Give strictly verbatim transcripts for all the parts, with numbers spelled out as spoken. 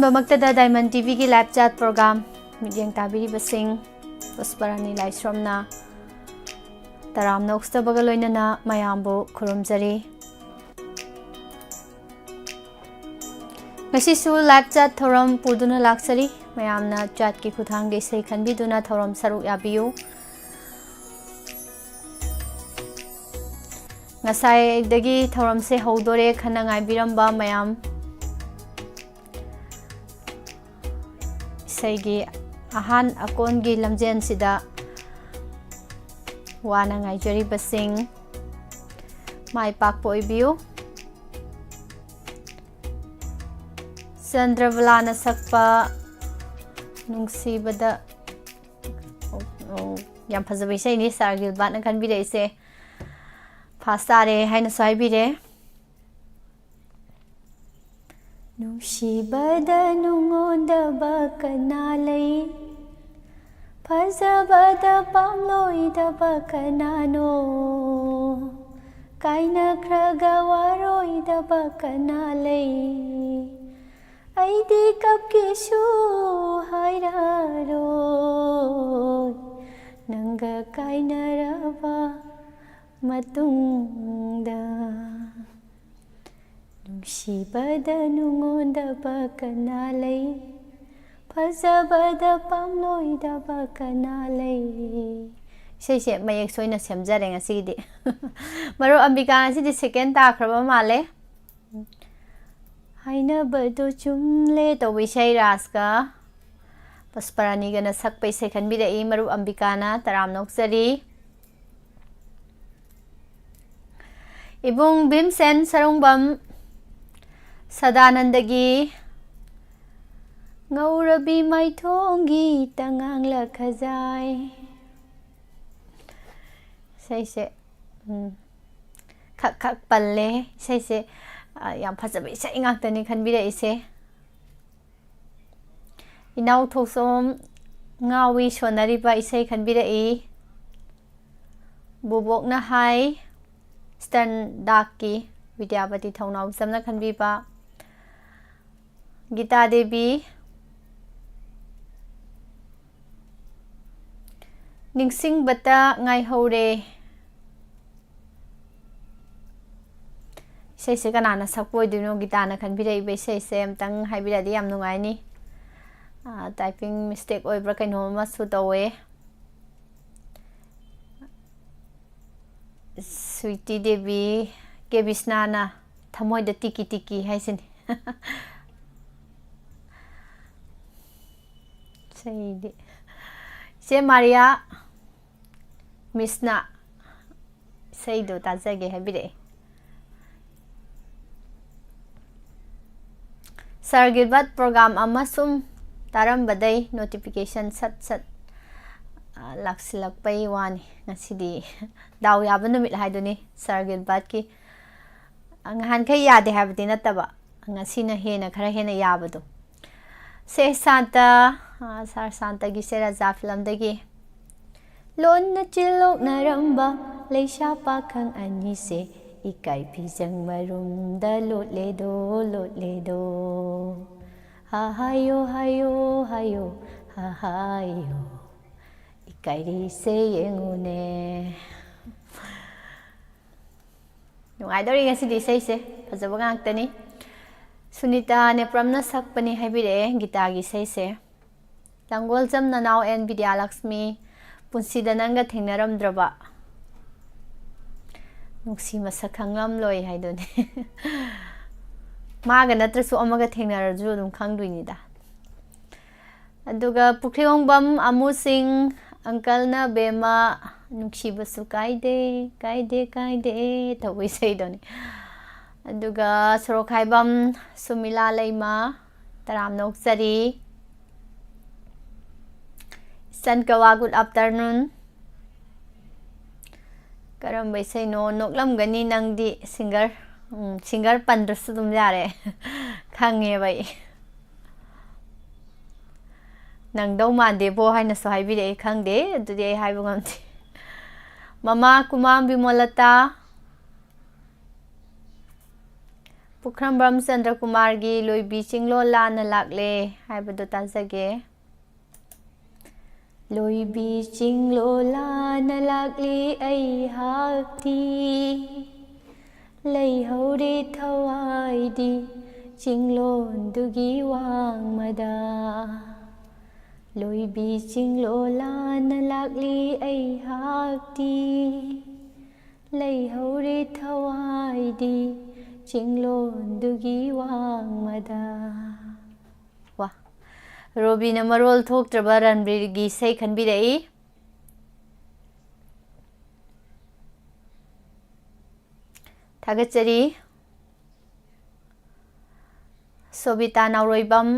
ꯃꯛꯇꯗ Diamond ꯇꯤꯚꯤꯒꯤ live chat program ꯃꯤꯠꯌꯦꯡ ꯇꯥꯕꯤꯔꯤꯕꯁꯤꯡ, ꯄꯨꯁꯄꯔꯥꯅꯤ ꯂꯥꯏꯁ꯭ꯔꯝꯅ ꯇꯔꯥꯝꯅ ꯑꯣꯛꯆꯕꯒ ꯂꯣꯏꯅꯅ ꯃꯌꯥꯝꯕꯨ ꯈꯨꯔꯨꯝꯖꯔꯤ꯫ ꯉꯁꯤꯁꯨ live chat ꯊꯧꯔꯝ ꯄꯨꯗꯨꯅ ꯂꯥꯛꯆꯔꯤ꯫ ꯃꯌꯥꯝꯅ chatꯀꯤ ꯈꯨꯠꯊꯥꯡꯗ ꯏꯁꯩ ꯈꯟꯕꯤꯗꯨꯅ ꯊꯧꯔꯝ ꯁꯔꯨꯛ ꯌꯥꯕꯤꯌꯨ꯫ ꯉꯁꯥꯏꯗꯒꯤ ꯊꯧꯔꯝꯁꯦ ꯍꯧꯗꯣꯔꯦ ꯈꯟꯅ ꯉꯥꯏꯕꯤꯔꯝꯕ ꯃꯌꯥꯝ, ꯏꯁꯩꯒꯤ ꯑꯍꯥꯟ ꯑꯀꯣꯟꯒꯤ ꯂꯝꯖꯦꯟꯁꯤꯗ ꯋꯥꯅ ꯉꯥꯏꯖꯔꯤꯕꯁꯤꯡ, ꯃꯥꯏ ꯄꯥꯛꯄ ꯑꯣꯏꯕꯤꯌꯨ꯫ ꯆꯟꯗ꯭ꯔꯕꯂꯥꯅ ꯁꯛꯄ ꯅꯨꯡꯁꯤꯕꯗ, ꯑꯣ, ꯑꯣ, ꯌꯥꯝ ꯐꯖꯕ ꯏꯁꯩꯅꯤ ꯁꯥꯔ ꯒꯤꯜꯕꯥꯔꯠꯅ ꯈꯟꯕꯤꯔꯛꯏꯁꯦ꯫ First ꯇꯥꯔꯦ ꯍꯥꯏꯅꯁꯨ ꯍꯥꯏꯕꯤꯔꯦ꯫ ꯅꯨꯡꯁꯤꯕꯗ ꯅꯨꯡꯉꯣꯟꯗꯕ ꯀꯅꯥ ꯂꯩ? ꯐꯖꯕꯗ ꯄꯥꯝꯂꯣꯏꯗꯕ ꯀꯅꯥꯅꯣ? ꯀꯥꯏꯅꯈ꯭ꯔꯒ ꯋꯥꯔꯣꯏꯗꯕ ꯀꯅꯥ ꯂꯩ? ꯑꯩꯗꯤ ꯀꯞꯀꯦꯁꯨ ꯍꯥꯏꯔꯔꯣꯏ ꯅꯪꯒ ꯀꯥꯏꯅꯔꯕ ꯃꯇꯨꯡꯗ꯫ ꯅꯨꯡꯁꯤꯕꯗ ꯅꯨꯡꯉꯣꯟꯗꯕ ꯀꯅꯥ ꯂꯩ? ꯐꯖꯕꯗ ꯄꯥꯝꯂꯣꯏꯗꯕ ꯀꯅꯥ ꯂꯩ? ꯏꯁꯩꯁꯦ ꯃꯌꯦꯛ ꯁꯣꯏꯅ ꯁꯦꯝꯖꯔꯦ ꯉꯁꯤꯒꯤꯗꯤ꯫ ꯃꯔꯨꯞ ꯑꯝꯕꯤꯀꯥ ꯉꯁꯤꯗꯤ second ꯇꯥꯈ꯭ꯔꯕ ꯃꯥꯜꯂꯦ꯫ ꯍꯥꯏꯅꯕꯗꯣ ꯆꯨꯝꯂꯦ ꯇꯧꯕ ꯏꯁꯩ ꯔꯥꯖꯀ ꯄꯨꯁꯄꯔꯥꯅꯤꯒꯅ ꯁꯛꯄ ꯏꯁꯩ ꯈꯟꯕꯤꯔꯛꯏ ꯃꯔꯨꯞ ꯑꯝꯕꯤꯀꯥꯅ, ꯇꯔꯥꯝꯅ ꯑꯣꯛꯆꯔꯤ꯫ ꯏꯕꯨꯡ ꯚꯤꯝꯁꯦꯟ ꯁꯔꯨꯡꯕꯝ ꯁꯗꯥꯅꯟꯗꯒꯤ ꯉꯧꯔꯕꯤ ꯃꯥꯏꯊꯣꯡꯒꯤ ꯇꯉꯥꯡꯂ ꯈꯖꯥꯏ꯫ ꯏꯁꯩꯁꯦ, ꯎꯝ, ꯈꯛ ꯈꯛ ꯄꯜꯂꯦ꯫ ꯏꯁꯩꯁꯦ, ꯑ, ꯌꯥꯝ ꯐꯖꯕ ꯏꯁꯩ ꯉꯥꯛꯇꯅꯤ ꯈꯟꯕꯤꯔꯛꯏꯁꯦ꯫ ꯏꯅꯥꯎ ꯊꯣꯛꯆꯣꯝ ꯉꯥꯎꯏ ꯁꯣꯟꯅꯔꯤꯕ ꯏꯁꯩ ꯈꯟꯕꯤꯔꯛꯏ꯫ ꯕꯣꯕꯣꯛꯅ ꯍꯥꯏ, Eastern ꯗꯥꯛꯀꯤ ꯕꯤꯗ꯭ꯌꯥꯄꯇꯤ ꯊꯧꯅꯥꯎꯖꯝꯅ ꯈꯟꯕꯤꯕ꯫ ꯒꯤꯇꯥ ꯗꯦꯕꯤ, ꯅꯤꯡꯁꯤꯡꯕꯇ ꯉꯥꯏꯍꯧꯔꯦ꯫ ꯏꯁꯩꯁꯦ ꯀꯅꯥꯅ ꯁꯛꯄ ꯑꯣꯏꯗꯣꯏꯅꯣ? ꯒꯤꯇꯥꯅ ꯈꯟꯕꯤꯔꯛꯏꯕ ꯏꯁꯩꯁꯦ ꯑꯝꯇꯪ ꯍꯥꯏꯕꯤꯔꯛꯑꯗꯤ ꯌꯥꯝ ꯅꯨꯡꯉꯥꯏꯅꯤ꯫ ꯑꯥ, typing mistake ꯑꯣꯏꯕ꯭ꯔꯥ ꯀꯩꯅꯣꯝ ꯑꯃꯁꯨ ꯇꯧꯋꯦ꯫ ꯁ꯭ꯋꯤꯇꯤ ꯗꯦꯕꯤ, ꯀꯦ ꯕꯤꯁꯅꯥꯅ ꯊꯃꯣꯏꯗ ꯇꯤꯀꯤ ꯇꯤꯀꯤ ꯍꯥꯏꯁꯤꯅꯤ꯫ ꯏꯁꯩꯗꯤ ꯏꯆꯦ ꯃꯥꯔꯤꯌꯥ ꯃꯤꯁꯅ ꯏꯁꯩꯗꯣ ꯇꯥꯖꯒꯦ ꯍꯥꯏꯕꯤꯔꯛꯑꯦ꯫ ꯁꯥꯔ ꯒꯤꯜꯕꯔꯠ, program ꯑꯃ ꯁꯨꯝ ꯇꯥꯔꯝꯕꯗꯩ notification ꯁꯠ ꯁꯠ, ꯑ, ꯂꯥꯛꯁꯤꯜꯂꯛꯄꯩ ꯋꯥꯅꯤ꯫ ꯉꯁꯤꯗꯤ ꯗꯥꯎ ꯌꯥꯕ ꯅꯨꯃꯤꯠ ꯍꯥꯏꯗꯨꯅꯤ ꯁꯥꯔ ꯒꯤꯜꯕꯔꯠꯀꯤ꯫ ꯑ, ꯉꯍꯥꯟꯈꯩ ꯌꯥꯗꯦ ꯍꯥꯏꯕꯗꯤ ꯅꯠꯇꯕ, ꯉꯁꯤꯅ ꯍꯦꯟꯅ, ꯈꯔ ꯍꯦꯟꯅ ꯌꯥꯕꯗꯣ꯫ ꯁꯦ ꯁꯥꯟꯇ, ꯑ, ꯁꯥꯔ ꯁꯥꯟꯇꯒꯤꯁꯦ ꯔꯖꯥ ꯐꯤꯂꯝꯗꯒꯤ꯫ ꯂꯣꯟꯅ ꯆꯤꯜꯂꯣꯛꯅꯔꯝꯕ ꯂꯩꯁꯥ ꯄꯥꯈꯪ ꯑꯅꯤꯁꯦ ꯏꯀꯥꯏ ꯐꯤꯖꯪ ꯃꯔꯨꯝꯗ ꯂꯣꯠꯂꯦꯗꯣ, ꯂꯣꯠꯂꯦꯗꯣ꯫ ꯍꯥ ꯍꯥꯏꯌꯣ, ꯍꯥꯏꯌꯣ, ꯍꯥꯏꯌꯣ, ꯍꯥ ꯍꯥꯏꯌꯣ꯫ ꯏꯀꯥꯏꯔꯤꯁꯦ ꯌꯦꯡꯉꯨꯅꯦ꯫ ꯅꯨꯡꯉꯥꯏꯗꯧꯔꯤ ꯉꯁꯤꯗꯤ ꯏꯁꯩꯁꯦ, ꯐꯖꯕ ꯉꯥꯛꯇꯅꯤ꯫ ꯁꯨꯅꯤꯇꯥ ꯅꯦꯄ꯭ꯔꯝꯅ ꯁꯛꯄꯅꯤ ꯍꯥꯏꯕꯤꯔꯛꯑꯦ ꯒꯤꯇꯥꯒꯤ ꯏꯁꯩꯁꯦ꯫ ꯂꯥꯡꯒꯣꯜꯖꯝ ꯅꯅꯥꯎ ꯑꯦꯟ ꯕꯤꯗ꯭ꯌꯥꯂꯛꯁꯃꯤ, ꯄꯨꯟꯁꯤꯗ ꯅꯪꯒ ꯊꯦꯡꯅꯔꯝꯗ꯭ꯔꯕ꯫ ꯅꯨꯡꯁꯤ ꯃꯁꯛ ꯈꯪꯂꯝꯂꯣꯏ ꯍꯥꯏꯗꯨꯅꯤ꯫ ꯃꯥꯒ ꯅꯠꯇ꯭ꯔꯁꯨ ꯑꯃꯒ ꯊꯦꯡꯅꯔꯁꯨ ꯑꯗꯨꯝ ꯈꯪꯗꯣꯏꯅꯤꯗ꯫ ꯑꯗꯨꯒ ꯄꯨꯈ꯭ꯔꯤꯍꯣꯡꯕꯝ ꯑꯃꯨ ꯁꯤꯡ, ꯑꯪꯀꯜꯅ ꯕꯦꯝꯃ, ꯅꯨꯡꯁꯤꯕꯁꯨ ꯀꯥꯏꯗꯦ, ꯀꯥꯏꯗꯦ, ꯀꯥꯏꯗꯦ ꯇꯧꯕ ꯏꯁꯩꯗꯨꯅꯤ꯫ ꯑꯗꯨꯒ ꯁꯣꯔꯣꯛꯈꯥꯏꯕꯝ ꯁꯨꯃꯤꯂꯥ ꯂꯩꯃ, ꯇꯔꯥꯝꯅ ꯑꯣꯛꯆꯔꯤ꯫ ꯏꯆꯟ ꯀꯋꯥ, good afternoon꯫ ꯀꯔꯝꯕ ꯏꯁꯩꯅꯣ? ꯅꯣꯛꯂꯝꯒꯅꯤ ꯅꯪꯗꯤ, singer꯫ ꯎꯝ, singer ꯄꯟꯗ꯭ꯔꯁꯨ ꯑꯗꯨꯝ ꯌꯥꯔꯦ꯫ ꯈꯪꯉꯦꯕ ꯑꯩ꯫ ꯅꯪꯗꯧ ꯃꯥꯟꯗꯦꯕꯣ ꯍꯥꯏꯅꯁꯨ ꯍꯥꯏꯕꯤꯔꯛꯑꯦ, ꯈꯪꯗꯦ, ꯑꯗꯨꯗꯤ ꯑꯩ ꯍꯥꯏꯕ ꯉꯝꯗꯦ꯫ ꯃꯃꯥ ꯀꯨꯃꯥꯝ ꯕꯤꯃꯣꯂꯇꯥ, ꯄꯨꯈ꯭ꯔꯝꯕꯝ ꯆꯟꯗ꯭ꯔꯀꯨꯃꯥꯔꯒꯤ ꯂꯣꯏꯕꯤ ꯆꯤꯡꯂꯣꯜ ꯂꯥꯟꯅ ꯂꯥꯛꯂꯦ ꯍꯥꯏꯕꯗꯨ ꯇꯥꯖꯒꯦ꯫ ꯂꯣꯏꯕꯤ ꯆꯤꯡꯂꯣꯜ ꯂꯥꯟꯅ ꯂꯥꯛꯂꯤ ꯑꯩꯍꯥꯛꯇꯤ, ꯂꯩꯍꯧꯔꯦ ꯊꯋꯥꯏꯗꯤ ꯆꯤꯡꯂꯣꯟꯗꯨꯒꯤ ꯋꯥꯡꯃꯗ꯫ ꯂꯣꯏꯕꯤ ꯆꯤꯡꯂꯣꯜ ꯂꯥꯟꯅ ꯂꯥꯛꯂꯤ ꯑꯩꯍꯥꯛꯇꯤ, ꯂꯩꯍꯧꯔꯦ ꯊꯋꯥꯏꯗꯤ ꯆꯤꯡꯂꯣꯟꯗꯨꯒꯤ ꯋꯥꯡꯃꯗ꯫ ꯋꯥ! ꯔꯣꯕꯤꯅ ꯃꯔꯣꯜ ꯊꯣꯛꯇ꯭ꯔꯕ ꯔꯟꯕꯤꯔꯒꯤ ꯏꯁꯩ ꯈꯟꯕꯤꯔꯛꯏ꯫ ꯊꯥꯒꯠꯆꯔꯤ꯫ ꯁꯣꯕꯤꯇꯥ ꯅꯥꯎꯔꯣꯏꯕꯝ,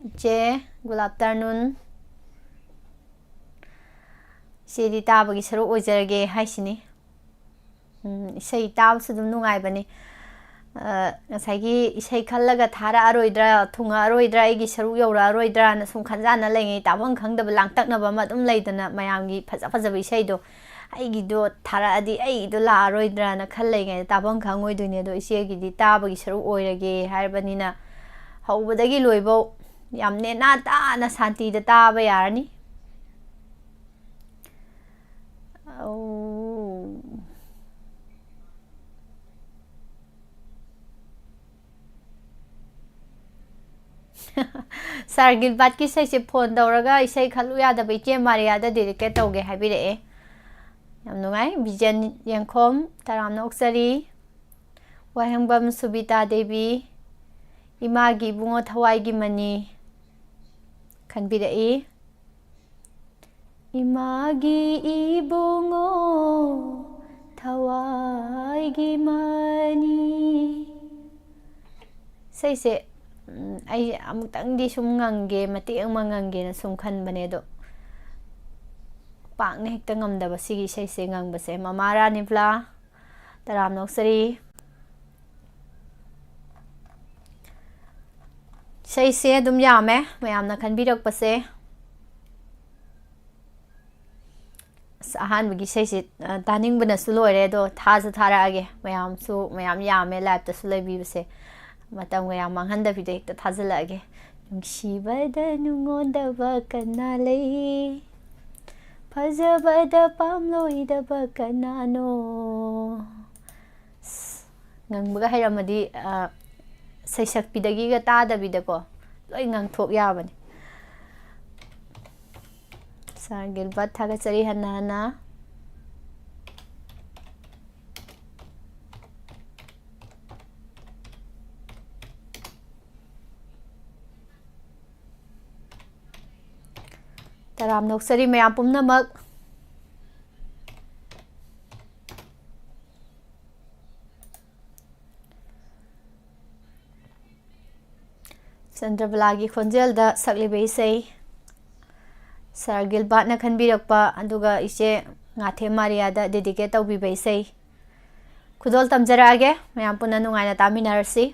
ꯏꯆꯦ, good afternoon꯫ ꯏꯆꯦꯗꯤ ꯇꯥꯕꯒꯤ ꯁꯔꯨꯛ ꯑꯣꯏꯖꯔꯒꯦ ꯍꯥꯏꯁꯤꯅꯤ꯫ ꯎꯝ, ꯏꯁꯩ ꯇꯥꯕꯁꯨ ꯑꯗꯨꯝ ꯅꯨꯡꯉꯥꯏꯕꯅꯤ꯫ ꯑ, ꯉꯁꯥꯏꯒꯤ ꯏꯁꯩ ꯈꯜꯂꯒ ꯊꯥꯔꯛꯑꯔꯣꯏꯗ꯭ꯔꯥ, ꯊꯨꯡꯉꯛꯑꯔꯣꯏꯗ꯭ꯔꯥ, ꯑꯩꯒꯤ ꯁꯔꯨꯛ ꯌꯧꯔꯛꯑꯔꯣꯏꯗ꯭ꯔꯥꯅ ꯁꯨꯝ ꯈꯟꯖꯥꯟꯅ ꯂꯩꯉꯩ, ꯇꯥꯐꯝ ꯈꯪꯗꯕ ꯂꯥꯡꯇꯛꯅꯕ ꯑꯃ ꯑꯗꯨꯝ ꯂꯩꯗꯅ, ꯃꯌꯥꯝꯒꯤ ꯐꯖ ꯐꯖꯕ ꯏꯁꯩꯗꯣ꯫ ꯑꯩꯒꯤꯗꯣ ꯊꯥꯔꯛꯑꯗꯤ ꯑꯩꯒꯤꯗꯣ ꯂꯥꯛꯑꯔꯣꯏꯗ꯭ꯔꯥꯅ ꯈꯜ ꯂꯩꯉꯩꯗ ꯇꯥꯐꯝ ꯈꯪꯉꯣꯏꯗꯣꯏꯅꯦ꯫ ꯑꯗꯣ ꯏꯆꯦꯒꯤꯗꯤ ꯇꯥꯕꯒꯤ ꯁꯔꯨꯛ ꯑꯣꯏꯔꯒꯦ ꯍꯥꯏꯔꯕꯅꯤꯅ, ꯍꯧꯕꯗꯒꯤ ꯂꯣꯏꯕꯧ ꯌꯥꯝ ꯅꯦꯅꯥ ꯇꯥꯅ ꯁꯥꯟꯇꯤꯗ ꯇꯥꯕ ꯌꯥꯔꯅꯤ꯫ ꯑꯧ꯫ ꯁꯥꯔ ꯒꯤꯜꯕꯥꯔꯠꯀꯤ ꯏꯁꯩꯁꯦ ꯐꯣꯟ ꯇꯧꯔꯒ ꯏꯁꯩ ꯈꯜꯂꯨ ꯌꯥꯗꯕ ꯏꯆꯦ ꯃꯥꯔꯤꯌꯥꯗ dedicate ꯇꯧꯒꯦ ꯍꯥꯏꯕꯤꯔꯛꯑꯦ꯫ ꯌꯥꯝ ꯅꯨꯡꯉꯥꯏ꯫ ꯕꯤꯖꯦꯟ ꯌꯦꯡꯈꯣꯝ, ꯇꯔꯥꯝꯅ ꯑꯣꯛꯆꯔꯤ꯫ ꯋꯥꯍꯦꯡꯕꯝ ꯁꯨꯕꯤꯇꯥ ꯗꯦꯕꯤ, ꯏꯃꯥꯒꯤ ꯏꯕꯨꯡꯉꯣ ꯊꯋꯥꯏꯒꯤ ꯃꯅꯤ ꯈꯟꯕꯤꯔꯛꯏ꯫ ꯏꯃꯥꯒꯤ ꯏꯕꯨꯡꯉꯣ ꯊꯋꯥꯏꯒꯤ ꯃꯅꯤ꯫ ꯏꯁꯩꯁꯦ, ꯎꯝ, ꯑꯩ ꯑꯃꯨꯛꯇꯪꯗꯤ ꯁꯨꯝ ꯉꯪꯒꯦ, ꯃꯇꯦꯛ ꯑꯃ ꯉꯪꯒꯦꯅ ꯁꯨꯝ ꯈꯟꯕꯅꯦ, ꯑꯗꯣ ꯄꯥꯛꯅ ꯍꯦꯛꯇ ꯉꯝꯗꯕ ꯁꯤꯒꯤ ꯏꯁꯩꯁꯦ ꯉꯪꯕꯁꯦ꯫ ꯃꯃꯥ ꯔꯥꯅꯤꯕ꯭ꯂꯥ, ꯇꯔꯥꯝꯅ ꯑꯣꯛꯆꯔꯤ꯫ ꯏꯁꯩꯁꯦ ꯑꯗꯨꯝ ꯌꯥꯝꯃꯦ, ꯃꯌꯥꯝꯅ ꯈꯟꯕꯤꯔꯛꯄꯁꯦ꯫ ꯑꯁ, ꯑꯍꯥꯟꯕꯒꯤ ꯏꯁꯩꯁꯤ, ꯑ, ꯇꯥꯅꯤꯡꯕꯅꯁꯨ ꯂꯣꯏꯔꯦ, ꯑꯗꯣ ꯊꯥꯁꯨ ꯊꯥꯔꯛꯑꯒꯦ꯫ ꯃꯌꯥꯝꯁꯨ ꯃꯌꯥꯝ ꯌꯥꯝꯃꯦ live-ꯇꯁꯨ ꯂꯩꯕꯤꯕꯁꯦ꯫ ꯃꯇꯝꯒ ꯌꯥꯝ ꯃꯥꯡꯍꯟꯗꯕꯤꯗ ꯍꯦꯛꯇ ꯊꯥꯖꯤꯜꯂꯛꯑꯒꯦ꯫ ꯅꯨꯡꯁꯤꯕꯗ ꯅꯨꯡꯉꯣꯟꯗꯕ ꯀꯅꯥ ꯂꯩ? ꯐꯖꯕꯗ ꯄꯥꯝꯂꯣꯏꯗꯕ ꯀꯅꯥꯅꯣ? ꯑꯁ, ꯉꯪꯕꯒ ꯍꯩꯔꯝꯃꯗꯤ, ꯑ, ꯁꯩꯁꯛꯄꯤꯗꯒꯤꯒ ꯇꯥꯗꯕꯤꯗꯀꯣ, ꯂꯣꯏ ꯉꯪꯊꯣꯛ ꯌꯥꯕꯅꯤ꯫ Sir Gilbert, ꯊꯥꯒꯠꯆꯔꯤ ꯍꯟꯅ ꯍꯟꯅ꯫ ꯇꯔꯥꯝꯅ ꯑꯣꯛꯆꯔꯤ ꯃꯌꯥꯝ ꯄꯨꯝꯅꯃꯛ꯫ ꯆꯟꯗ꯭ꯔꯕꯂꯥꯒꯤ ꯈꯣꯟꯖꯦꯜꯗ ꯁꯛꯂꯤꯕ ꯏꯁꯩ, Sir Gilbert-ꯅ ꯈꯟꯕꯤꯔꯛꯄ, ꯑꯗꯨꯒ ꯏꯆꯦ ꯉꯥꯊꯦꯝ ꯃꯥꯔꯤꯌꯥꯗ dedicate ꯇꯧꯕꯤꯕ ꯏꯁꯩ꯫ ꯈꯨꯗꯣꯜ ꯇꯝꯖꯔꯛꯑꯒꯦ, ꯃꯌꯥꯝ ꯄꯨꯟꯅ ꯅꯨꯡꯉꯥꯏꯅ ꯇꯥꯃꯤꯟꯅꯔꯁꯤ꯫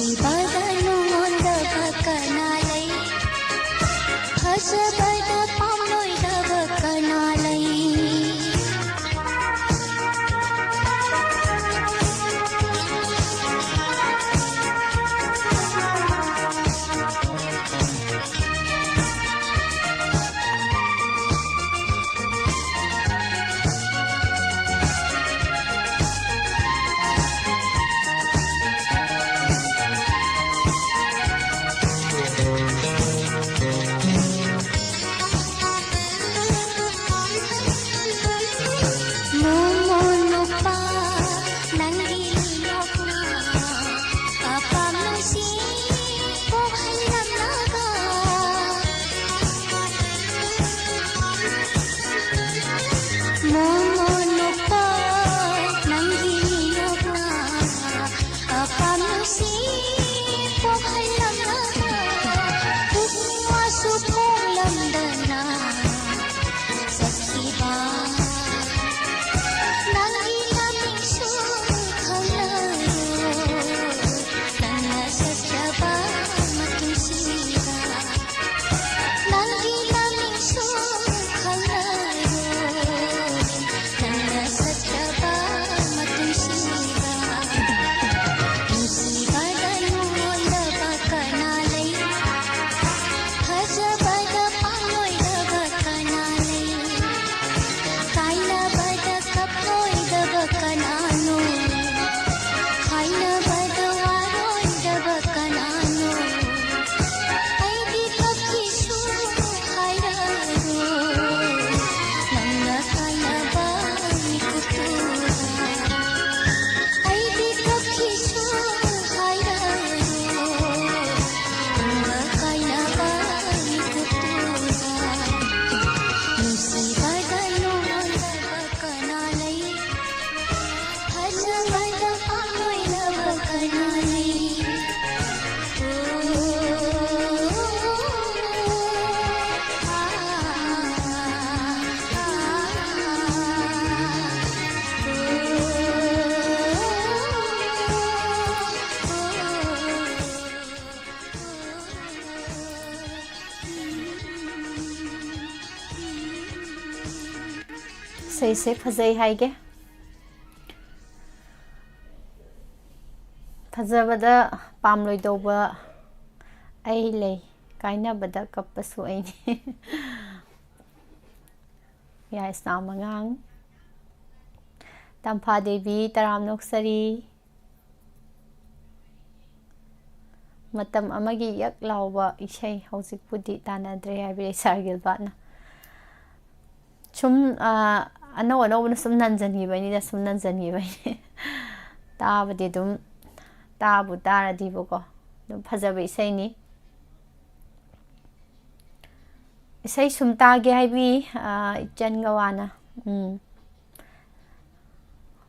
ꯅꯨꯡꯉꯣꯟꯗꯕ ꯀꯅꯥ ꯂꯩ? ꯐꯖꯕꯗ ꯄꯥꯝꯂꯣꯏꯗꯕ ꯀꯅꯥ ꯂꯩ? ꯏꯁꯩꯁꯦ ꯐꯖꯩ ꯍꯥꯏꯒꯦ꯫ ꯐꯖꯕꯗ ꯄꯥꯝꯂꯣꯏꯗꯧꯕ ꯑꯩ ꯂꯩ, ꯀꯥꯏꯅꯕꯗ ꯀꯞꯄꯁꯨ ꯑꯩꯅꯤ꯫ ꯌꯥꯏꯁꯅꯥꯝ ꯑꯉꯥꯡ, ꯇꯝꯐꯥ ꯗꯦꯕꯤ, ꯇꯔꯥꯝꯅ ꯑꯣꯛꯆꯔꯤ꯫ ꯃꯇꯝ ꯑꯃꯒꯤ ꯌꯛ ꯂꯥꯎꯕ ꯏꯁꯩ ꯍꯧꯖꯤꯛꯄꯨꯗꯤ ꯇꯥꯟꯅꯗ꯭ꯔꯦ ꯍꯥꯏꯕ ꯁꯥꯔ ꯒꯤꯜꯕꯥꯔꯠꯅ꯫ ꯁꯨꯝ, ꯑꯥ, ꯑꯅꯧ ꯑꯅꯧꯕꯅ ꯁꯨꯝ ꯅꯟꯖꯟꯈꯤꯕꯩꯅꯤꯗ, ꯁꯨꯝ ꯅꯟꯖꯟꯈꯤꯕꯩꯅꯤ꯫ ꯇꯥꯕꯗꯤ ꯑꯗꯨꯝ, ꯇꯥꯕꯨ ꯇꯥꯔꯗꯤꯕꯀꯣ, ꯑꯗꯨꯝ ꯐꯖꯕ ꯏꯁꯩꯅꯤ꯫ ꯏꯁꯩ ꯁꯨꯝ ꯇꯥꯒꯦ ꯍꯥꯏꯕꯤ, ꯑꯥ, ꯏꯆꯟ ꯒꯋꯥꯅ꯫ ꯎꯝ꯫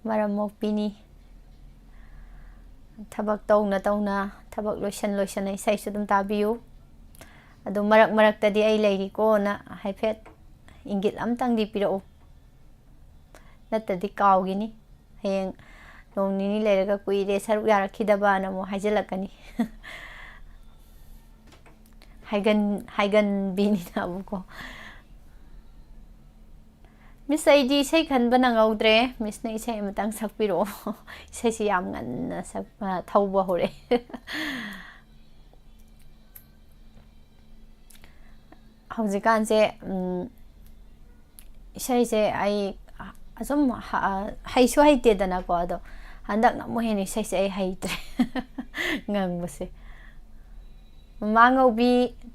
ꯃꯔꯝ ꯃꯣꯛꯄꯤꯅꯤ꯫ ꯊꯕꯛ ꯇꯧꯅ ꯇꯧꯅ, ꯊꯕꯛ ꯂꯣꯏꯁꯟ ꯂꯣꯏꯁꯟꯅ ꯏꯁꯩꯁꯨ ꯑꯗꯨꯝ ꯇꯥꯕꯤꯌꯨ꯫ ꯑꯗꯨ ꯃꯔꯛ ꯃꯔꯛꯇꯗꯤ ꯑꯩ ꯂꯩꯔꯤꯀꯣꯅ ꯍꯥꯏꯐꯦꯠ ꯏꯪꯒꯤꯠ ꯑꯝꯇꯪꯗꯤ ꯄꯤꯔꯛꯎ꯫ ꯅꯠꯇ꯭ꯔꯗꯤ ꯀꯥꯎꯒꯤꯅꯤ꯫ ꯍꯌꯦꯡ ꯅꯣꯡ ꯅꯤꯅꯤ ꯂꯩꯔꯒ "ꯀꯨꯏꯔꯦ ꯁꯔꯨꯛ ꯌꯥꯔꯛꯈꯤꯗꯕꯅ" ꯑꯃꯨꯛ ꯍꯥꯏꯖꯤꯜꯂꯛꯀꯅꯤ꯫ ꯍꯥꯏꯒꯟ-, ꯍꯥꯏꯒꯟꯕꯤꯅꯤꯅꯕꯀꯣ꯫ ꯃꯤꯁ, ꯑꯩꯗꯤ ꯏꯁꯩ ꯈꯟꯕ ꯅꯪꯍꯧꯗ꯭ꯔꯦ꯫ ꯃꯤꯁꯅ ꯏꯁꯩ ꯑꯃꯇꯪ ꯁꯛꯄꯤꯔꯛꯑꯣ꯫ ꯏꯁꯩꯁꯤ ꯌꯥꯝ ꯉꯟꯅ ꯁꯛ-, ꯑ, ꯊꯧꯕ ꯍꯧꯔꯛꯑꯦ꯫ ꯍꯧꯖꯤꯛꯀꯥꯟꯁꯦ, ꯎꯝ, ꯏꯁꯩꯁꯦ ꯑꯩ ꯑꯁꯨꯝ ꯍ-, ꯍꯩꯁꯨ ꯍꯩꯇꯦꯗꯅꯀꯣ, ꯑꯗꯣ ꯍꯟꯗꯛꯅ ꯑꯃꯨꯛ ꯍꯦꯟꯅ ꯏꯁꯩꯁꯦ ꯑꯩ ꯍꯩꯇ꯭ꯔꯦ ꯉꯪꯕꯁꯦ꯫ ꯃꯃꯥ ꯉꯧꯕꯤ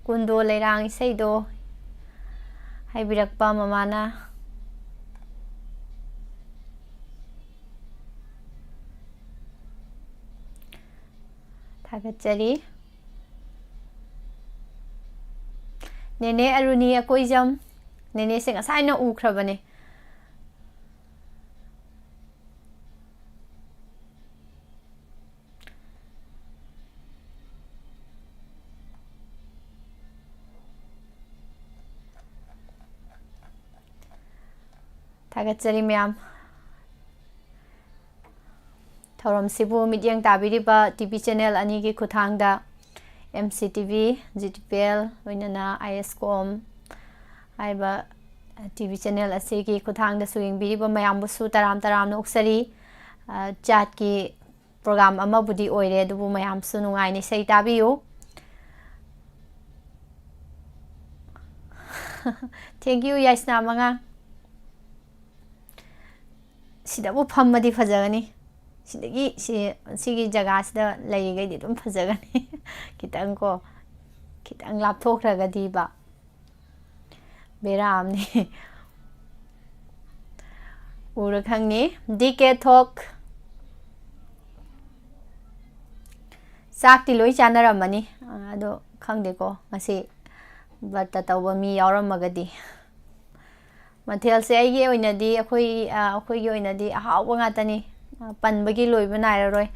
ꯀꯨꯟꯗꯣ ꯂꯩꯔꯥꯡ ꯏꯁꯩꯗꯣ ꯍꯥꯏꯕꯤꯔꯛꯄ ꯃꯃꯥꯅ꯫ ꯊꯥꯒꯠꯆꯔꯤ꯫ ꯅꯦꯅꯦ ꯑꯔꯨꯅꯤ ꯑꯀꯣꯏꯖꯝ꯫ ꯅꯦꯅꯦꯁꯦ ꯉꯁꯥꯏꯅ ꯎꯈ꯭ꯔꯕꯅꯦ꯫ ꯊꯥꯒꯠꯆꯔꯤ ꯃꯌꯥꯝ꯫ ꯊꯧꯔꯝꯁꯤꯕꯨ ꯃꯤꯠꯌꯦꯡ ꯇꯥꯕꯤꯔꯤꯕ ꯇꯤ ꯚꯤ ꯆꯦꯅꯦꯜ ꯑꯅꯤꯒꯤ ꯈꯨꯠꯊꯥꯡꯗ, M C T V, G T P L, ꯂꯣꯏꯅꯅ ꯑꯥꯏ ꯑꯦꯁ ꯀꯣꯝ ꯍꯥꯏꯕ ꯇꯤ ꯚꯤ ꯆꯦꯅꯦꯜ ꯑꯁꯤꯒꯤ ꯈꯨꯠꯊꯥꯡꯗꯁꯨ ꯌꯦꯡꯕꯤꯔꯤꯕ ꯃꯌꯥꯝꯕꯨꯁꯨ ꯇꯔꯥꯝ ꯇꯔꯥꯝꯅ ꯑꯣꯛꯆꯔꯤ꯫ ꯑ, ꯆꯥꯠꯀꯤ ꯄ꯭ꯔꯣꯒ꯭ꯔꯥꯝ ꯑꯃꯕꯨꯗꯤ ꯑꯣꯏꯔꯦ, ꯑꯗꯨꯕꯨ ꯃꯌꯥꯝꯁꯨ ꯅꯨꯡꯉꯥꯏꯅ ꯏꯁꯩ ꯇꯥꯕꯤꯌꯨ꯫ Thank you, ꯌꯥꯏꯁꯅꯥ ꯃꯉꯥꯡ꯫ ꯁꯤꯗꯕꯨ ꯐꯝꯃꯗꯤ ꯐꯖꯒꯅꯤ꯫ ꯁꯤꯗꯒꯤ ꯁꯤ, ꯁꯤꯒꯤ ꯖꯒꯥꯁꯤꯗ ꯂꯩꯔꯤꯈꯩꯗꯤ ꯑꯗꯨꯝ ꯐꯖꯒꯅꯤ꯫ ꯈꯤꯇꯪ ꯀꯣ, ꯈꯤꯇꯪ ꯂꯥꯞꯊꯣꯛꯈ꯭ꯔꯒꯗꯤꯕ꯫ ꯕꯦꯔꯥ ꯑꯃꯅꯤ꯫ ꯎꯔ ꯈꯪꯅꯤ꯫ ꯗꯤ ꯀꯦ ꯊꯣꯛ꯫ ꯆꯥꯛꯇꯤ ꯂꯣꯏ ꯆꯥꯅꯔꯝꯃꯅꯤ꯫ ꯑꯗꯣ ꯈꯪꯗꯦꯀꯣ, ꯉꯁꯤ ꯕ꯭ꯔꯠꯇ ꯇꯧꯕ ꯃꯤ ꯌꯥꯎꯔꯝꯃꯒꯗꯤ꯫ ꯃꯊꯦꯜꯁꯦ ꯑꯩꯒꯤ ꯑꯣꯏꯅꯗꯤ, ꯑꯩꯈꯣꯏ, ꯑ, ꯑꯩꯈꯣꯏꯒꯤ ꯑꯣꯏꯅꯗꯤ ꯑꯍꯥꯎꯕ ꯉꯥꯛꯇꯅꯤ꯫ ꯑ, ꯄꯟꯕꯒꯤ ꯂꯣꯏꯕ ꯅꯥꯏꯔꯔꯣꯏ꯫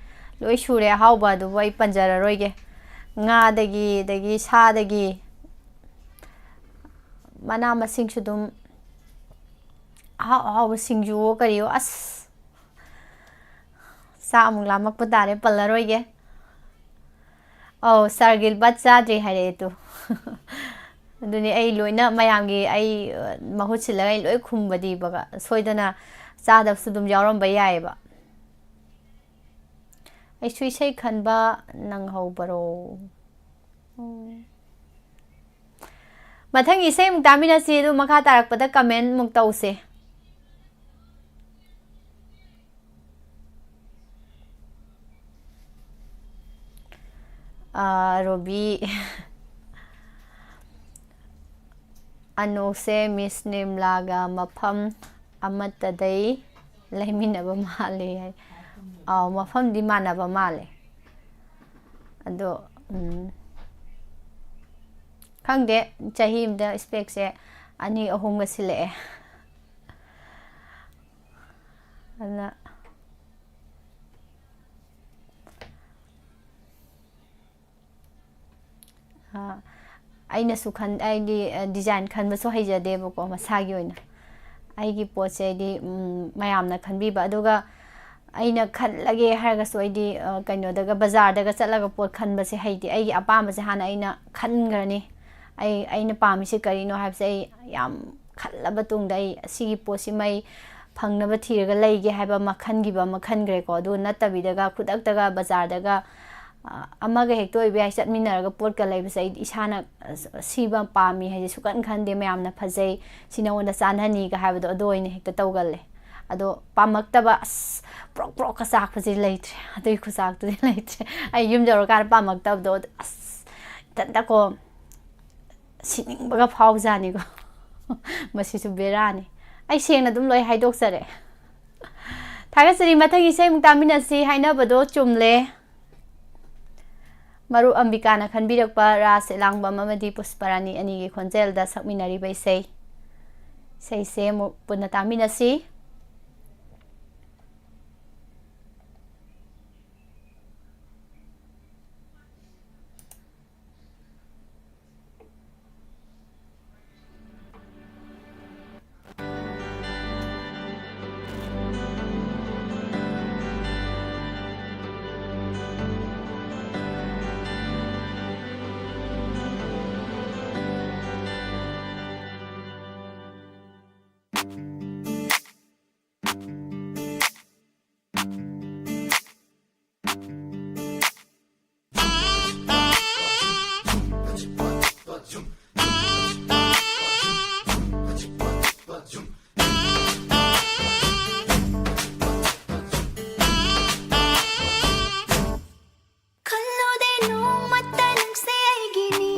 ꯂꯣꯏ ꯁꯨꯔꯦ ꯑꯍꯥꯎꯕ ꯑꯗꯨꯕꯨ ꯑꯩ ꯄꯟꯖꯔꯔꯣꯏꯒꯦ꯫ ꯉꯥꯗꯒꯤ, ꯑꯗꯒꯤ ꯁꯥꯗꯒꯤ, ꯃꯅꯥ ꯃꯁꯤꯡꯁꯨ ꯑꯗꯨꯝ ꯑꯍꯥꯎ ꯑꯍꯥꯎꯕ ꯁꯤꯡꯖꯨꯋꯣ ꯀꯔꯤꯋꯣ, ꯑꯁ! ꯆꯥꯛ ꯑꯃꯨꯛ ꯂꯥꯝꯃꯛꯄ ꯇꯥꯔꯦ, ꯄꯜꯂꯔꯣꯏꯒꯦ꯫ ꯑꯧ, ꯁꯥꯔ ꯒꯤꯜꯕꯔꯠ ꯆꯥꯗ꯭ꯔꯤ ꯍꯥꯏꯔꯛꯑꯦ ꯇꯨ꯫ ꯑꯗꯨꯅꯤ, ꯑꯩ ꯂꯣꯏꯅ ꯃꯌꯥꯝꯒꯤ ꯑꯩ, ꯑ, ꯃꯍꯨꯠ ꯁꯤꯜꯂꯒ ꯑꯩ ꯂꯣꯏ ꯈꯨꯝꯕꯗꯤꯕꯒ ꯁꯣꯏꯗꯅ ꯆꯥꯗꯕꯁꯨ ꯑꯗꯨꯝ ꯌꯥꯎꯔꯝꯕ ꯌꯥꯏꯌꯦꯕ꯫ ꯑꯩꯁꯨ ꯏꯁꯩ ꯈꯟꯕ ꯅꯪꯍꯧꯕꯔꯣ? ꯎꯝ꯫ ꯃꯊꯪꯒꯤ ꯏꯁꯩ ꯑꯃꯨꯛ ꯇꯥꯃꯤꯟꯅꯁꯤ, ꯑꯗꯨ ꯃꯈꯥ ꯇꯥꯔꯛꯄꯗ comment ꯑꯃꯨꯛ ꯇꯧꯁꯦ꯫ ꯑꯥ, ꯔꯣꯕꯤ꯫ ꯑꯅꯣꯛꯁꯦ ꯃꯤꯁ ꯅꯤꯔꯃꯂꯥꯒ ꯃꯐꯝ ꯑꯃꯠꯇꯗꯩ ꯂꯩꯃꯤꯟꯅꯕ ꯃꯥꯜꯂꯦ ꯍꯥꯏ꯫ ꯑꯥꯎ, ꯃꯐꯝꯗꯤ ꯃꯥꯟꯅꯕ ꯃꯥꯜꯂꯦ꯫ ꯑꯗꯣ, ꯎꯝ, ꯈꯪꯗꯦ, ꯆꯍꯤ ꯑꯃꯗ ꯏꯁꯄꯦꯛꯁꯦ ꯑꯅꯤ ꯑꯍꯨꯝꯒ ꯁꯤꯜꯂꯛꯑꯦ꯫ ꯑꯗꯨꯅ, ꯑ, ꯑꯩꯅꯁꯨ ꯈꯟ-, ꯑꯩꯗꯤ, ꯑ, design ꯈꯟꯕꯁꯨ ꯍꯩꯖꯗꯦꯕꯀꯣ, ꯃꯁꯥꯒꯤ ꯑꯣꯏꯅ꯫ ꯑꯩꯒꯤ ꯄꯣꯠꯁꯦ ꯑꯩꯗꯤ, ꯎꯝ, ꯃꯌꯥꯝꯅ ꯈꯟꯕꯤꯕ, ꯑꯗꯨꯒ ꯑꯩꯅ ꯈꯜꯂꯒꯦ ꯍꯥꯏꯔꯒꯁꯨ ꯑꯩꯗꯤ, ꯑ, ꯀꯩꯅꯣꯗꯒ, ꯕꯖꯥꯔꯗꯒ ꯆꯠꯂꯒ ꯄꯣꯠ ꯈꯟꯕꯁꯦ ꯍꯩꯇꯦ꯫ ꯑꯩꯒꯤ ꯑꯄꯥꯝꯕꯁꯦ ꯍꯥꯟꯅ ꯑꯩꯅ ꯈꯟꯈ꯭ꯔꯅꯤ꯫ ꯑꯩ, ꯑꯩꯅ ꯄꯥꯝꯃꯤꯁꯦ ꯀꯔꯤꯅꯣ ꯍꯥꯏꯕꯁꯦ ꯑꯩ ꯌꯥꯝ ꯈꯜꯂꯕ ꯇꯨꯡꯗ ꯑꯩ ꯑꯁꯤꯒꯤ ꯄꯣꯠꯁꯤꯃ ꯑꯩ ꯐꯪꯅꯕ ꯊꯤꯔꯒ ꯂꯩꯒꯦ ꯍꯥꯏꯕ ꯑꯃ ꯈꯟꯈꯤꯕ ꯑꯃ ꯈꯟꯈ꯭ꯔꯦꯀꯣ꯫ ꯑꯗꯨ ꯅꯠꯇꯕꯤꯗꯒ ꯈꯨꯗꯛꯇꯒ ꯕꯖꯥꯔꯗꯒ, ꯑ, ꯑꯃꯒ ꯍꯦꯛꯇ ꯑꯣꯏꯕ ꯌꯥꯏ, ꯆꯠꯃꯤꯟꯅꯔꯒ ꯄꯣꯠꯀ ꯂꯩꯕꯁꯦ ꯑꯩ ꯏꯁꯥꯅ, ꯑ, ꯁꯤꯕ ꯄꯥꯝꯃꯤ ꯍꯥꯏꯁꯦ ꯁꯨꯛꯈꯟ ꯈꯟꯗꯦ꯫ ꯃꯌꯥꯝꯅ ꯐꯖꯩ, ꯁꯤ ꯅꯉꯣꯟꯗ ꯆꯥꯟꯅꯅꯤꯒ ꯍꯥꯏꯕꯗꯣ ꯑꯗꯨ ꯑꯣꯏꯅ ꯍꯦꯛꯇ ꯇꯧꯒꯜꯂꯦ꯫ ꯑꯗꯣ ꯄꯥꯝꯃꯛꯇꯕ, ꯑꯁ, ꯄ꯭ꯔꯣꯛ ꯄ꯭ꯔꯣꯛꯀ ꯆꯥꯛꯄꯁꯤ ꯂꯩꯇ꯭ꯔꯦ꯫ ꯑꯗꯨꯒꯤ ꯈꯨꯆꯥꯛꯇꯨꯗꯤ ꯂꯩꯇ꯭ꯔꯦ꯫ ꯑꯩ ꯌꯨꯝ ꯌꯧꯔꯀꯥꯟꯗ ꯄꯥꯝꯃꯛꯇꯕꯗꯣ, ꯑꯁ, ꯏꯊꯟꯇꯀꯣ ꯁꯤꯅꯤꯡꯕꯒ ꯐꯥꯎꯖꯥꯅꯤꯀꯣ꯫ ꯃꯁꯤꯁꯨ ꯕꯦꯔꯥꯅꯤ꯫ ꯑꯩ ꯁꯦꯡꯅ ꯑꯗꯨꯝ ꯂꯣꯏ ꯍꯥꯏꯗꯣꯛꯆꯔꯦ꯫ ꯊꯥꯒꯠꯆꯔꯤ꯫ ꯃꯊꯪ ꯏꯁꯩ ꯑꯃꯨꯛ ꯇꯥꯃꯤꯟꯅꯁꯤ꯫ ꯍꯥꯏꯅꯕꯗꯣ ꯆꯨꯝꯂꯦ꯫ ꯃꯔꯨꯞ ꯑꯝꯕꯤꯀꯥꯅ ꯈꯟꯕꯤꯔꯛꯄ ꯔꯥꯁ ꯏꯂꯥꯡꯕꯝ ꯑꯃꯗꯤ ꯄꯨꯁꯄꯔꯥꯅꯤ ꯑꯅꯤꯒꯤ ꯈꯣꯟꯖꯦꯜꯗ ꯁꯛꯃꯤꯟꯅꯔꯤꯕ ꯏꯁꯩ, ꯏꯁꯩꯁꯦ ꯑꯃꯨꯛ ꯄꯨꯟꯅ ꯇꯥꯃꯤꯟꯅꯁꯤ꯫ ꯈꯜꯂꯨꯗꯦ ꯅꯣꯡꯃꯇ ꯅꯪꯁꯦ ꯑꯩꯒꯤꯅꯤ,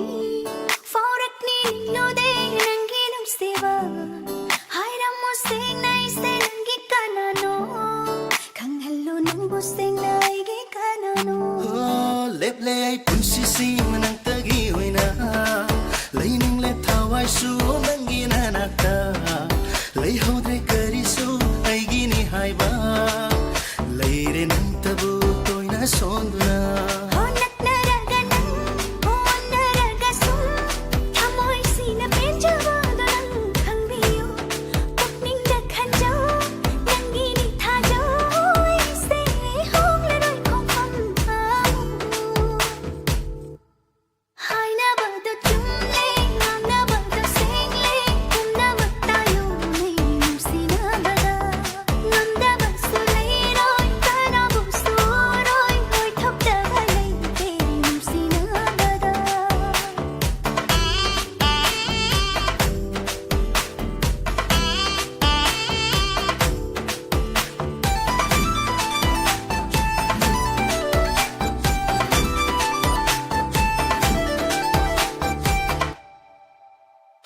ꯐꯥꯎꯔꯛꯅꯤ ꯅꯤꯡꯂꯨꯗꯦ ꯅꯪꯒꯤ ꯅꯨꯡꯁꯤꯕ꯫ ꯍꯥꯏꯔꯝꯃꯨ ꯁꯦꯡꯅ ꯑꯩꯁꯦ ꯅꯪꯒꯤ ꯀꯅꯥꯅꯣ, ꯈꯪꯍꯜꯂꯨ ꯅꯪꯕꯨ ꯁꯦꯡꯅ ꯑꯩꯒꯤ ꯀꯅꯥꯅꯣ꯫ ꯑꯣ, ꯂꯦꯞꯂꯦ ꯑꯩ ꯄꯨꯟꯁꯤꯁꯤ ꯅꯪꯇꯒꯤ ꯑꯣꯏꯅ, ꯂꯩꯅꯤꯡꯂꯦ ꯊꯋꯥꯏꯁꯨ ꯅꯪꯒꯤ ꯅꯅꯥꯛꯇ, ꯂꯩꯍꯧꯗ꯭ꯔꯦ ꯀꯔꯤꯁꯨ ꯑꯩꯒꯤꯅꯤ ꯍꯥꯏꯕ, ꯂꯩꯔꯦ ꯅꯪꯇꯕꯨ ꯇꯣꯏꯅ ꯁꯣꯟꯗꯨꯅ꯫ ꯍꯣ ꯅꯛꯅꯔꯒ ꯅꯪ, ꯍꯣ ꯑꯣꯟꯅꯔꯒꯁꯨ, ꯊꯃꯣꯏꯁꯤꯅ ꯄꯦꯟꯖꯕꯗꯣ ꯅꯪ ꯈꯪꯕꯤꯌꯨ꯫ ꯄꯨꯛꯅꯤꯡꯗ ꯈꯟꯖꯧ, ꯅꯪꯒꯤꯅꯤ ꯊꯥꯖꯧ, ꯑꯩꯁꯦ ꯍꯣꯡꯂꯔꯣꯏ ꯈꯣꯡꯐꯝ ꯑꯃꯨꯛ꯫ ꯍꯥꯏꯅꯕꯗꯣ ꯆꯨꯝꯂꯦ, ꯉꯥꯡꯅꯕꯗꯣ ꯁꯦꯡꯂꯦ, ꯄꯨꯝꯅꯃꯛ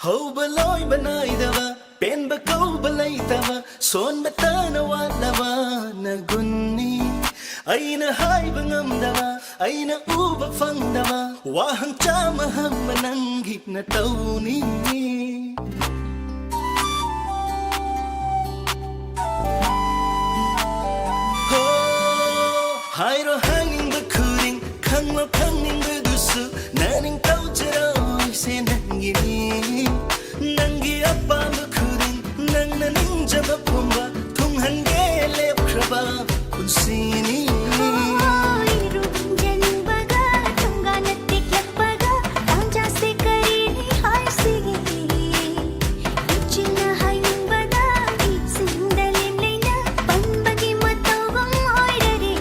ꯍꯧꯕ ꯂꯣꯏꯕ ꯅꯥꯏꯗꯕ, ꯄꯦꯟꯕ ꯀꯧꯕ ꯂꯩꯇꯕ, ꯁꯣꯟꯕ ꯇꯥꯅ ꯋꯥꯠꯂꯕ ꯅꯒꯨꯟꯅꯤ꯫ ꯑꯩꯅ ꯍꯥꯏꯕ ꯉꯝꯗꯕ, ꯑꯩꯅ ꯎꯕ ꯐꯪꯗꯕ, ꯋꯥꯍꯪ ꯆꯥꯝꯃ ꯍꯪꯕ ꯅꯪꯒꯤ ꯅꯇꯧꯅꯤ꯫ ꯍꯣ, ꯍꯥꯏꯔꯣ ꯍꯥꯏꯅꯤꯡꯕ ꯈꯨꯗꯤꯡ, ꯈꯪꯂꯣ ꯈꯪꯅꯤꯡꯕꯗꯨꯁꯨ, ꯅꯅꯤꯡ ꯇꯧꯖꯔꯣꯏꯁꯦ ꯅꯪꯒꯤꯅꯤ꯫ ꯅꯪꯒꯤ ꯑꯄꯥꯝꯕ ꯈꯨꯗꯤꯡ, ꯅꯪꯅ ꯅꯤꯡꯖꯕ ꯄꯨꯝꯕ, ꯊꯨꯡꯍꯟꯒꯦ ꯂꯦꯞꯈ꯭ꯔꯕ ꯄꯨꯟꯁꯤꯅꯤ꯫ ꯍꯣꯏ, ꯔꯨꯝꯖꯟꯕꯒ, ꯊꯣꯡꯒꯥꯟꯅ ꯇꯦꯛꯂꯛꯄꯒ, ꯇꯥꯟꯖꯥꯁꯦ ꯀꯔꯤꯅꯤ ꯍꯥꯏꯁꯤꯒꯦ? ꯏꯆꯤꯟꯅ ꯍꯥꯏꯅꯤꯡꯕꯗ, ꯏꯆꯤꯟꯗ ꯂꯦꯝꯂꯩꯅ ꯄꯟꯕꯒꯤ ꯃꯇꯧꯒꯨꯝ ꯑꯣꯏꯔꯔꯦ꯫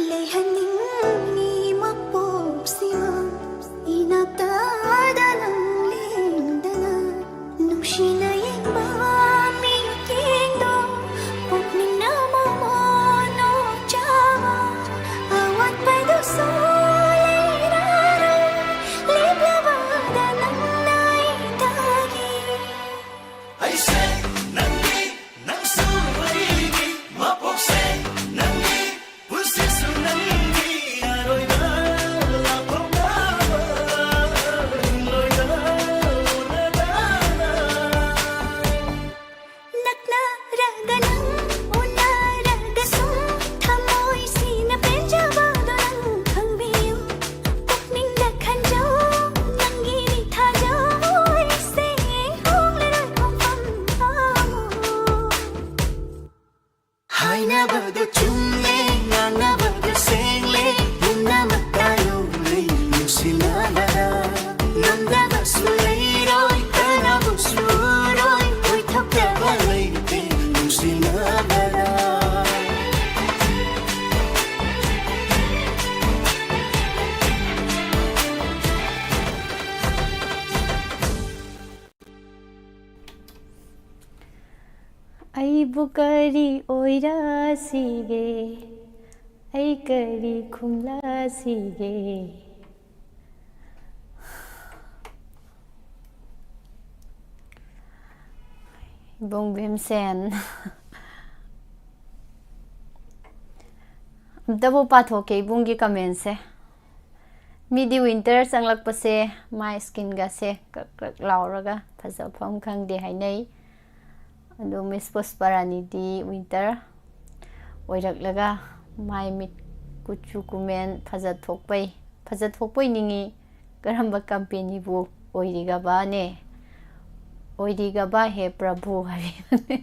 ꯂꯩꯍꯟꯅꯤꯡꯉꯤ ꯃꯄꯣꯛꯁꯤꯃ ꯏꯅꯥꯛꯇꯗ ꯅꯪ ꯂꯦꯡꯗꯅ꯫ ꯅꯨꯡꯁꯤꯅ ꯌꯦꯡꯕ ꯃꯤꯠꯌꯦꯡꯗꯣ ꯄꯨꯛꯅꯤꯡꯅ ꯃꯃꯣꯟ ꯅꯣꯛꯆꯕ꯫ ꯑꯋꯥꯠꯄꯗꯨꯁꯨ ꯂꯩꯔꯔꯣꯏ ꯂꯦꯞꯂꯕꯗ ꯅꯪꯅ ꯑꯩꯇꯒꯤ꯫ ꯑꯩꯁꯦ ꯅꯪꯒꯤ, ꯅꯪꯁꯨ ꯑꯩꯒꯤ, ꯃꯄꯣꯛꯁꯦ ꯅꯪꯒꯤ, ꯄꯨꯟꯁꯤꯁꯨ ꯅꯪꯒꯤ, ꯑꯔꯣꯏꯕ ꯂꯥꯞꯊꯣꯛꯅꯕ ꯂꯣꯏꯅ ꯎꯅꯗꯅ꯫ ꯅꯛꯅꯔꯒ ꯅꯪ ꯎꯅꯔꯒ ꯁꯨꯝ ꯊꯃꯣꯏꯁꯤꯅ ꯄꯦꯟꯖꯕꯗꯣ ꯅꯪ ꯈꯪꯕꯤꯌꯨ꯫ ꯄꯨꯛꯅꯤꯡꯗ ꯈꯟꯖꯧ, ꯅꯪꯒꯤꯅꯤ ꯊꯥꯖꯧ, ꯑꯩꯁꯦ ꯍꯣꯡꯂꯔꯣꯏ ꯈꯣꯡꯐꯝ ꯑꯃꯨꯛ꯫ ꯍꯥꯏꯅꯕꯗꯣ ꯆꯨꯝꯃꯦ, ꯑꯩꯕꯨ ꯀꯔꯤ ꯑꯣꯏꯔꯁꯤꯒꯦ? ꯑꯩ ꯀꯔꯤ ꯈꯨꯝꯂꯁꯤꯒꯦ? ꯏꯕꯨꯡ ꯚꯤꯝꯁꯦꯟ꯫ ꯑꯝꯇꯕꯨ ꯄꯥꯊꯣꯛꯀꯦ ꯏꯕꯨꯡꯒꯤ comment ꯁꯦ꯫ ꯃꯤꯗꯤ winter ꯆꯪꯂꯛꯄꯁꯦ ꯃꯥꯏ skin ꯒꯁꯦ ꯀ꯭ꯔꯛ ꯀ꯭ꯔꯛ ꯂꯥꯎꯔꯒ ꯐꯖꯐꯝ ꯈꯪꯗꯦ ꯍꯥꯏꯅꯩ꯫ ꯑꯗꯣ ꯃꯤꯁ ꯄꯨꯁꯄꯔꯥꯅꯤꯗꯤ winter ꯑꯣꯏꯔꯛꯂꯒ ꯃꯥꯏ ꯃꯤꯠ ꯀꯨꯆꯨ ꯀꯨꯃꯦꯟ ꯐꯖꯊꯣꯛꯄꯩ, ꯐꯖꯊꯣꯛꯄꯣꯏ ꯅꯤꯡꯉꯤ꯫ ꯀꯔꯝꯕ company ꯕꯨ ꯑꯣꯏꯔꯤꯒꯕꯅꯦ? ꯑꯣꯏꯔꯤꯒꯕ ꯍꯦ ꯄ꯭ꯔꯚꯨ ꯍꯥꯏꯕꯤꯕꯅꯦ꯫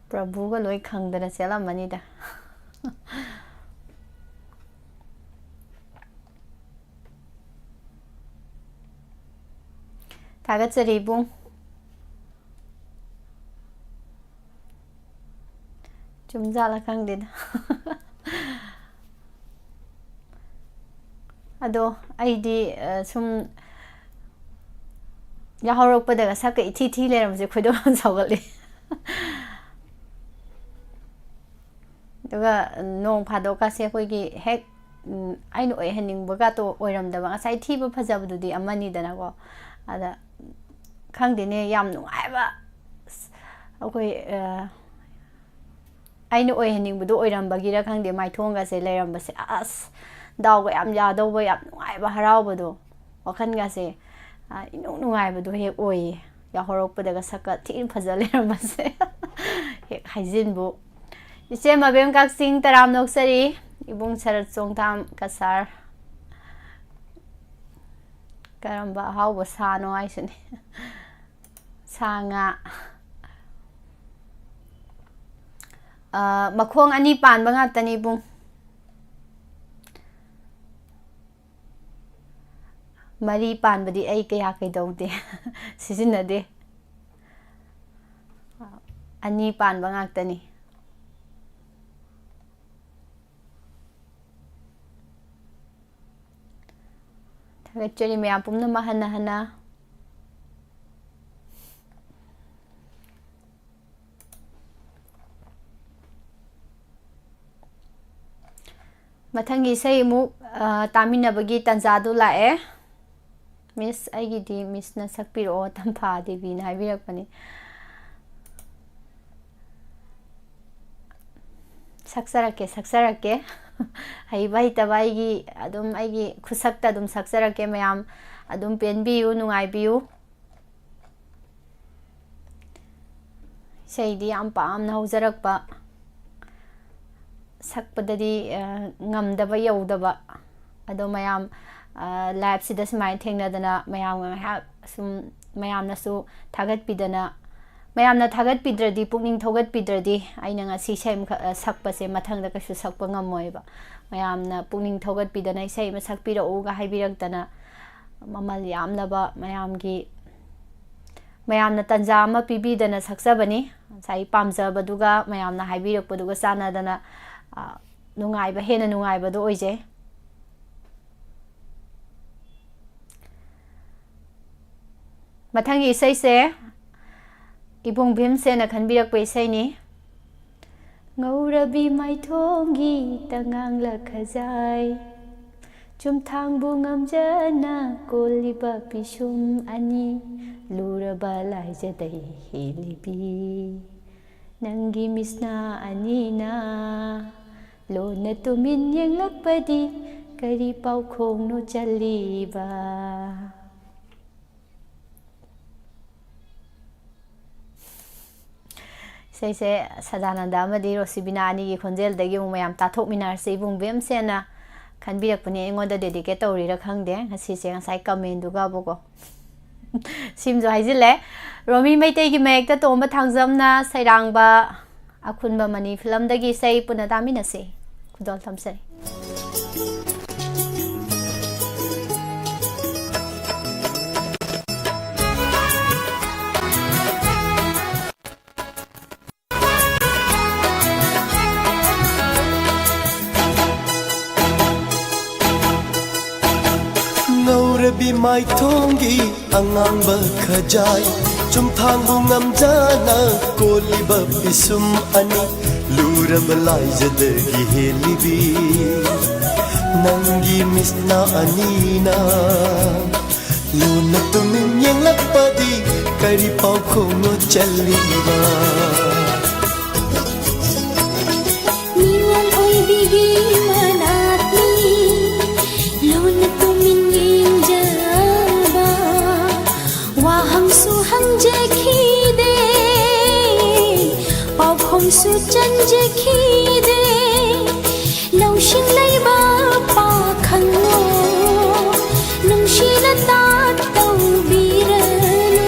ꯄ꯭ꯔꯚꯨꯒ ꯂꯣꯏ ꯈꯪꯗꯅ ꯆꯦꯜꯂꯝꯃꯅꯤꯗ꯫ ꯊꯥꯒꯠꯆꯔꯤ ꯏꯕꯨꯡ꯫ ꯆꯨꯝꯖꯥꯠꯂ ꯈꯪꯗꯦꯗ꯫ ꯑꯗꯣ ꯑꯩꯗꯤ, ꯑ, ꯁꯨꯝ ꯌꯥꯍꯧꯔꯛꯄꯗꯒ ꯁꯛꯀ ꯏꯊꯤ ꯊꯤ ꯂꯩꯔꯝꯕꯁꯦ ꯈꯣꯏꯗꯧ ꯌꯥꯝ ꯁꯥꯎꯒꯠꯂꯤ꯫ ꯑꯗꯨꯒ ꯅꯣꯡ ꯐꯥꯗꯣꯛꯀꯁꯦ ꯑꯩꯈꯣꯏꯒꯤ ꯍꯦꯛ, ꯎꯝ, ꯑꯩꯅ ꯑꯣꯏꯍꯟꯅꯤꯡꯕꯒꯇꯣ ꯑꯣꯏꯔꯝꯗꯕ, ꯉꯁꯥꯏ ꯊꯤꯕ ꯐꯖꯕꯗꯨꯗꯤ ꯑꯃꯅꯤꯗꯅꯀꯣ꯫ ꯑꯗ ꯈꯪꯗꯦꯅꯦ, ꯌꯥꯝ ꯅꯨꯡꯉꯥꯏꯕ, ꯑꯁ, ꯑꯩꯈꯣꯏ, ꯑ, ꯑꯩꯅ ꯑꯣꯏꯍꯟꯅꯤꯡꯕꯗꯣ ꯑꯣꯏꯔꯝꯕꯒꯤꯔ ꯈꯪꯗꯦ, ꯃꯥꯏꯊꯣꯡꯒꯁꯦ ꯂꯩꯔꯝꯕꯁꯦ, ꯑꯁ, ꯗꯥꯎꯒ ꯌꯥꯝ ꯌꯥꯗꯧꯕ, ꯌꯥꯝ ꯅꯨꯡꯉꯥꯏꯕ, ꯍꯔꯥꯎꯕꯗꯣ, ꯋꯥꯈꯜꯒꯁꯦ, ꯑ, ꯏꯅꯨꯡ ꯅꯨꯡꯉꯥꯏꯕꯗꯣ ꯍꯦꯛ ꯑꯣꯏꯌꯦ꯫ ꯌꯥꯍꯧꯔꯛꯄꯗꯒ ꯁꯛꯀ ꯊꯤꯅ ꯐꯖ ꯂꯩꯔꯝꯕꯁꯦ꯫ ꯍꯦꯛ ꯍꯥꯏꯖꯤꯟꯕꯨ꯫ ꯏꯆꯦ ꯃꯕꯦꯝ ꯀꯛꯆꯤꯡ ꯇꯔꯥꯝꯅ ꯑꯣꯛꯆꯔꯤ꯫ ꯏꯕꯨꯡ ꯁꯔꯠ ꯆꯣꯡꯊꯥꯝ ꯀꯁꯥꯔ꯫ ꯀꯔꯝꯕ ꯑꯍꯥꯎꯕ ꯁꯥꯅꯣ ꯍꯥꯏꯁꯤꯅꯦ꯫ ꯁꯥ ꯉꯥ꯫ ꯑ, ꯃꯈꯣꯡ ꯑꯅꯤ ꯄꯥꯟꯕ ꯉꯥꯛꯇꯅꯤ ꯏꯕꯨꯡ꯫ ꯃꯔꯤ ꯄꯥꯟꯕꯗꯤ ꯑꯩ ꯀꯌꯥ ꯀꯩꯗꯧꯗꯦ, ꯁꯤꯖꯤꯟꯅꯗꯦ꯫ ꯑꯅꯤ ꯄꯥꯟꯕ ꯉꯥꯛꯇꯅꯤ꯫ ꯊꯥꯒꯠꯆꯔꯤ ꯃꯌꯥꯝ ꯄꯨꯝꯅꯃꯛ ꯍꯟꯅ ꯍꯟꯅ꯫ ꯃꯊꯪꯒꯤ ꯏꯁꯩ ꯑꯃꯨꯛ, ꯑ, ꯇꯥꯃꯤꯟꯅꯕꯒꯤ ꯇꯥꯟꯖꯥꯗꯨ ꯂꯥꯛꯑꯦ꯫ ꯃꯤꯁ, ꯑꯩꯒꯤꯗꯤ ꯃꯤꯁꯅ ꯁꯛꯄꯤꯔꯛꯑꯣ, ꯇꯝꯐꯥ ꯗꯦꯕꯤꯅ ꯍꯥꯏꯕꯤꯔꯛꯄꯅꯤ꯫ ꯁꯛꯆꯔꯛꯀꯦ, ꯁꯛꯆꯔꯛꯀꯦ꯫ ꯍꯩꯕ ꯍꯩꯇꯕ ꯑꯩꯒꯤ, ꯑꯗꯨꯝ ꯑꯩꯒꯤ ꯈꯨꯠꯁꯛꯇ ꯑꯗꯨꯝ ꯁꯛꯆꯔꯛꯀꯦ꯫ ꯃꯌꯥꯝ ꯑꯗꯨꯝ ꯄꯦꯟꯕꯤꯌꯨ, ꯅꯨꯡꯉꯥꯏꯕꯤꯌꯨ꯫ ꯏꯁꯩꯗꯤ ꯌꯥꯝ ꯄꯥꯝꯅ ꯍꯧꯖꯔꯛꯄ, ꯁꯛꯄꯗꯗꯤ, ꯑ, ꯉꯝꯗꯕ ꯌꯧꯗꯕ, ꯑꯗꯣ ꯃꯌꯥꯝ, ꯑ, liveꯁꯤꯗ ꯁꯨꯃꯥꯏꯅ ꯊꯦꯡꯅꯗꯅ ꯃꯌꯥꯝꯒ ꯉꯥꯏꯍꯥꯛ ꯁꯨꯝ, ꯃꯌꯥꯝꯅꯁꯨ ꯊꯥꯒꯠꯄꯤꯗꯅ, ꯃꯌꯥꯝꯅ ꯊꯥꯒꯠꯄꯤꯗ꯭ꯔꯗꯤ, ꯄꯨꯛꯅꯤꯡ ꯊꯧꯒꯠꯄꯤꯗ꯭ꯔꯗꯤ ꯑꯩꯅ ꯉꯁꯤ ꯏꯁꯩ ꯑꯃꯈꯛ, ꯑ, ꯁꯛꯄꯁꯦ ꯃꯊꯪꯗ ꯀꯩꯁꯨ ꯁꯛꯄ ꯉꯝꯃꯣꯏꯕ꯫ ꯃꯌꯥꯝꯅ ꯄꯨꯛꯅꯤꯡ ꯊꯧꯒꯠꯄꯤꯗꯅ ꯏꯁꯩ ꯑꯃ ꯁꯛꯄꯤꯔꯛꯎꯒ ꯍꯥꯏꯕꯤꯔꯛꯇꯅ, ꯃꯃꯜ ꯌꯥꯝꯂꯕ ꯃꯌꯥꯝꯒꯤ, ꯃꯌꯥꯝꯅ ꯇꯟꯖꯥ ꯑꯃ ꯄꯤꯕꯤꯗꯅ ꯁꯛꯆꯕꯅꯤ꯫ ꯉꯁꯥꯏ ꯄꯥꯝꯖꯕꯗꯨꯒ ꯃꯌꯥꯝꯅ ꯍꯥꯏꯕꯤꯔꯛꯄꯗꯨꯒ ꯆꯥꯟꯅꯗꯅ, ꯑ, ꯅꯨꯡꯉꯥꯏꯕ, ꯍꯦꯟꯅ ꯅꯨꯡꯉꯥꯏꯕꯗꯣ ꯑꯣꯏꯖꯩ꯫ ꯃꯊꯪꯒꯤ ꯏꯁꯩꯁꯦ ꯏꯕꯨꯡ ꯚꯤꯝꯁꯦꯟꯅ ꯈꯟꯕꯤꯔꯛꯄ ꯏꯁꯩꯅꯤ꯫ ꯉꯧꯔꯕꯤ ꯃꯥꯏꯊꯣꯡꯒꯤ ꯇꯉꯥꯡꯂ ꯈꯖꯥꯏ, ꯆꯨꯝꯊꯥꯡꯕꯨ ꯉꯝꯖꯅ ꯀꯣꯜꯂꯤꯕ ꯄꯤꯁꯨꯝ ꯑꯅꯤ, ꯂꯨꯔꯕ ꯂꯥꯏꯖꯗꯩ ꯍꯦꯜꯂꯤꯕꯤ ꯅꯪꯒꯤ ꯃꯤꯠꯁꯅꯥ ꯑꯅꯤꯅ, ꯂꯣꯟꯅ ꯇꯨꯃꯤꯟ ꯌꯦꯡꯂꯛꯄꯗꯤ ꯀꯔꯤ ꯄꯥꯎꯈꯣꯡꯅꯣ ꯆꯜꯂꯤꯕ? ꯏꯁꯩꯁꯦ ꯁꯗꯥꯅꯟꯗ ꯑꯃꯗꯤ ꯔꯣꯁꯤꯕꯤꯅꯥ ꯑꯅꯤꯒꯤ ꯈꯣꯟꯖꯦꯜꯗꯒꯤ ꯑꯃꯨꯛ ꯃꯌꯥꯝ ꯇꯥꯊꯣꯛꯃꯤꯟꯅꯔꯁꯤ꯫ ꯏꯕꯨꯡ ꯚꯤꯝꯁꯦꯟꯅ ꯈꯟꯕꯤꯔꯛꯄꯅꯦ, ꯑꯩꯉꯣꯟꯗ dedicate ꯇꯧꯔꯤꯔꯥ ꯈꯪꯗꯦ ꯉꯁꯤꯁꯦ, ꯉꯁꯥꯏ commentꯗꯨꯒꯕꯨꯀꯣ꯫ ꯁꯤꯝꯁꯨ ꯍꯥꯏꯖꯤꯜꯂꯦ꯫ ꯔꯣꯃꯤ ꯃꯩꯇꯩꯒꯤ ꯃꯌꯦꯛꯇ ꯇꯣꯝꯕ ꯊꯥꯡꯖꯝꯅ ꯁꯩꯔꯥꯡꯕ ꯑꯈꯨꯟꯕ ꯃꯅꯤ ꯐꯤꯂꯝꯗꯒꯤ ꯏꯁꯩ ꯄꯨꯟꯅ ꯇꯥꯃꯤꯟꯅꯁꯤ꯫ ꯈꯨꯗꯣꯜ ꯇꯝꯖꯔꯤ꯫ ꯉꯧꯔꯕꯤ ꯃꯥꯏꯊꯣꯡꯒꯤ ꯑꯉꯥꯡꯕ ꯈꯖꯥꯏ, ꯆꯨꯝꯊꯥꯡꯕꯨ ꯉꯝꯖꯅ ꯀꯣꯜꯂꯤꯕ ꯄꯤꯁꯨꯝ ꯑꯅꯤ, ꯂꯨꯔ ꯔꯕ ꯂꯥꯏꯖꯗꯒꯤ ꯍꯦꯜꯂꯤꯕꯤ ꯅꯪꯒꯤ ꯃꯤꯠꯅ ꯑꯅꯤꯅ ꯂꯨꯅ ꯇꯨꯃꯤꯟ ꯌꯦꯡꯂꯛꯄꯗꯤ ꯀꯔꯤ ꯄꯥꯎꯈꯨꯝꯅꯣ ꯆꯜꯂꯤꯕ? ꯃꯤꯉꯣꯟ ꯑꯣꯏꯕꯤꯒꯤ ꯃꯅꯥꯛꯅꯤ ꯂꯨꯅ ꯇꯨꯃꯤꯟ ꯌꯦꯡꯖꯕ꯫ ꯋꯥꯍꯪꯁꯨ ꯍꯪꯖꯈꯤꯗꯦ, ꯄꯥꯎꯈꯨꯝꯁꯨ ꯆꯟꯖꯈꯤꯗꯦ꯫ ꯂꯧꯁꯤꯡ ꯂꯩꯕ ꯄꯥꯈꯪꯂꯣ, ꯅꯨꯡꯁꯤꯅ ꯇꯥꯛ ꯇꯧꯕꯤꯔꯅꯨ꯫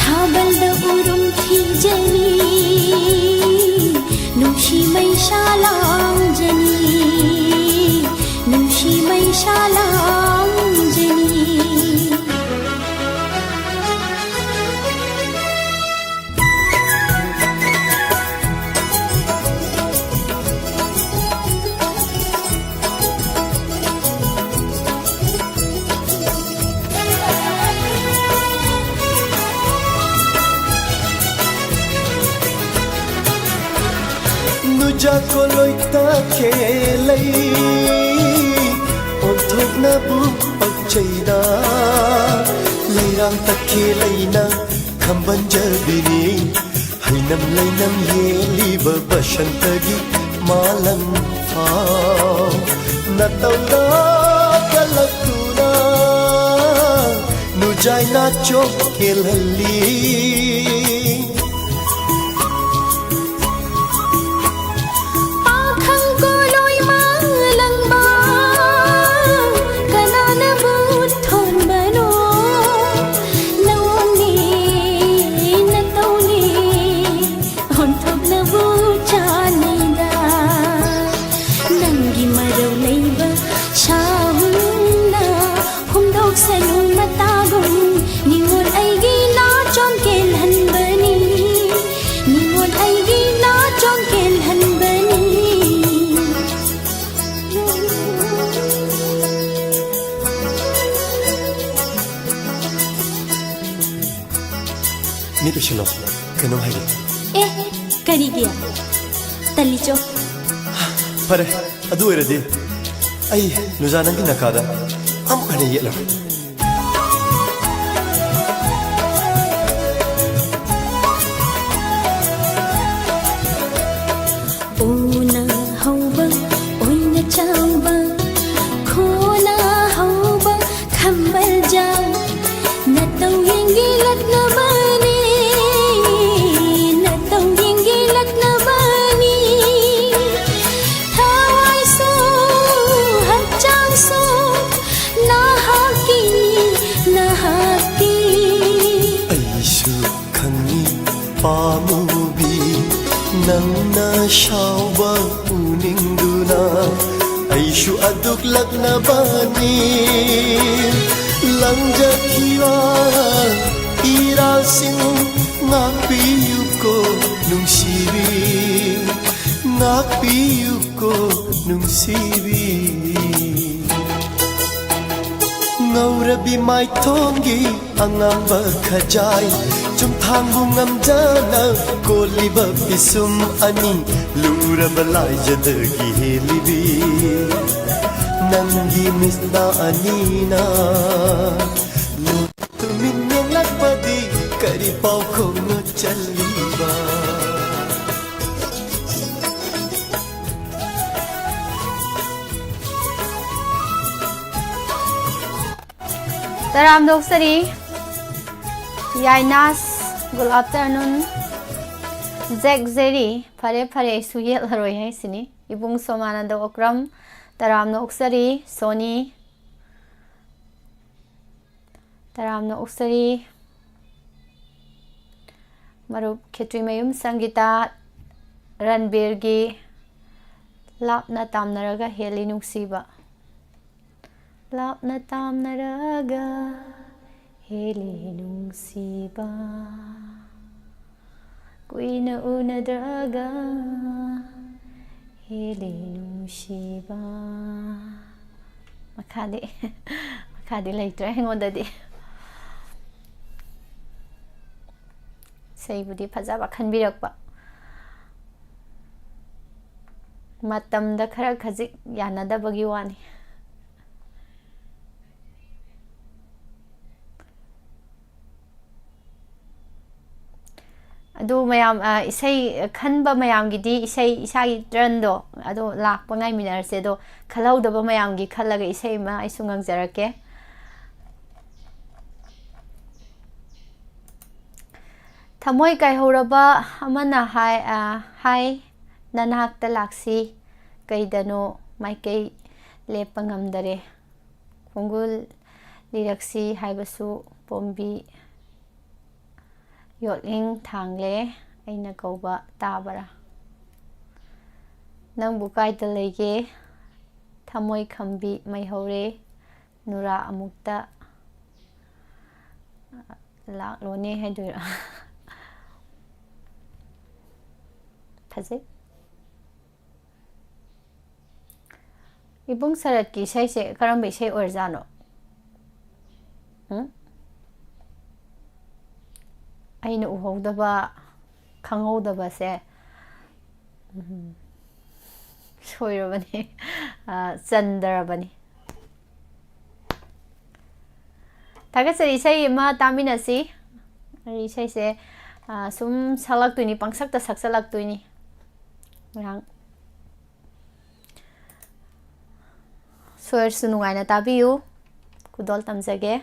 ꯊꯥꯕꯜꯗ ꯎꯔꯨꯝ ꯊꯤꯖꯅꯤ, ꯅꯨꯡꯁꯤ ꯃꯩꯁꯥ ꯂꯥꯡꯖꯅꯤ, ꯅꯨꯡꯁꯤ ꯃꯩꯁꯥ ꯂꯥꯡꯖꯅꯤ꯫ ꯅꯨꯖꯥ ꯀꯣꯂꯣꯏ ꯇꯈꯦꯂꯩ ꯑꯣꯟꯊꯣꯛꯅꯕꯨ ꯄꯛꯆꯩꯗ꯫ ꯂꯩꯔꯥꯡ ꯇꯈꯦꯂꯩꯅ ꯈꯝꯕꯟꯖꯕꯤꯅꯤ꯫ ꯍꯩꯅꯝ ꯂꯩꯅꯝ ꯌꯦꯜꯂꯤꯕ ꯕꯁꯟꯇꯒꯤ ꯃꯥꯂꯪ ꯐꯥꯎ ꯅꯇꯧꯗ ꯀꯜꯂꯛꯇꯨꯅ ꯅꯨꯖꯥꯏ ꯅꯥꯆꯣꯛ ꯀꯦꯜꯍꯜꯂꯤ꯫ ꯄꯥꯈꯪ ꯀꯣꯂꯣꯏ ꯃꯥꯂꯪꯕ ꯀꯅꯥꯅꯕꯨ ꯊꯣꯟꯕꯅꯣ? ꯅꯋꯣꯡꯅꯦ, ꯅꯇꯧꯅꯦ, ꯑꯣꯟꯊꯣꯛꯅꯕꯨ ꯆꯥꯟꯅꯩꯗ꯫ ꯅꯪꯒꯤ ꯃꯔꯧ ꯂꯩꯕ ꯁꯥꯍꯨꯝꯅ ꯍꯨꯝꯗꯣꯛꯁꯅꯨ ꯃꯇꯥꯒꯨꯝ꯫ ꯅꯤꯉꯣꯜ ꯑꯩꯒꯤ ꯅꯥꯆꯣꯝ ꯀꯦꯜꯍꯟꯕꯅꯤ, ꯅꯤꯉꯣꯜ ꯑꯩꯒꯤ ꯅꯥꯆꯣꯝ ꯀꯦꯜꯍꯟꯕꯅꯤ꯫ ꯃꯤꯠ ꯎꯏꯁꯤꯜꯂꯣ, ꯀꯩꯅꯣꯝ ꯍꯥꯏꯒꯦ꯫ ꯑꯦ, ꯀꯔꯤꯒꯤ? ꯇꯜꯂꯤꯆꯣ꯫ ꯐꯔꯦ, ꯑꯗꯨ ꯑꯣꯏꯔꯗꯤ ꯑꯩ ꯅꯨꯖꯥ ꯅꯪꯒꯤ ꯅꯥꯀꯥꯗ ꯑꯃꯨꯛ ꯍꯟꯅ ꯌꯦꯠꯂꯔꯣꯏ꯫ ꯎꯅ ꯍꯧꯕ, ꯑꯣꯏꯅ ꯆꯥꯎꯕ, ꯈꯣꯅ ꯍꯧꯕ ꯈꯝꯕꯜꯖꯥꯎ꯫ ꯅꯇꯧ ꯌꯦꯡꯒꯤꯂꯛꯅꯕꯅꯤ, ꯅꯇꯧ ꯌꯦꯡꯒꯤꯂꯛꯅꯕꯅꯤ꯫ ꯊꯋꯥꯏꯁꯨ ꯍꯛꯆꯥꯡꯁꯨ ꯅꯍꯥꯛꯀꯤꯅꯤ, ꯅꯍꯥꯛꯀꯤ꯫ ꯑꯩꯁꯨ ꯈꯪꯏ ꯄꯥꯝꯃꯨꯕꯤ, ꯅꯪꯅ ꯁꯥꯎꯕ ꯎꯅꯤꯡꯗꯨꯅ ꯑꯩꯁꯨ ꯑꯗꯨꯛ ꯂꯛꯅꯕꯅꯤ꯫ ꯂꯪꯖꯈꯤꯕ ꯏꯔꯥꯜꯁꯤꯡ ꯉꯥꯛꯄꯤꯌꯨꯀꯣ ꯅꯨꯡꯁꯤꯕꯤ, ꯉꯥꯛꯄꯤꯌꯨꯀꯣ ꯅꯨꯡꯁꯤꯕꯤ꯫ ꯉꯧꯔꯕꯤ ꯃꯥꯏꯊꯣꯡꯒꯤ ꯑꯉꯥꯡꯕ ꯈꯖꯥꯏ, ꯆꯨꯝꯊꯥꯡꯕꯨ ꯉꯝꯖꯅ ꯀꯣꯜꯂꯤꯕ ꯄꯤꯁꯨꯝ ꯑꯅꯤ, ꯂꯨꯔꯕ ꯂꯥꯏꯖꯗꯒꯤ ꯍꯦꯜꯂꯤꯕꯤ ꯅꯪꯒꯤ ꯃꯤꯠꯅ ꯑꯅꯤꯅ꯫ ꯇꯨꯃꯤꯟ ꯌꯦꯡꯂꯛꯄꯗꯤ ꯀꯔꯤ ꯄꯥꯎꯈꯣꯡꯅꯣ ꯆꯜꯂꯤꯕ? ꯇꯔꯥꯝꯅ ꯑꯣꯛꯆꯔꯤ꯫ ꯌꯥꯏꯅꯥꯁ, good afternoon꯫ ꯖꯦꯛ ꯖꯦꯔꯤ, ꯐꯔꯦ ꯐꯔꯦ, ꯑꯩꯁꯨ ꯌꯦꯠꯂꯔꯣꯏ ꯍꯥꯏꯁꯤꯅꯤ꯫ ꯏꯕꯨꯡ ꯁꯣꯃꯥꯅꯟꯗ ꯑꯣꯀ꯭ꯔꯝ, ꯇꯔꯥꯝꯅ ꯑꯣꯛꯆꯔꯤ꯫ ꯁꯣꯅꯤ, ꯇꯔꯥꯝꯅ ꯑꯣꯛꯆꯔꯤ꯫ ꯃꯔꯨꯞ ꯈꯦꯇ꯭ꯔꯤꯃꯌꯨꯝ ꯁꯪꯒꯤꯇꯥ, ꯔꯟꯕꯤꯔꯒꯤ ꯂꯥꯞꯅ ꯇꯥꯝꯅꯔꯒ ꯍꯦꯜꯂꯤ ꯅꯨꯡꯁꯤꯕ꯫ ꯂꯥꯞꯅ ꯇꯥꯝꯅꯔꯒ ꯍꯦꯜꯂꯤ ꯅꯨꯡꯁꯤꯕ, ꯀꯨꯏꯅ ꯎꯅꯗ꯭ꯔꯒ ꯍꯦꯜꯂꯤ ꯅꯨꯡꯁꯤꯕ꯫ ꯃꯈꯥꯗꯤ, ꯃꯈꯥꯗꯤ ꯂꯩꯇ꯭ꯔꯦ ꯑꯩꯉꯣꯟꯗꯗꯤ꯫ ꯏꯁꯩꯕꯨꯗꯤ ꯐꯖꯕ ꯈꯟꯕꯤꯔꯛꯄ꯫ ꯃꯇꯝꯗ ꯈꯔ ꯈꯖꯤꯛ ꯌꯥꯅꯗꯕꯒꯤ ꯋꯥꯅꯤ꯫ ꯑꯗꯨ ꯃꯌꯥꯝ, ꯑ, ꯏꯁꯩ ꯈꯟꯕ ꯃꯌꯥꯝꯒꯤꯗꯤ ꯏꯁꯩ ꯏꯁꯥꯒꯤ ꯇ꯭ꯔꯟꯗꯣ ꯑꯗꯣ ꯂꯥꯛꯄ ꯉꯥꯏꯃꯤꯟꯅꯔꯁꯦ꯫ ꯑꯗꯣ ꯈꯜꯍꯧꯗꯕ ꯃꯌꯥꯝꯒꯤ ꯈꯜꯂꯒ ꯏꯁꯩ ꯑꯃ ꯑꯩꯁꯨ ꯉꯪꯖꯔꯛꯀꯦ꯫ ꯊꯃꯣꯏ ꯀꯥꯏꯍꯧꯔꯕ ꯑꯃꯅ ꯍꯥꯏ, ꯑ, ꯍꯥꯏ, "ꯅꯅꯥꯛꯇ ꯂꯥꯛꯁꯤ, ꯀꯩꯗꯅꯣ ꯃꯥꯏꯀꯩ ꯂꯦꯞꯄ ꯉꯝꯗꯔꯦ꯫ ꯈꯣꯡꯒꯨꯜ ꯂꯤꯔꯛꯁꯤ ꯍꯥꯏꯕꯁꯨ ꯄꯣꯝꯕꯤ ꯌꯣꯠꯂꯤꯡ ꯊꯥꯡꯂꯦ, ꯑꯩꯅ ꯀꯧꯕ ꯇꯥꯕꯔꯥ? ꯅꯪꯕꯨ ꯀꯥꯏꯗ ꯂꯩꯒꯦ? ꯊꯃꯣꯏ ꯈꯝꯕꯤ ꯃꯩ ꯍꯧꯔꯦ, ꯅꯨꯔꯥ ꯑꯃꯨꯛꯇ ꯂꯥꯛꯂꯣꯅꯦ" ꯍꯥꯏꯗꯣꯏꯔꯥ? ꯐꯖꯩ꯫ ꯏꯕꯨꯡ ꯁꯔꯠꯀꯤ ꯏꯁꯩꯁꯦ ꯀꯔꯝꯕ ꯏꯁꯩ ꯑꯣꯏꯔꯖꯥꯠꯅꯣ? ꯎꯝ? ꯑꯩꯅ ꯎꯍꯧꯗꯕ, ꯈꯪꯍꯧꯗꯕꯁꯦ, ꯎꯝ, ꯁꯣꯏꯔꯕꯅꯤ, ꯑ, ꯆꯟꯗꯔꯕꯅꯤ꯫ ꯊꯥꯒꯠꯆꯔꯤ꯫ ꯏꯁꯩ ꯑꯃ ꯇꯥꯃꯤꯟꯅꯁꯤ꯫ ꯑꯩ ꯏꯁꯩꯁꯦ, ꯑ, ꯁꯨꯝ ꯁꯛꯂꯛꯇꯣꯏꯅꯤ, ꯄꯪꯁꯛꯇ ꯁꯛꯆꯜꯂꯛꯇꯣꯏꯅꯤ꯫ ꯉꯥꯏꯍꯥꯛ ꯁꯣꯏꯔꯁꯨ ꯅꯨꯡꯉꯥꯏꯅ ꯇꯥꯕꯤꯌꯨ꯫ ꯈꯨꯗꯣꯜ ꯇꯝꯖꯒꯦ꯫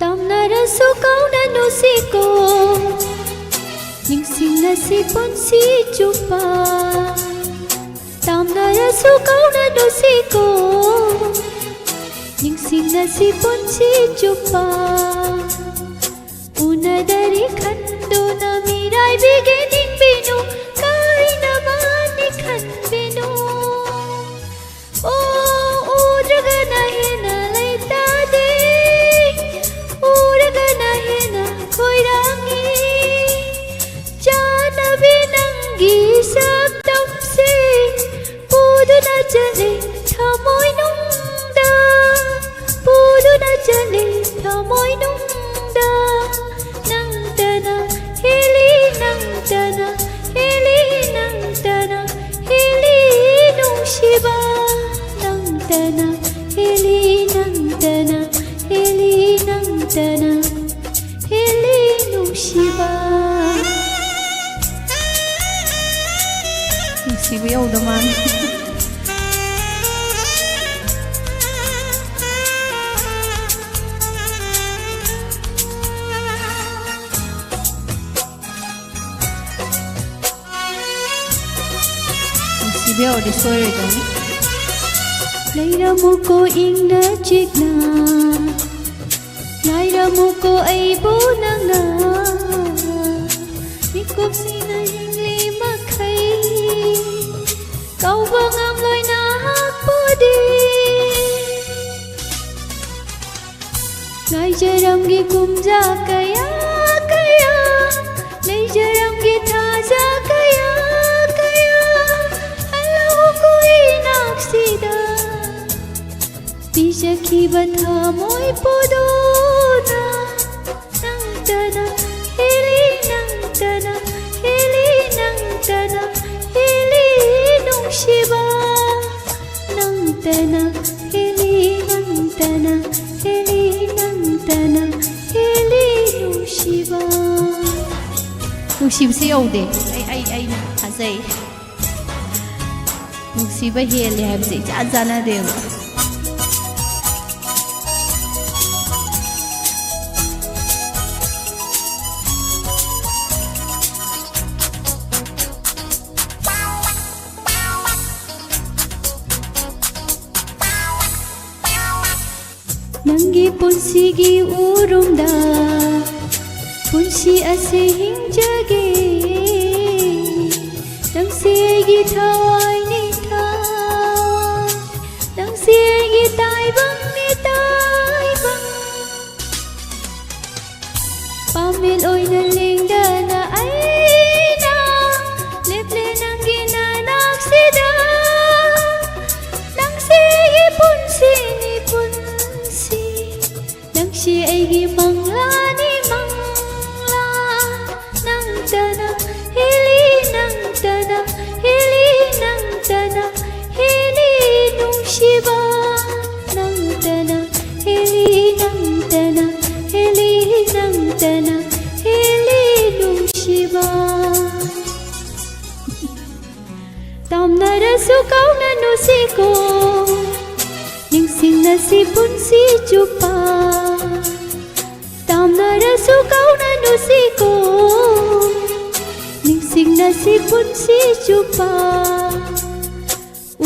ꯇꯝꯅꯔꯁꯨ ꯀꯧꯅ ꯅꯨꯡꯁꯤꯀꯣ, ꯅꯤꯡꯁꯤꯡꯅꯁꯤ ꯄꯨꯟꯁꯤ ꯆꯨꯞꯄ꯫ ꯇꯝꯅꯔꯁꯨ ꯀꯧꯅ ꯅꯨꯡꯁꯤꯀꯣ, ꯅꯤꯡꯁꯤꯡꯅꯁꯤ ꯄꯨꯟꯁꯤ ꯆꯨꯞꯄ꯫ ꯎꯅꯗꯔꯤ ꯈꯟꯗꯨꯅ ꯃꯤꯔꯥꯏꯕꯤꯒꯦ ꯅꯤꯡꯕꯤꯅꯨ, ꯀꯥꯏꯅꯕ ꯅꯤ ꯈꯟꯕꯤꯅꯨ꯫ ꯑꯣ, ꯎꯗ꯭ꯔꯒꯅ ꯍꯦꯟꯅ ꯂꯩꯇꯥꯗꯦ, ꯎꯔꯒꯅ ꯍꯦꯟꯅ ꯈꯣꯏꯔꯥꯡꯉꯤ꯫ ꯆꯥꯟꯅꯕꯤ ꯅꯪꯒꯤ ꯁꯛꯇꯝꯁꯦ ꯄꯨꯗꯨꯅ ꯆꯠꯂꯦ ꯊꯃꯣꯏꯅꯨꯡꯗ, ꯄꯨꯗꯨꯅ ꯆꯠꯂꯦ ꯊꯃꯣꯏꯅꯨꯡꯗ꯫ ꯅꯪꯇꯅ ꯍꯦꯜꯂꯤ, ꯅꯪꯇꯅ ꯍꯦꯜꯂꯤ, ꯅꯪꯇꯅ ꯍꯦꯜꯂꯤ ꯅꯨꯡꯁꯤꯕ꯫ ꯅꯪꯇꯅ ꯍꯦꯜꯂꯤ, ꯅꯪꯇꯅ ꯍꯦꯜꯂꯤ, ꯅꯪꯇꯅ ꯍꯦꯜꯂꯤ ꯅꯨꯡꯁꯤꯕ꯫ ꯅꯨꯡꯁꯤꯕ ꯌꯧꯗ ꯃꯥꯜꯂꯦ꯫ ꯅꯨꯡꯁꯤꯕ ꯌꯧꯔꯗꯤ ꯁꯣꯏꯔꯣꯏꯗꯧꯅꯤ꯫ ꯂꯩꯔꯝꯃꯨꯀꯣ ꯏꯪꯅ ꯆꯤꯛꯅ, ꯉꯥꯏꯔꯝꯃꯨꯀꯣ ꯑꯩꯕꯨ ꯅꯪꯅ꯫ ꯃꯤꯀꯨꯞꯁꯤꯅ ꯍꯤꯡꯂꯤ ꯃꯈꯩ ꯀꯧꯕ ꯉꯝꯂꯣꯏ ꯅꯍꯥꯛꯄꯨꯗꯤ꯫ ꯉꯥꯏꯖꯔꯝꯒꯦ ꯀꯨꯝꯖꯥ ꯀꯌꯥ ꯀꯌꯥ, ꯂꯩꯖꯔꯝꯒꯦ ꯊꯥꯖ ꯀꯌꯥ ꯀꯌꯥ꯫ ꯍꯜꯂꯛꯎꯀꯣ ꯏꯅꯥꯛꯁꯤꯗ, ꯄꯤꯖꯈꯤꯕ ꯊꯃꯣꯏ ꯄꯨꯗꯨꯅ꯫ ꯅꯪꯇꯅ ꯍꯦꯜꯂꯤ, ꯅꯪꯇꯅ ꯍꯦꯜꯂꯤ, ꯅꯪꯇꯅ ꯍꯦꯜꯂꯤ ꯅꯨꯡꯁꯤꯕ꯫ ꯅꯪꯇꯅ ꯍꯦꯜꯂꯤ, ꯅꯪꯇꯅ ꯍꯦꯜꯂꯤ, ꯅꯪꯇꯅ ꯍꯦꯜꯂꯤ ꯅꯨꯡꯁꯤꯕ꯫ ꯅꯨꯡꯁꯤꯕꯁꯤ ꯌꯧꯗꯦ꯫ ꯑꯩ, ꯑꯩ, ꯑꯩꯅ ꯊꯥꯖꯩ꯫ ꯅꯨꯡꯁꯤꯕ ꯍꯦꯜꯂꯦ ꯍꯥꯏꯕꯁꯦ ꯏꯆꯥꯟ ꯆꯥꯟꯅꯗꯦꯕ꯫ ꯅꯪꯒꯤ ꯄꯨꯟꯁꯤꯒꯤ ꯎꯔꯨꯝꯗ ꯄꯨꯟꯁꯤ ꯑꯁꯤ ꯍꯤꯡꯖꯒꯦ꯫ ꯅꯪꯁꯤ ꯑꯩꯒꯤ ꯊꯋꯥꯏꯅꯤ ꯊꯋꯥꯏ, ꯅꯪꯁꯤ ꯑꯩꯒꯤ ꯇꯥꯏꯕꯪꯅꯤ ꯇꯥꯏꯕꯪ꯫ ꯄꯥꯃꯦꯟ ꯑꯣꯏꯅ ꯂꯦꯡꯗꯅ ꯑꯩꯅ ꯂꯦꯞꯂꯦ ꯅꯪꯒꯤ ꯅꯅꯥꯛꯁꯤꯗ꯫ ꯅꯪꯁꯤ ꯑꯩꯒꯤ ꯄꯨꯟꯁꯤꯅꯤ ꯄꯨꯟꯁꯤ, ꯅꯪꯁꯤ ꯑꯩꯒꯤ ꯃꯪꯂꯥꯅꯤ ꯃꯪꯂꯥ꯫ ꯅꯪꯇꯅ ꯍꯦꯜꯂꯤ, ꯅꯪꯇꯅ ꯍꯦꯜꯂꯤ, ꯅꯪꯇꯅ ꯍꯦꯜꯂꯤ ꯅꯨꯡꯁꯤꯕ꯫ ꯅꯪꯇꯅ ꯍꯦꯜꯂꯤ, ꯅꯪꯇꯅ ꯍꯦꯜꯂꯤ, ꯅꯪꯇꯅ ꯍꯦꯜꯂꯤ ꯅꯨꯡꯁꯤꯕ꯫ ꯇꯝꯅꯔꯁꯨ ꯀꯥꯎꯅꯅꯨꯁꯤꯀꯣ, ꯅꯤꯡꯁꯤꯡꯅꯁꯤ ꯄꯨꯟꯁꯤ ꯆꯨꯞꯄ꯫ ꯇꯝꯅꯔꯁꯨ ꯀꯥꯎꯅꯅꯨꯁꯤꯀꯣ, ꯅꯤꯡꯁꯤꯡꯅꯁꯤ ꯄꯨꯟꯁꯤ ꯆꯨꯞꯄ꯫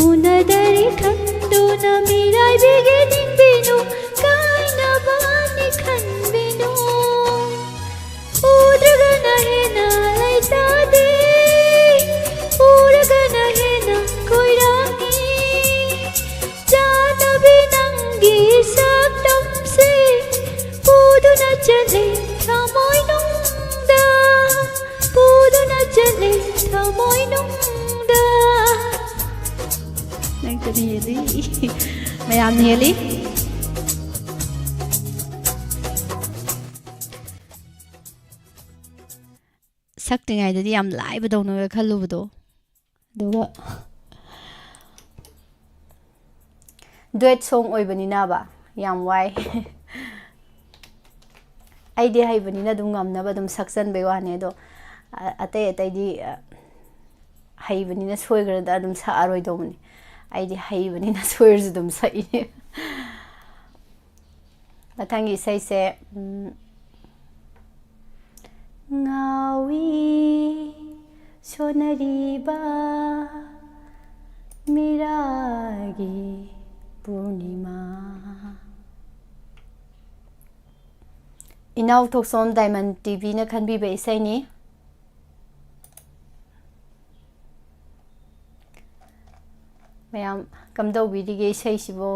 ꯎꯅꯗꯔꯦ ꯈꯟꯗꯨꯅ ꯃꯤꯔꯥꯏꯕꯤꯒꯦ ꯅꯤꯡꯕꯤꯅꯨ, ꯀꯥꯏꯅꯕꯅꯤ ꯈꯟꯕꯤꯅꯨ꯫ ꯎꯗ꯭ꯔꯒꯅ ꯍꯦꯟꯅ ꯂꯩꯇꯥꯗꯦ, ꯎꯔꯒꯅ ꯍꯦꯟꯅ ꯈꯣꯏꯔꯥꯡꯏ꯫ ꯆꯥꯟꯅꯕꯤ ꯅꯪꯒꯤ ꯁꯛꯇꯝꯁꯦ ꯄꯨꯗꯨꯅ ꯆꯠꯂꯦ ꯊꯃꯣꯏꯅꯨꯡꯗ, ꯄꯨꯗꯨꯅ ꯆꯠꯂꯦ ꯊꯃꯣꯏꯅꯨꯡꯗ꯫ ꯅꯪꯇꯅ ꯍꯦꯜꯂꯤ꯫ ꯃꯌꯥꯝꯅ ꯍꯦꯜꯂꯤ꯫ ꯁꯛꯇ꯭ꯔꯤꯉꯩꯗꯗꯤ ꯌꯥꯝ ꯂꯥꯏꯕꯗꯧꯅꯒ ꯈꯜꯂꯨꯕꯗꯣ, ꯑꯗꯨꯒ ꯗꯨꯋꯦꯠ ꯁꯣꯡ ꯑꯣꯏꯕꯅꯤꯅꯕ ꯌꯥꯝ ꯋꯥꯏ꯫ ꯑꯩꯗꯤ ꯍꯩꯕꯅꯤꯅ ꯑꯗꯨꯝ ꯉꯝꯅꯕ ꯑꯗꯨꯝ ꯁꯛꯆꯟꯕꯩ ꯋꯥꯅꯤ, ꯑꯗꯣ ꯑ-, ꯑꯇꯩ ꯑꯇꯩꯗꯤ, ꯑ, ꯍꯩꯕꯅꯤꯅ ꯁꯣꯏꯈ꯭ꯔꯗ ꯑꯗꯨꯝ ꯁꯛꯑꯔꯣꯏꯗꯧꯕꯅꯤ꯫ ꯑꯩꯗꯤ ꯍꯩꯕꯅꯤꯅ ꯁꯣꯏꯔꯁꯨ ꯑꯗꯨꯝ ꯁꯛꯏ꯫ ꯃꯊꯪꯒꯤ ꯏꯁꯩꯁꯦ, ꯎꯝ, ꯉꯥꯎꯏ ꯁꯣꯟꯅꯔꯤꯕ ꯃꯤꯔꯥꯒꯤ ꯄꯨꯔꯅꯤꯃꯥ꯫ ꯏꯅꯥꯎ ꯊꯣꯛꯆꯣꯝ ꯗꯥꯏꯃꯟ ꯇꯤ ꯚꯤꯅ ꯈꯟꯕꯤꯕ ꯏꯁꯩꯅꯤ꯫ ꯃꯌꯥꯝ ꯀꯝꯗꯧꯕꯤꯔꯤꯒꯦ ꯏꯁꯩꯁꯤꯕꯣ?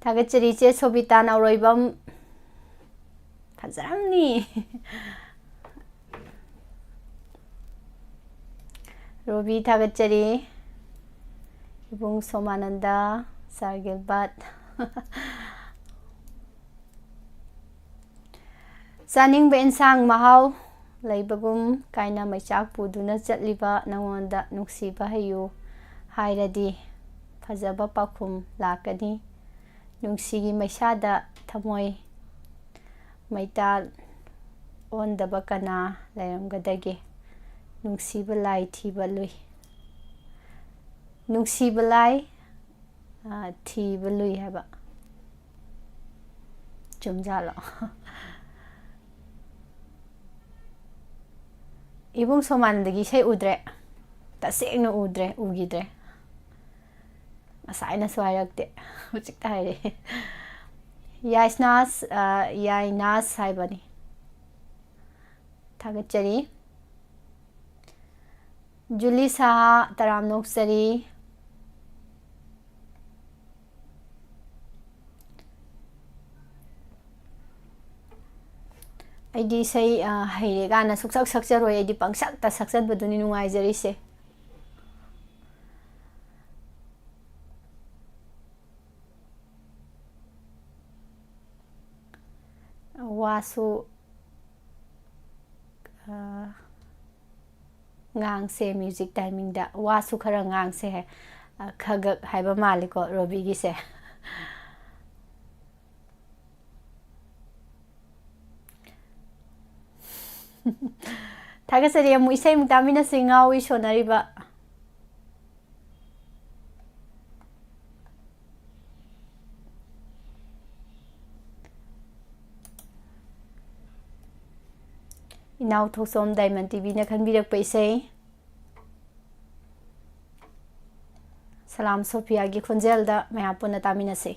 ꯊꯥꯒꯠꯆꯔꯤ ꯏꯆꯦ ꯁꯣꯕꯤꯇꯥ ꯅꯥꯎꯔꯣꯏꯕꯝ꯫ ꯐꯖꯔꯝꯅꯤ꯫ ꯔꯣꯕꯤ ꯊꯥꯒꯠꯆꯔꯤ꯫ ꯏꯕꯨꯡ ꯁꯣꯃꯥꯅꯟꯗ, ꯁꯥꯔ ꯒꯤꯜꯕꯥꯔꯠ꯫ ꯆꯥꯅꯤꯡꯕ ꯑꯦꯟꯁꯥꯡ ꯃꯍꯥꯎ ꯂꯩꯕꯒꯨꯝ ꯀꯥꯏꯅ ꯃꯩꯆꯥꯛ ꯄꯨꯗꯨꯅ ꯆꯠꯂꯤꯕ ꯅꯉꯣꯟꯗ ꯅꯨꯡꯁꯤꯕ ꯍꯩꯌꯨ ꯍꯥꯏꯔꯗꯤ ꯐꯖꯕ ꯄꯥꯎꯈꯨꯝ ꯂꯥꯛꯀꯅꯤ꯫ ꯅꯨꯡꯁꯤꯒꯤ ꯃꯩꯁꯥꯗ ꯊꯃꯣꯏ ꯃꯩꯇꯥꯜ ꯑꯣꯟꯗꯕ ꯀꯅꯥ ꯂꯩꯔꯝꯒꯗꯒꯦ? ꯅꯨꯡꯁꯤꯕ ꯂꯥꯏ ꯊꯤꯕ ꯂꯨꯏ꯫ ꯅꯨꯡꯁꯤꯕ ꯂꯥꯏ, ꯑ, ꯊꯤꯕ ꯂꯨꯏ ꯍꯥꯏꯕ꯫ ꯆꯨꯝꯖꯥꯠꯂꯣ? ꯏꯕꯨꯡ ꯁꯣꯃꯥꯅꯟꯗꯒꯤ ꯏꯁꯩ ꯎꯗ꯭ꯔꯦ꯫ ꯇꯁꯦꯡꯅ ꯎꯗ꯭ꯔꯦ, ꯎꯈꯤꯗ꯭ꯔꯦ꯫ ꯉꯁꯥꯏꯅꯁꯨ ꯍꯥꯏꯔꯛꯇꯦ꯫ ꯍꯧꯖꯤꯛꯇ ꯍꯥꯏꯔꯛꯑꯦ꯫ ꯌꯥꯏꯁꯅꯥꯁ, ꯑ, ꯌꯥꯏꯅꯥꯁ ꯍꯥꯏꯕꯅꯤ꯫ ꯊꯥꯒꯠꯆꯔꯤ꯫ ꯖꯨꯂꯤ ꯁꯥꯍꯥ, ꯇꯔꯥꯝꯅ ꯑꯣꯛꯆꯔꯤ꯫ ꯑꯩꯗꯤ ꯏꯁꯩ, ꯑ, ꯍꯩꯔꯦ ꯀꯥꯏꯅ ꯁꯨꯛꯁꯛ ꯁꯛꯆꯔꯣꯏ꯫ ꯑꯩꯗꯤ ꯄꯪꯁꯛꯇ ꯁꯛꯆꯟꯕꯗꯨꯅꯤ ꯅꯨꯡꯉꯥꯏꯖꯔꯤꯁꯦ꯫ ꯋꯥꯁꯨ, ꯑ, ꯉꯥꯡꯁꯦ, ꯃ꯭ꯌꯨꯖꯤꯛ ꯇꯥꯏꯃꯤꯡꯗ ꯋꯥꯁꯨ ꯈꯔ ꯉꯥꯡꯁꯦ ꯍꯥꯏ꯫ ꯑ, ꯈꯒꯛ ꯍꯥꯏꯕ ꯃꯥꯜꯂꯤꯀꯣ ꯔꯣꯕꯤꯒꯤꯁꯦ꯫ ꯊꯥꯒꯠꯆꯔꯤ꯫ ꯑꯃꯨꯛ ꯏꯁꯩ ꯑꯃꯨꯛ ꯇꯥꯃꯤꯟꯅꯁꯤ, ꯉꯥꯎꯏ ꯁꯣꯟꯅꯔꯤꯕ꯫ ꯏꯅꯥꯎ ꯊꯣꯛꯆꯣꯝ ꯗꯥꯏꯃꯟ ꯇꯤ ꯚꯤꯅ ꯈꯟꯕꯤꯔꯛꯄ ꯏꯁꯩ꯫ ꯁꯂꯥꯝ ꯁꯣꯐꯤꯌꯥꯒꯤ ꯈꯣꯟꯖꯦꯜꯗ ꯃꯌꯥꯝ ꯄꯨꯟꯅ ꯇꯥꯃꯤꯟꯅꯁꯤ꯫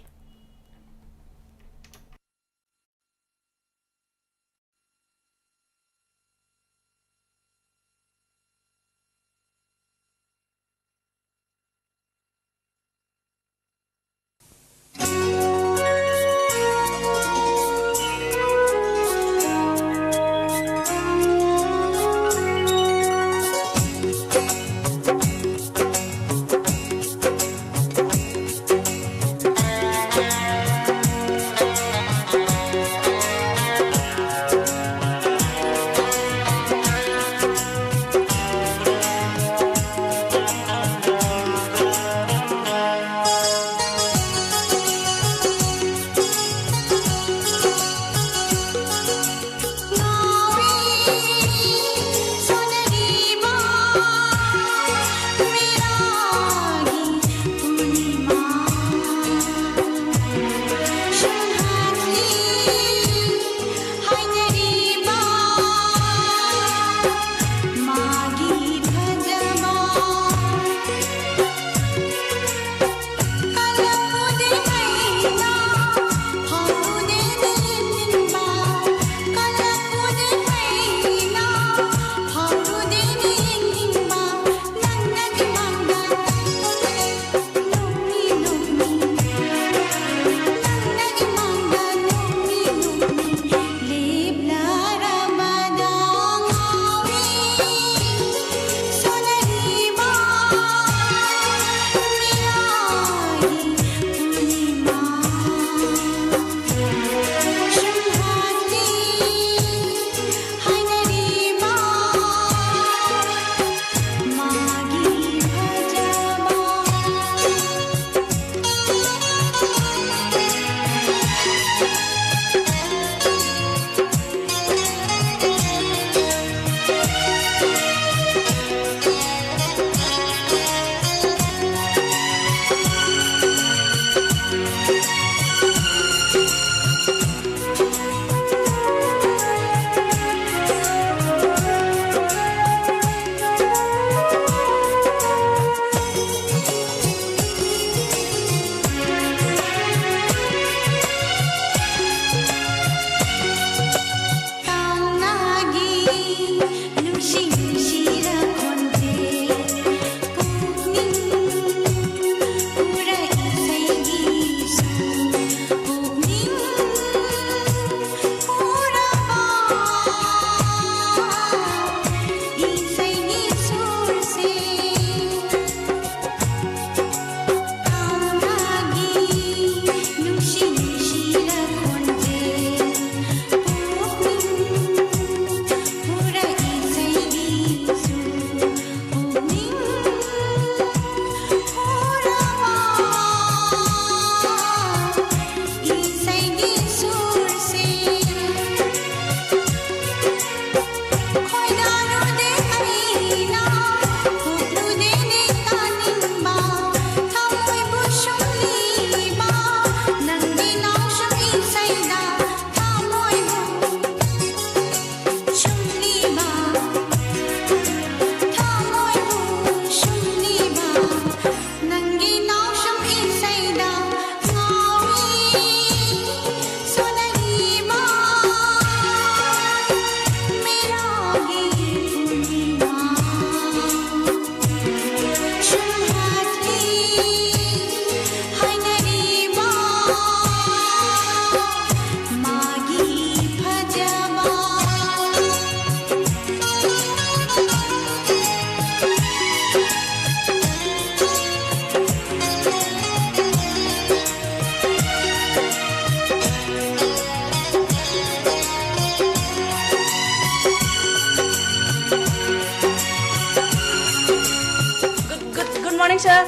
Morning, sir.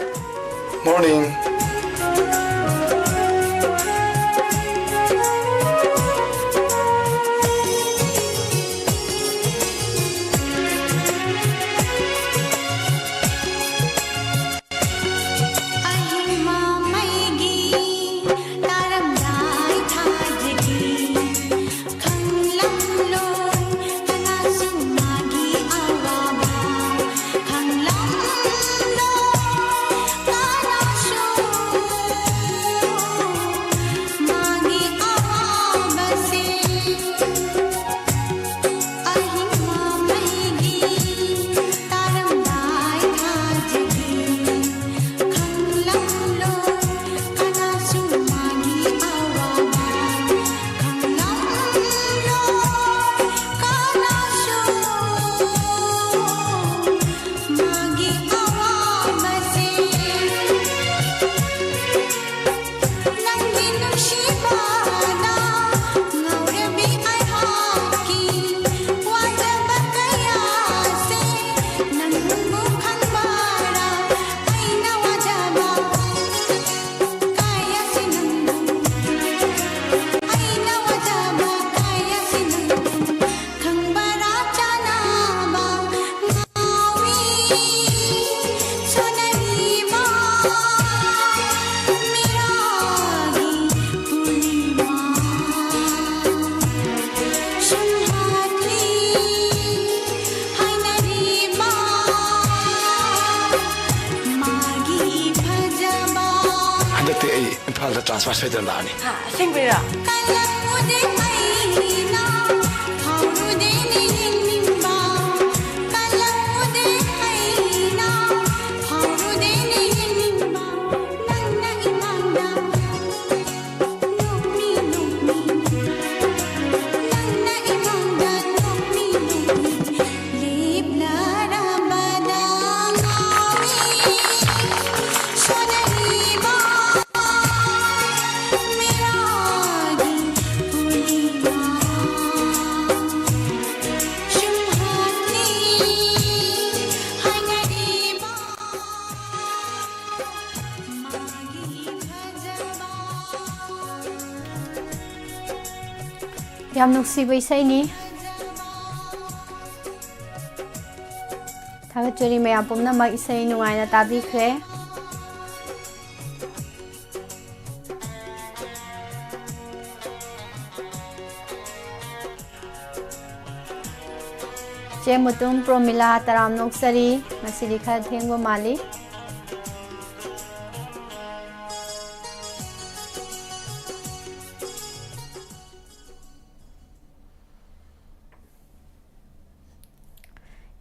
Morning. ꯍꯟꯗꯛꯇꯤ ꯑꯩ ꯏꯝꯐꯥꯜꯗ transfer ꯁꯣꯏꯗꯅ ꯂꯥꯛꯑꯅꯤ꯫ ꯍꯥ, ꯑꯁꯦꯡꯕꯩꯔꯣ? ꯌꯥꯝ ꯅꯨꯡꯁꯤꯕ ꯏꯁꯩꯅꯤ꯫ ꯊꯥꯒꯠꯆꯔꯤ ꯃꯌꯥꯝ ꯄꯨꯝꯅꯃꯛ, ꯏꯁꯩ ꯅꯨꯡꯉꯥꯏꯅ ꯇꯥꯕꯤꯈ꯭ꯔꯦ꯫ ꯆꯦ ꯃꯨꯇꯨꯝ ꯄ꯭ꯔꯣꯃꯤꯂꯥ, ꯇꯔꯥꯝꯅ ꯑꯣꯛꯆꯔꯤ꯫ ꯉꯁꯤꯗꯤ ꯈꯔ ꯊꯦꯡꯕ ꯃꯥꯜꯂꯤ꯫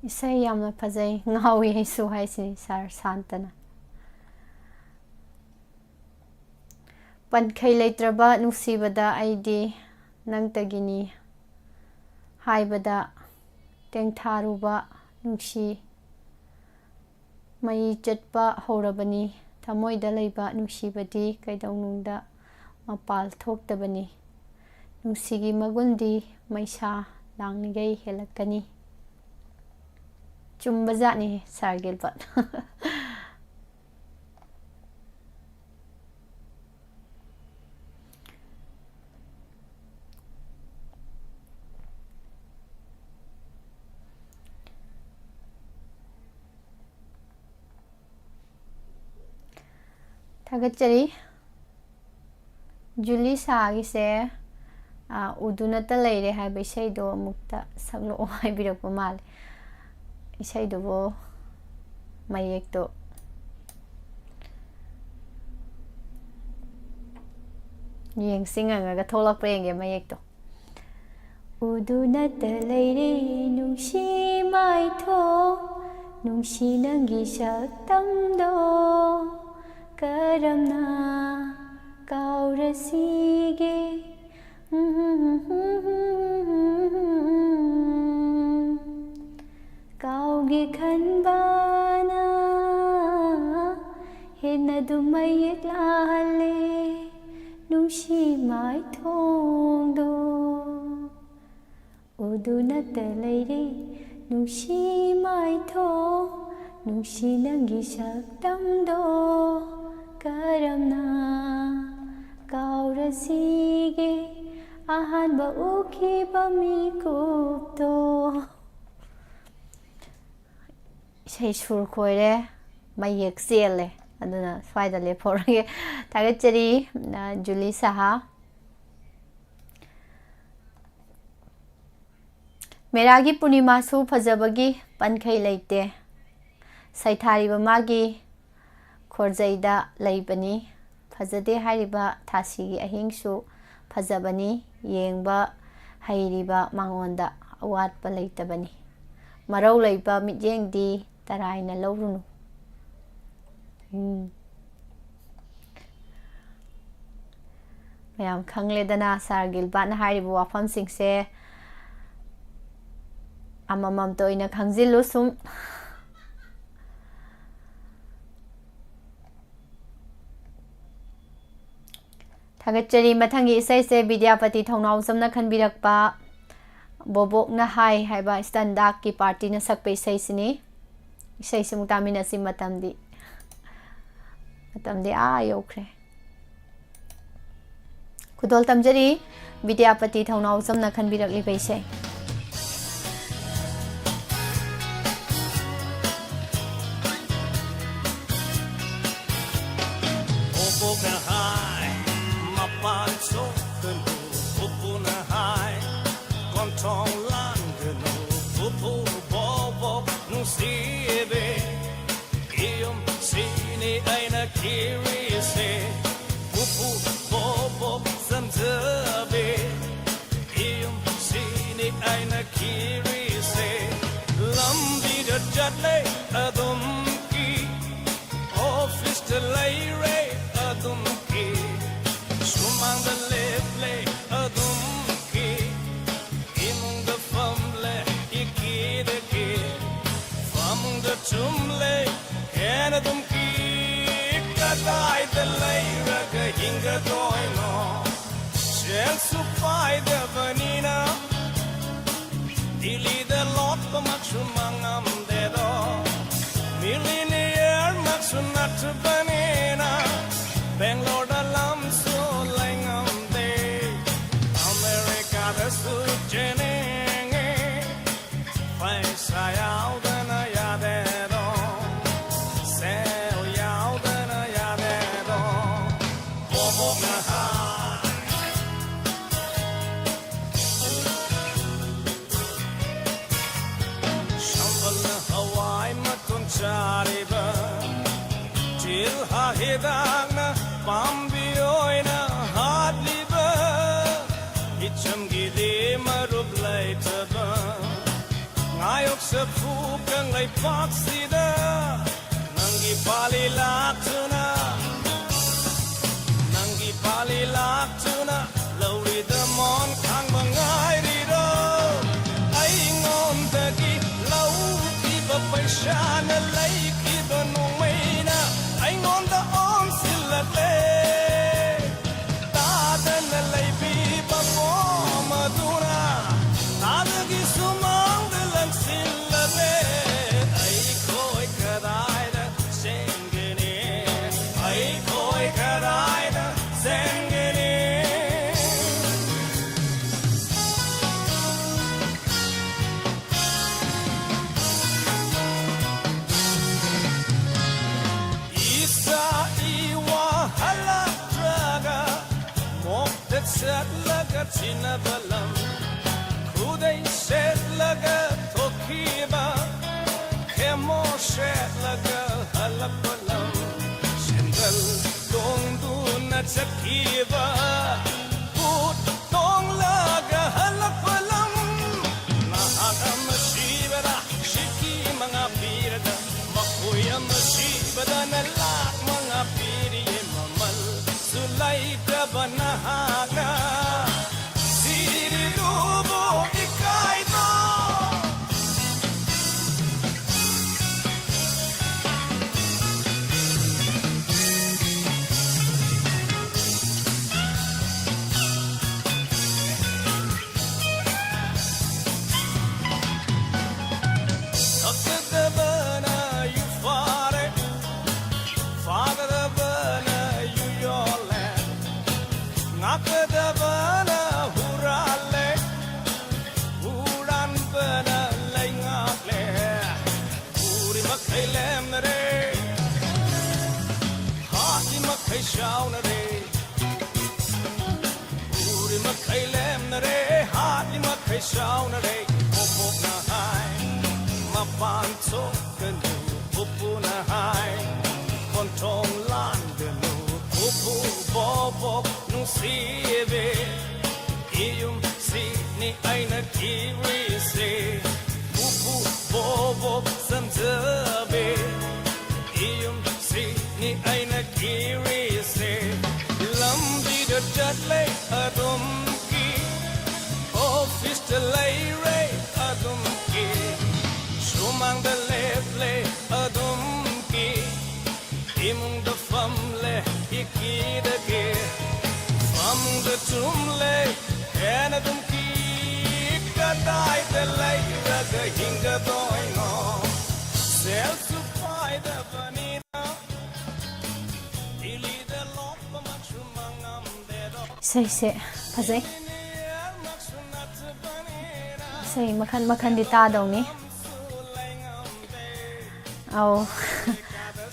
ꯏꯁꯩ ꯌꯥꯝꯅ ꯐꯖꯩ, ꯉꯥꯎꯏ ꯑꯩꯁꯨ ꯍꯥꯏꯁꯤꯅꯤ ꯁꯥꯔ ꯁꯥꯟꯇꯅ꯫ ꯄꯟꯈꯩ ꯂꯩꯇ꯭ꯔꯕ ꯅꯨꯡꯁꯤꯕꯗ ꯑꯩꯗꯤ ꯅꯪꯇꯒꯤꯅꯤ ꯍꯥꯏꯕꯗ ꯇꯦꯡꯊꯥꯔꯨꯕ ꯅꯨꯡꯁꯤ ꯃꯩ ꯆꯠꯄ ꯍꯧꯔꯕꯅꯤ꯫ ꯊꯃꯣꯏꯗ ꯂꯩꯕ ꯅꯨꯡꯁꯤꯕꯗꯤ ꯀꯩꯗꯧꯅꯨꯡꯗ ꯃꯄꯥꯜ ꯊꯣꯛꯇꯕꯅꯤ꯫ ꯅꯨꯡꯁꯤꯒꯤ ꯃꯒꯨꯟꯗꯤ ꯃꯩꯁꯥ ꯂꯥꯡꯂꯤꯉꯩ ꯍꯦꯜꯂꯛꯀꯅꯤ꯫ ꯆꯨꯝꯕꯖꯥꯠꯅꯤ, ꯁꯥꯔ ꯒꯤꯜꯕꯔꯠ꯫ ꯊꯥꯒꯠꯆꯔꯤ꯫ ꯖꯨꯂꯤ ꯁꯥꯒꯤꯁꯦ, ꯑ, "ꯎꯗꯨꯅꯇ ꯂꯩꯔꯦ" ꯍꯥꯏꯕ ꯏꯁꯩꯗꯣ ꯑꯃꯨꯛꯇ ꯁꯛꯂꯛꯑꯣ ꯍꯥꯏꯕꯤꯔꯛꯄ ꯃꯥꯜꯂꯦ꯫ ꯏꯁꯩꯗꯨꯕꯨ ꯃꯌꯦꯛꯇꯣ ꯌꯦꯡꯁꯤ, ꯉꯪꯉꯒ ꯊꯣꯛꯂꯛꯄ꯭ꯔꯥ ꯌꯦꯡꯒꯦ ꯃꯌꯦꯛꯇꯣ꯫ ꯎꯗꯨꯅꯇ ꯂꯩꯔꯦ ꯅꯨꯡꯁꯤ ꯃꯥꯏꯊꯣꯡ, ꯅꯨꯡꯁꯤ ꯅꯪꯒꯤ ꯁꯛꯇꯝꯗꯣ ꯀꯔꯝꯅ ꯀꯥꯎꯔꯁꯤꯒꯦ? ꯀꯥꯎꯒꯦ ꯈꯟꯕꯅ ꯍꯦꯟꯅ ꯑꯗꯨꯝ ꯃꯌꯦꯛ ꯂꯥꯍꯜꯂꯦ ꯅꯨꯡꯁꯤ ꯃꯥꯏꯊꯣꯡꯗꯣ꯫ ꯎꯗꯨꯅꯇ ꯂꯩꯔꯦ ꯅꯨꯡꯁꯤ ꯃꯥꯏꯊꯣꯡ, ꯅꯨꯡꯁꯤ ꯅꯪꯒꯤ ꯁꯛꯇꯝꯗꯣ ꯀꯔꯝꯅ ꯀꯥꯎꯔꯁꯤꯒꯦ? ꯑꯍꯥꯟꯕ ꯎꯈꯤꯕ ꯃꯤꯀꯨꯞꯇꯣ꯫ ꯏꯁꯩ ꯁꯨꯔ ꯈꯣꯏꯔꯦ, ꯃꯌꯦꯛ ꯆꯦꯜꯂꯦ꯫ ꯑꯗꯨꯅ ꯁ꯭ꯋꯥꯏꯗ ꯂꯦꯞꯍꯧꯔꯒꯦ꯫ ꯊꯥꯒꯠꯆꯔꯤ, ꯑ, ꯖꯨꯂꯤ ꯁꯍꯥ꯫ ꯃꯦꯔꯥꯒꯤ ꯄꯨꯔꯅꯤꯃꯥꯁꯨ ꯐꯖꯕꯒꯤ ꯄꯟꯈꯩ ꯂꯩꯇꯦ꯫ ꯁꯩꯊꯥꯔꯤꯕ ꯃꯥꯒꯤ ꯈꯣꯔꯖꯩꯗ ꯂꯩꯕꯅꯤ꯫ ꯐꯖꯗꯦ ꯍꯥꯏꯔꯤꯕ ꯊꯥꯁꯤꯒꯤ ꯑꯍꯤꯡꯁꯨ ꯐꯖꯕꯅꯤ꯫ ꯌꯦꯡꯕ ꯍꯩꯔꯤꯕ ꯃꯉꯣꯟꯗ ꯑꯋꯥꯠꯄ ꯂꯩꯇꯕꯅꯤ꯫ ꯃꯔꯧ ꯂꯩꯕ ꯃꯤꯠꯌꯦꯡꯗꯤ ꯇꯔꯥꯏꯅ ꯂꯧꯔꯨꯅꯨ꯫ ꯎꯝ꯫ ꯃꯌꯥꯝ ꯈꯪꯂꯦꯗꯅ, ꯁꯥꯔ ꯒꯤꯜꯕꯥꯔꯠꯅ ꯍꯥꯏꯔꯤꯕ ꯋꯥꯐꯝꯁꯤꯡꯁꯦ ꯑꯃꯃꯝꯇ ꯑꯣꯏꯅ ꯈꯪꯖꯤꯜꯂꯨ ꯁꯨꯝ꯫ ꯊꯥꯒꯠꯆꯔꯤ꯫ ꯃꯊꯪꯒꯤ ꯏꯁꯩꯁꯦ ꯕꯤꯗ꯭ꯌꯥꯄꯇꯤ ꯊꯧꯅꯥꯎꯖꯝꯅ ꯈꯟꯕꯤꯔꯛꯄ ꯕꯣꯕꯣꯛꯅ ꯍꯥꯏ ꯍꯥꯏꯕ ꯏꯁꯇꯟꯗꯥꯛꯀꯤ ꯄꯥꯔꯇꯤꯅ ꯁꯛꯄ ꯏꯁꯩꯁꯤꯅꯤ꯫ ꯏꯁꯩꯁꯤꯃꯨꯛ ꯇꯥꯃꯤꯟꯅꯁꯤ꯫ ꯃꯇꯝꯗꯤ, ꯃꯇꯝꯗꯤ ꯑꯥ ꯌꯧꯈ꯭ꯔꯦ꯫ ꯈꯨꯗꯣꯜ ꯇꯝꯖꯔꯤ, ꯕꯤꯗ꯭ꯌꯥꯄꯇꯤ ꯊꯧꯅꯥꯎꯖꯝꯅ ꯈꯟꯕꯤꯔꯛꯂꯤꯕ ꯏꯁꯩ꯫ ꯕꯣꯕꯣꯛꯅ ꯍꯥꯏ, ꯃꯄꯥꯟ ꯊꯣꯛꯀꯅꯨ, ꯄꯨꯄꯨꯅ ꯍꯥꯏ, ꯀꯣꯟꯊꯣꯡ ꯂꯥꯟꯒꯅꯨ, ꯄꯨꯄꯨ ꯕꯣꯕꯣꯛ ꯅꯨꯡꯁꯤꯕꯤ꯫ ꯌꯨꯝ ꯁꯤꯅꯤ ꯑꯩꯅ ꯀꯤꯔꯤꯁꯦ, ꯄꯨꯄꯨ ꯕꯣꯕꯣꯛ ꯆꯝꯖꯕꯤ꯫ ꯌꯨꯝ ꯁꯤꯅꯤ ꯑꯩꯅ ꯀꯤꯔꯤꯁꯦ, ꯂꯝꯕꯤꯗ ꯆꯠꯂꯦ ꯑꯗꯨꯝ ꯀꯤ, ꯑꯣꯐꯤꯁꯇ ꯂꯩꯔꯦ ꯑꯗꯨꯝ ꯀꯤ, ꯁꯨꯃꯥꯡꯗ ꯂꯦꯞꯂꯦ ꯑꯗꯨꯝ ꯀꯤ, ꯏꯃꯨꯡꯗ ꯐꯝꯂꯦ ꯏꯀꯤꯗ ꯀꯤ, ꯐꯃꯨꯡꯗ ꯇꯨꯝꯂꯦ ꯍꯦꯟꯅ ꯑꯗꯨꯝ ꯀꯤ, ꯀꯗꯥꯏꯗ ꯂꯩꯔꯒ ꯍꯤꯡꯒꯗꯣꯏꯅꯣ? ꯁꯦꯜꯁꯨ ꯄꯥꯏꯗꯕꯅꯤꯅ, ꯗꯤꯜꯂꯤꯗ ꯂꯣꯠꯄꯃꯛꯁꯨ ꯃꯉꯝꯗꯦꯗꯣ, ꯃꯤꯂꯤꯅꯤꯌꯔꯃꯛꯁꯨ ꯅꯠꯇꯕꯅꯤꯅ, ꯕꯦꯡꯒ꯭ꯂꯣꯔꯗ ꯂꯝꯁꯨ ꯂꯩꯉꯝꯗꯦ꯫ ꯍꯤꯗꯥꯛꯅ ꯄꯥꯝꯕꯤ ꯑꯣꯏꯅ ꯍꯥꯠꯂꯤꯕ, ꯏꯆꯝꯒꯤꯗꯤ ꯃꯔꯨꯞ ꯂꯩꯇꯕ, ꯉꯥꯌꯣꯛ ꯆꯐꯨ ꯀꯪꯂꯩꯄꯥꯛꯁꯤꯗ ꯅꯪꯒꯤ ꯄꯥꯂꯤ ꯂꯥꯛꯇꯨꯅ, ꯅꯪꯒꯤ ꯄꯥꯂꯤ ꯂꯥꯛꯇꯨꯅ ꯂꯧꯔꯤꯗ ꯃꯣꯟ ꯈꯥꯡꯕ ꯉꯥꯏꯔꯤꯔꯣ? ꯑꯩꯉꯣꯟꯗꯒꯤ ꯂꯧꯈꯤꯕ ꯄꯩꯁꯥꯅ ꯂꯩꯈꯤꯕ ꯅꯣꯡꯃꯩꯅ ꯑꯩꯉꯣꯟꯗ ꯑꯣꯟꯁꯤꯜꯂꯛꯂꯦ꯫ ꯇꯥꯗꯅ ꯂꯩꯕꯤꯕ ꯄꯣꯝ ꯑꯗꯨꯅ ꯇꯥꯗꯒꯤ ꯁꯨꯃꯥꯡꯗ ꯂꯪꯁꯤꯜꯂꯛꯂꯦ꯫ ꯑꯩꯈꯣꯏ ꯀꯗꯥꯏꯗ ꯆꯦꯟꯒꯅꯤ? ꯑꯩꯈꯣꯏ ꯀꯗꯥꯏꯗ ꯆꯦꯟꯒꯅꯤ? ꯏꯆꯥ ꯏꯋꯥ ꯍꯜꯂꯛꯇ꯭ꯔꯒ ꯃꯣꯛꯇ ꯆꯠꯂꯒ ꯆꯤꯟꯅꯕ ꯂꯝ, ꯈꯨꯗꯩ ꯁꯦꯠꯂꯒ ꯊꯣꯛꯈꯤꯕ, ꯈꯦꯃꯣ ꯁꯦꯠꯂꯒ ꯍꯜꯂꯛꯄ ꯂꯝ, ꯁꯦꯟꯗꯜ ꯇꯣꯡꯗꯨꯅ ꯆꯠꯈꯤꯕ, ꯕꯨꯠ ꯇꯣꯡꯂꯒ ꯍꯜꯂꯛꯄ ꯂꯝ, ꯅꯍꯥꯛ ꯑꯃ ꯁꯤꯕꯗ ꯁꯤꯀꯤ ꯃꯉꯥ ꯄꯤꯔꯒ, ꯃꯈꯣꯏ ꯑꯃ ꯁꯤꯕꯗꯅ ꯂꯥꯛ ꯃꯉꯥ ꯄꯤꯔꯤꯌꯦ ꯃꯃꯜꯁꯨ ꯂꯩꯇꯕ ꯅꯍꯥꯛꯅ ꯁꯤꯔꯤꯗꯨꯕꯨ ꯏꯀꯥꯏꯗ꯭ꯔꯣ? ꯊꯛꯀꯗꯕꯅ ꯌꯨ ꯐꯥꯔꯦ, ꯐꯥꯒꯗꯕꯅ ꯌꯨ ꯌꯣꯜꯂꯦ, ꯉꯥꯛꯀꯗꯕꯅ ꯍꯨꯔꯥꯜꯂꯦ, ꯍꯨꯔꯥꯟꯕꯅ ꯂꯩꯉꯥꯛꯂꯦ꯫ ꯎꯔꯤ ꯃꯈꯩ ꯂꯦꯝꯅꯔꯦ, ꯍꯥꯠꯂꯤ ꯃꯈꯩ ꯆꯥꯎꯅꯔꯦ꯫ ꯎꯔꯤ ꯃꯈꯩ ꯂꯦꯝꯅꯔꯦ, ꯍꯥꯠꯂꯤ ꯃꯈꯩ ꯆꯥꯎꯅꯔꯦ꯫ ꯕꯣꯕꯣꯛꯅ ꯍꯥꯏ, ꯃꯄꯥꯟ ꯊꯣꯛꯀꯅꯨ, ꯄꯨꯄꯨꯅ ꯍꯥꯏ, ꯈꯣꯟꯊꯣꯡ ꯂꯥꯟ ꯏꯔꯤꯁꯦ ꯄꯨꯄꯨ ꯕꯣꯕꯣꯛ ꯆꯟꯖꯕꯦ, ꯏꯌꯨꯝꯁꯤꯅꯤ ꯑꯩꯅ ꯀꯤꯔꯤꯁꯦ꯫ ꯂꯝꯕꯤꯗ ꯆꯠꯂꯦ ꯑꯗꯨꯝ ꯀꯤ, ꯑꯣꯐꯤꯁꯇ ꯂꯩꯔꯦ ꯑꯗꯨꯝ ꯀꯤ, ꯁꯨꯃꯥꯡꯗ ꯂꯦꯞꯂꯦ ꯑꯗꯨꯝ ꯀꯤ, ꯏꯃꯨꯡꯗ ꯐꯝꯂꯦ ꯏꯀꯤꯗꯒꯤ, ꯐꯃꯨꯡꯗ ꯇꯨꯝꯂꯦ ꯍꯦꯟꯅ ꯑꯗꯨꯝ ꯀꯤ꯫ ꯀꯗꯥꯏꯗ ꯂꯩꯔꯒ ꯍꯤꯡꯒꯗꯣꯏꯅꯣ? ꯁꯦꯜꯁꯨ ꯄꯥꯏꯗꯕꯅꯤꯅ, ꯗꯤꯜꯂꯤꯗ ꯂꯣꯛꯄꯃꯛꯁꯨ ꯃꯉꯝꯗꯦꯗꯣ꯫ ꯏꯁꯩꯁꯦ ꯐꯖꯩ꯫ ꯏꯁꯩ ꯃꯈꯜ ꯃꯈꯜꯗꯤ ꯇꯥꯗꯧꯅꯤ꯫ ꯑꯧ꯫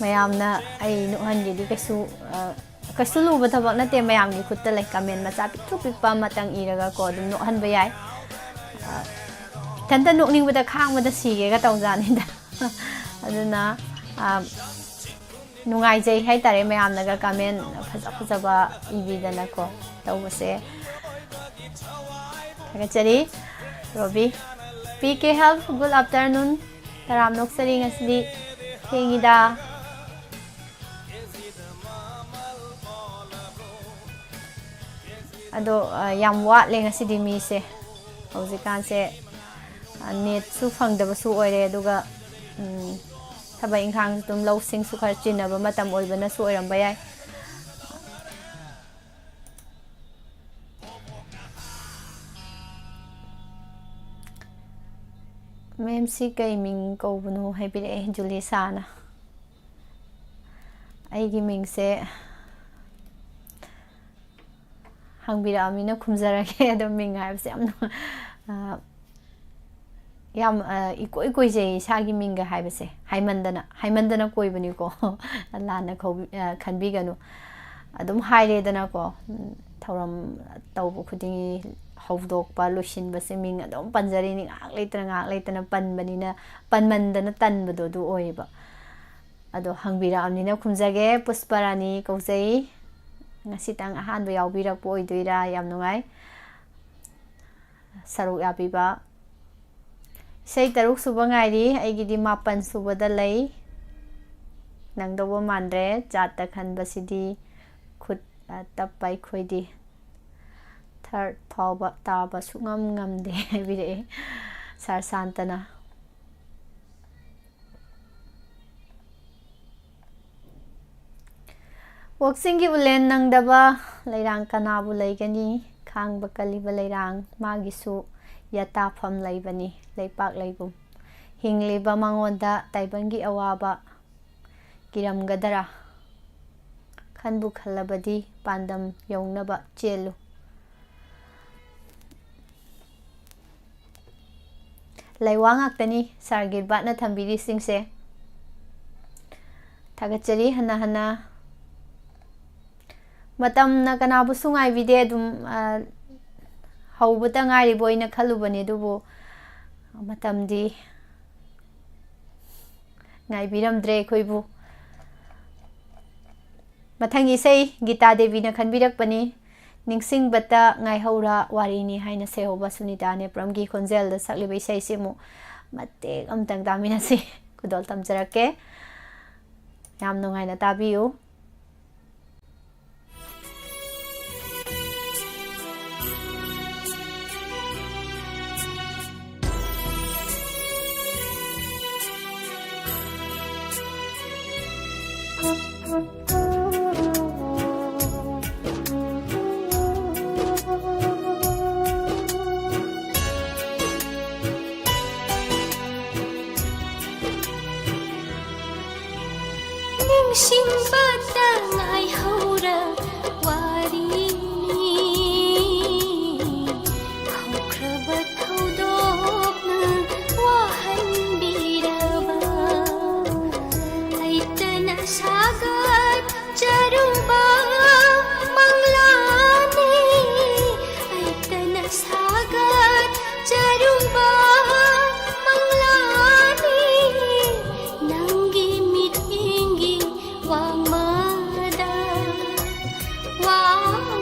ꯃꯌꯥꯝꯅ ꯑꯩ ꯅꯣꯛꯍꯟꯒꯦꯗꯤ ꯀꯩꯁꯨ, ꯑ, ꯀꯩꯁꯨ ꯂꯨꯕ ꯊꯕꯛ ꯅꯠꯇꯦ, ꯃꯌꯥꯝꯒꯤ ꯈꯨꯠꯇ ꯂꯩ꯫ ꯀꯃꯦꯟ ꯃꯆꯥ ꯄꯤꯛꯇ꯭ꯔꯨ ꯄꯤꯛꯄ ꯑꯃꯇꯪ ꯏꯔꯒꯀꯣ ꯑꯗꯨꯝ ꯅꯣꯛꯍꯟꯕ ꯌꯥꯏ꯫ ꯑ, ꯏꯊꯟꯇ ꯅꯣꯛꯅꯤꯡꯕꯗ ꯈꯥꯡꯕꯗ ꯁꯤꯒꯦꯒ ꯇꯧꯖꯥꯠꯅꯤꯗ꯫ ꯑꯗꯨꯅ, ꯑ, ꯅꯨꯡꯉꯥꯏꯖꯩ ꯍꯥꯏꯇꯥꯔꯦ, ꯃꯌꯥꯝꯅꯒ ꯀꯃꯦꯟ ꯐꯖ ꯐꯖꯕ ꯏꯕꯤꯗꯅꯀꯣ ꯇꯧꯕꯁꯦ꯫ ꯊꯥꯒꯠꯆꯔꯤ꯫ Robi, P K help, good afternoon. ꯇꯔꯥꯝ ꯅꯣꯛꯆꯔꯤ, ꯉꯁꯤꯗꯤ ꯊꯦꯡꯉꯤꯗ꯫ ꯑꯗꯣ, ꯑ, ꯌꯥꯝ ꯋꯥꯠꯂꯦ ꯉꯁꯤꯗꯤ ꯃꯤꯁꯦ꯫ ꯍꯧꯖꯤꯛꯀꯥꯟꯁꯦ, ꯑ, ꯅꯦꯠꯁꯨ ꯐꯪꯗꯕꯁꯨ ꯑꯣꯏꯔꯦ, ꯑꯗꯨꯒ, ꯎꯝ, ꯊꯕꯛ ꯏꯪꯈꯥꯡꯁꯨ ꯑꯗꯨꯝ, ꯂꯧꯁꯤꯡꯁꯨ ꯈꯔ ꯆꯤꯟꯅꯕ ꯃꯇꯝ ꯑꯣꯏꯕꯅꯁꯨ ꯑꯣꯏꯔꯝꯕ ꯌꯥꯏ꯫ ꯃꯦꯝ, ꯁꯤ ꯀꯩ ꯃꯤꯡ ꯀꯧꯕꯅꯣ ꯍꯥꯏꯕꯤꯔꯛꯑꯦ ꯖꯨꯂꯤꯁꯥꯅ꯫ ꯑꯩꯒꯤ ꯃꯤꯡꯁꯦ ꯍꯪꯕꯤꯔꯛꯑꯕꯅꯤꯅ ꯈꯨꯝꯖꯔꯒꯦ꯫ ꯑꯗꯣ ꯃꯤꯡ ꯍꯥꯏꯕꯁꯦ ꯌꯥꯝ ꯅꯨꯡꯉꯥꯏ-, ꯑ, ꯌꯥꯝ, ꯑ, ꯏꯀꯣꯏ ꯀꯣꯏꯖꯩ ꯏꯁꯥꯒꯤ ꯃꯤꯡꯒ ꯍꯥꯏꯕꯁꯦ꯫ ꯍꯥꯏꯃꯟꯗꯅ, ꯍꯥꯏꯃꯟꯗꯅ ꯀꯣꯏꯕꯅꯤꯀꯣ꯫ ꯂꯥꯟꯅ ꯈꯧꯕꯤ-, ꯑ, ꯈꯟꯕꯤꯒꯅꯨ꯫ ꯑꯗꯨꯝ ꯍꯥꯏꯔꯦꯗꯅꯀꯣ, ꯎꯝ, ꯊꯧꯔꯝ ꯇꯧꯕ ꯈꯨꯗꯤꯡꯒꯤ ꯍꯧꯗꯣꯛꯄ, ꯂꯣꯏꯁꯤꯟꯕꯁꯦ ꯃꯤꯡ ꯑꯗꯨꯝ ꯄꯟꯖꯔꯤꯅꯤ꯫ ꯉꯥꯏꯍꯥꯛ ꯂꯩꯇꯅ, ꯉꯥꯏꯍꯥꯛ ꯂꯩꯇꯅ ꯄꯟꯕꯅꯤꯅ, ꯄꯟꯃꯟꯗꯅ ꯇꯟꯕꯗꯣ ꯑꯗꯨ ꯑꯣꯏꯌꯦꯕ꯫ ꯑꯗꯣ ꯍꯪꯕꯤꯔꯛꯑꯕꯅꯤꯅ ꯈꯨꯝꯖꯒꯦ꯫ ꯄꯨꯁꯄꯔꯥꯅꯤ ꯀꯧꯖꯩ꯫ ꯉꯁꯤꯇꯪ ꯑꯍꯥꯟꯕ ꯌꯥꯎꯕꯤꯔꯛꯄ ꯑꯣꯏꯗꯣꯏꯔꯥ? ꯌꯥꯝ ꯅꯨꯡꯉꯥꯏ꯫ ꯁꯔꯨꯛ ꯌꯥꯕꯤꯕ꯫ ꯏꯁꯩ ꯇꯔꯨꯛ ꯁꯨꯕ ꯉꯥꯏꯔꯤ, ꯑꯩꯒꯤꯗꯤ ꯃꯥꯄꯟ ꯁꯨꯕꯗ ꯂꯩ꯫ ꯅꯪꯗꯧꯕ ꯃꯥꯟꯗ꯭ꯔꯦ, ꯆꯥꯠꯇ ꯈꯟꯕꯁꯤꯗꯤ ꯈꯨꯠ, ꯑ, ꯇꯞꯄ ꯑꯩꯈꯣꯏꯗꯤ꯫ Third ꯐꯥꯎꯕ ꯇꯥꯕ ꯁꯨꯛꯉꯝ ꯉꯝꯗꯦ ꯍꯥꯏꯕꯤꯔꯛꯑꯦ ꯁꯥꯔ ꯁꯥꯟꯇꯅ꯫ ꯋꯥꯛꯆꯤꯡꯒꯤ ꯎꯂꯦꯟ ꯅꯪꯗꯕ ꯂꯩꯔꯥꯡ ꯀꯅꯥꯕꯨ ꯂꯩꯒꯅꯤ? ꯈꯥꯡꯕ ꯀꯜꯂꯤꯕ ꯂꯩꯔꯥꯡ ꯃꯥꯒꯤꯁꯨ ꯌꯥꯇꯥꯐꯝ ꯂꯩꯕꯅꯤ, ꯂꯩꯄꯥꯛ ꯂꯩꯕꯨꯝ꯫ ꯍꯤꯡꯂꯤꯕ ꯃꯉꯣꯟꯗ ꯇꯥꯏꯕꯪꯒꯤ ꯑꯋꯥꯕ ꯀꯤꯔꯝꯒꯗꯔꯥ? ꯈꯟꯕꯨ ꯈꯜꯂꯕꯗꯤ ꯄꯥꯟꯗꯝ ꯌꯧꯅꯕ ꯆꯦꯜꯂꯨ꯫ ꯂꯩꯋꯥ ꯉꯥꯛꯇꯅꯤ ꯁꯥꯔ ꯒꯤꯜꯕꯥꯔꯠꯅ ꯊꯝꯕꯤꯔꯤꯁꯤꯡꯁꯦ꯫ ꯊꯥꯒꯠꯆꯔꯤ ꯍꯟꯅ ꯍꯟꯅ꯫ ꯃꯇꯝꯅ ꯀꯅꯥꯕꯨꯁꯨ ꯉꯥꯏꯕꯤꯗꯦ, ꯑꯗꯨꯝ, ꯑ, ꯍꯧꯕꯇ ꯉꯥꯏꯔꯤꯕ ꯑꯣꯏꯅ ꯈꯜꯂꯨꯕꯅꯤ, ꯑꯗꯨꯕꯨ ꯃꯇꯝꯗꯤ ꯉꯥꯏꯕꯤꯔꯝꯗ꯭ꯔꯦ ꯑꯩꯈꯣꯏꯕꯨ꯫ ꯃꯊꯪꯒꯤ ꯏꯁꯩ ꯒꯤꯇꯥ ꯗꯦꯕꯤꯅ ꯈꯟꯕꯤꯔꯛꯄꯅꯤ, ꯅꯤꯡꯁꯤꯡꯕꯇ ꯉꯥꯏꯍꯧꯔ ꯋꯥꯔꯤꯅꯤ ꯍꯥꯏꯅ ꯁꯩꯍꯧꯕ ꯁꯨꯅꯤꯇꯥ ꯅꯦꯄ꯭ꯔꯝꯒꯤ ꯈꯣꯟꯖꯦꯜꯗ ꯁꯛꯂꯤꯕ ꯏꯁꯩꯁꯤ ꯑꯃꯨꯛ ꯃꯇꯦꯛ ꯑꯃꯇꯪ ꯇꯥꯃꯤꯟꯅꯁꯤ꯫ ꯈꯨꯗꯣꯜ ꯇꯝꯖꯔꯛꯀꯦ, ꯌꯥꯝ ꯅꯨꯡꯉꯥꯏꯅ ꯇꯥꯕꯤꯌꯨ꯫ ꯅꯤꯡꯁꯤꯡꯕꯇ ꯉꯥꯏꯍꯧꯔ ꯋꯥꯔꯤꯅꯤ꯫ ꯍꯧꯈ꯭ꯔꯕ ꯊꯧꯗꯣꯛꯅ ꯋꯥꯍꯟꯕꯤꯔꯕ ꯑꯩꯇꯅ ꯁꯥꯒꯠꯆꯔꯨꯕ ꯃꯪꯂꯥꯅꯤ꯫ ꯑꯩꯇꯅ ꯁꯥꯒꯠꯆꯔꯨꯕ ꯃꯪꯂꯥꯅꯤ꯫ ꯅꯪꯒꯤ ꯃꯤꯠꯌꯦꯡꯒꯤ ꯋꯥꯡꯃꯗ, ꯋꯥꯡ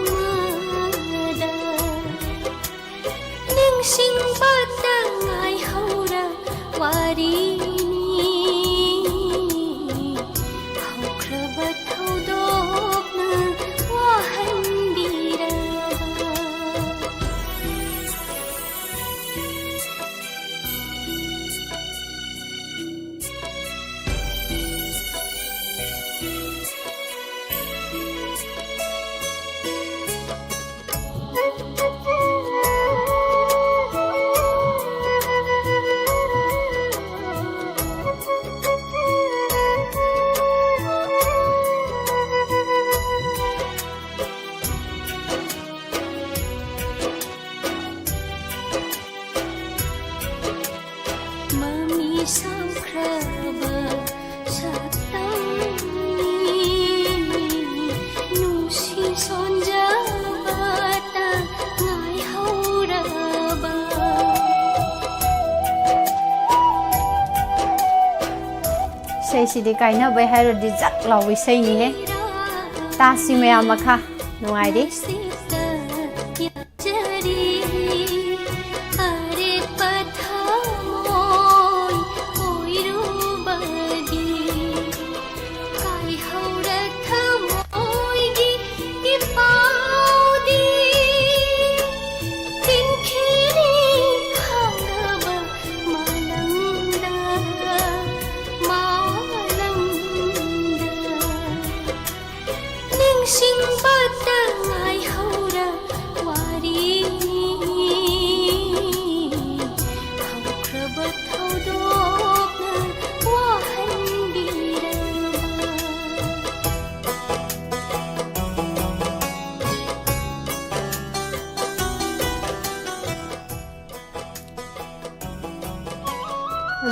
ꯁꯤꯗꯤ ꯀꯥꯏꯅꯕꯩ ꯍꯥꯏꯔꯨꯔꯗꯤ ꯖꯛ ꯂꯥꯎꯕ ꯏꯁꯩꯅꯤꯍꯦ꯫ ꯇꯥꯁꯤ ꯃꯌꯥꯝ ꯃꯈꯥ꯫ ꯅꯨꯡꯉꯥꯏꯔꯤ꯫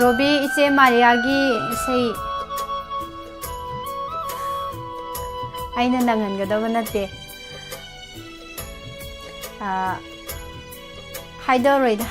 ꯔꯣꯕꯤ, ꯏꯆꯦ ꯃꯥꯔꯤꯌꯥꯒꯤ ꯏꯁꯩ ꯑꯩꯅ ꯅꯪꯍꯟꯒꯗꯕ ꯅꯠꯇꯦ꯫ ꯑꯥ, ꯍꯥꯏꯗꯧꯔꯣꯏꯗ꯫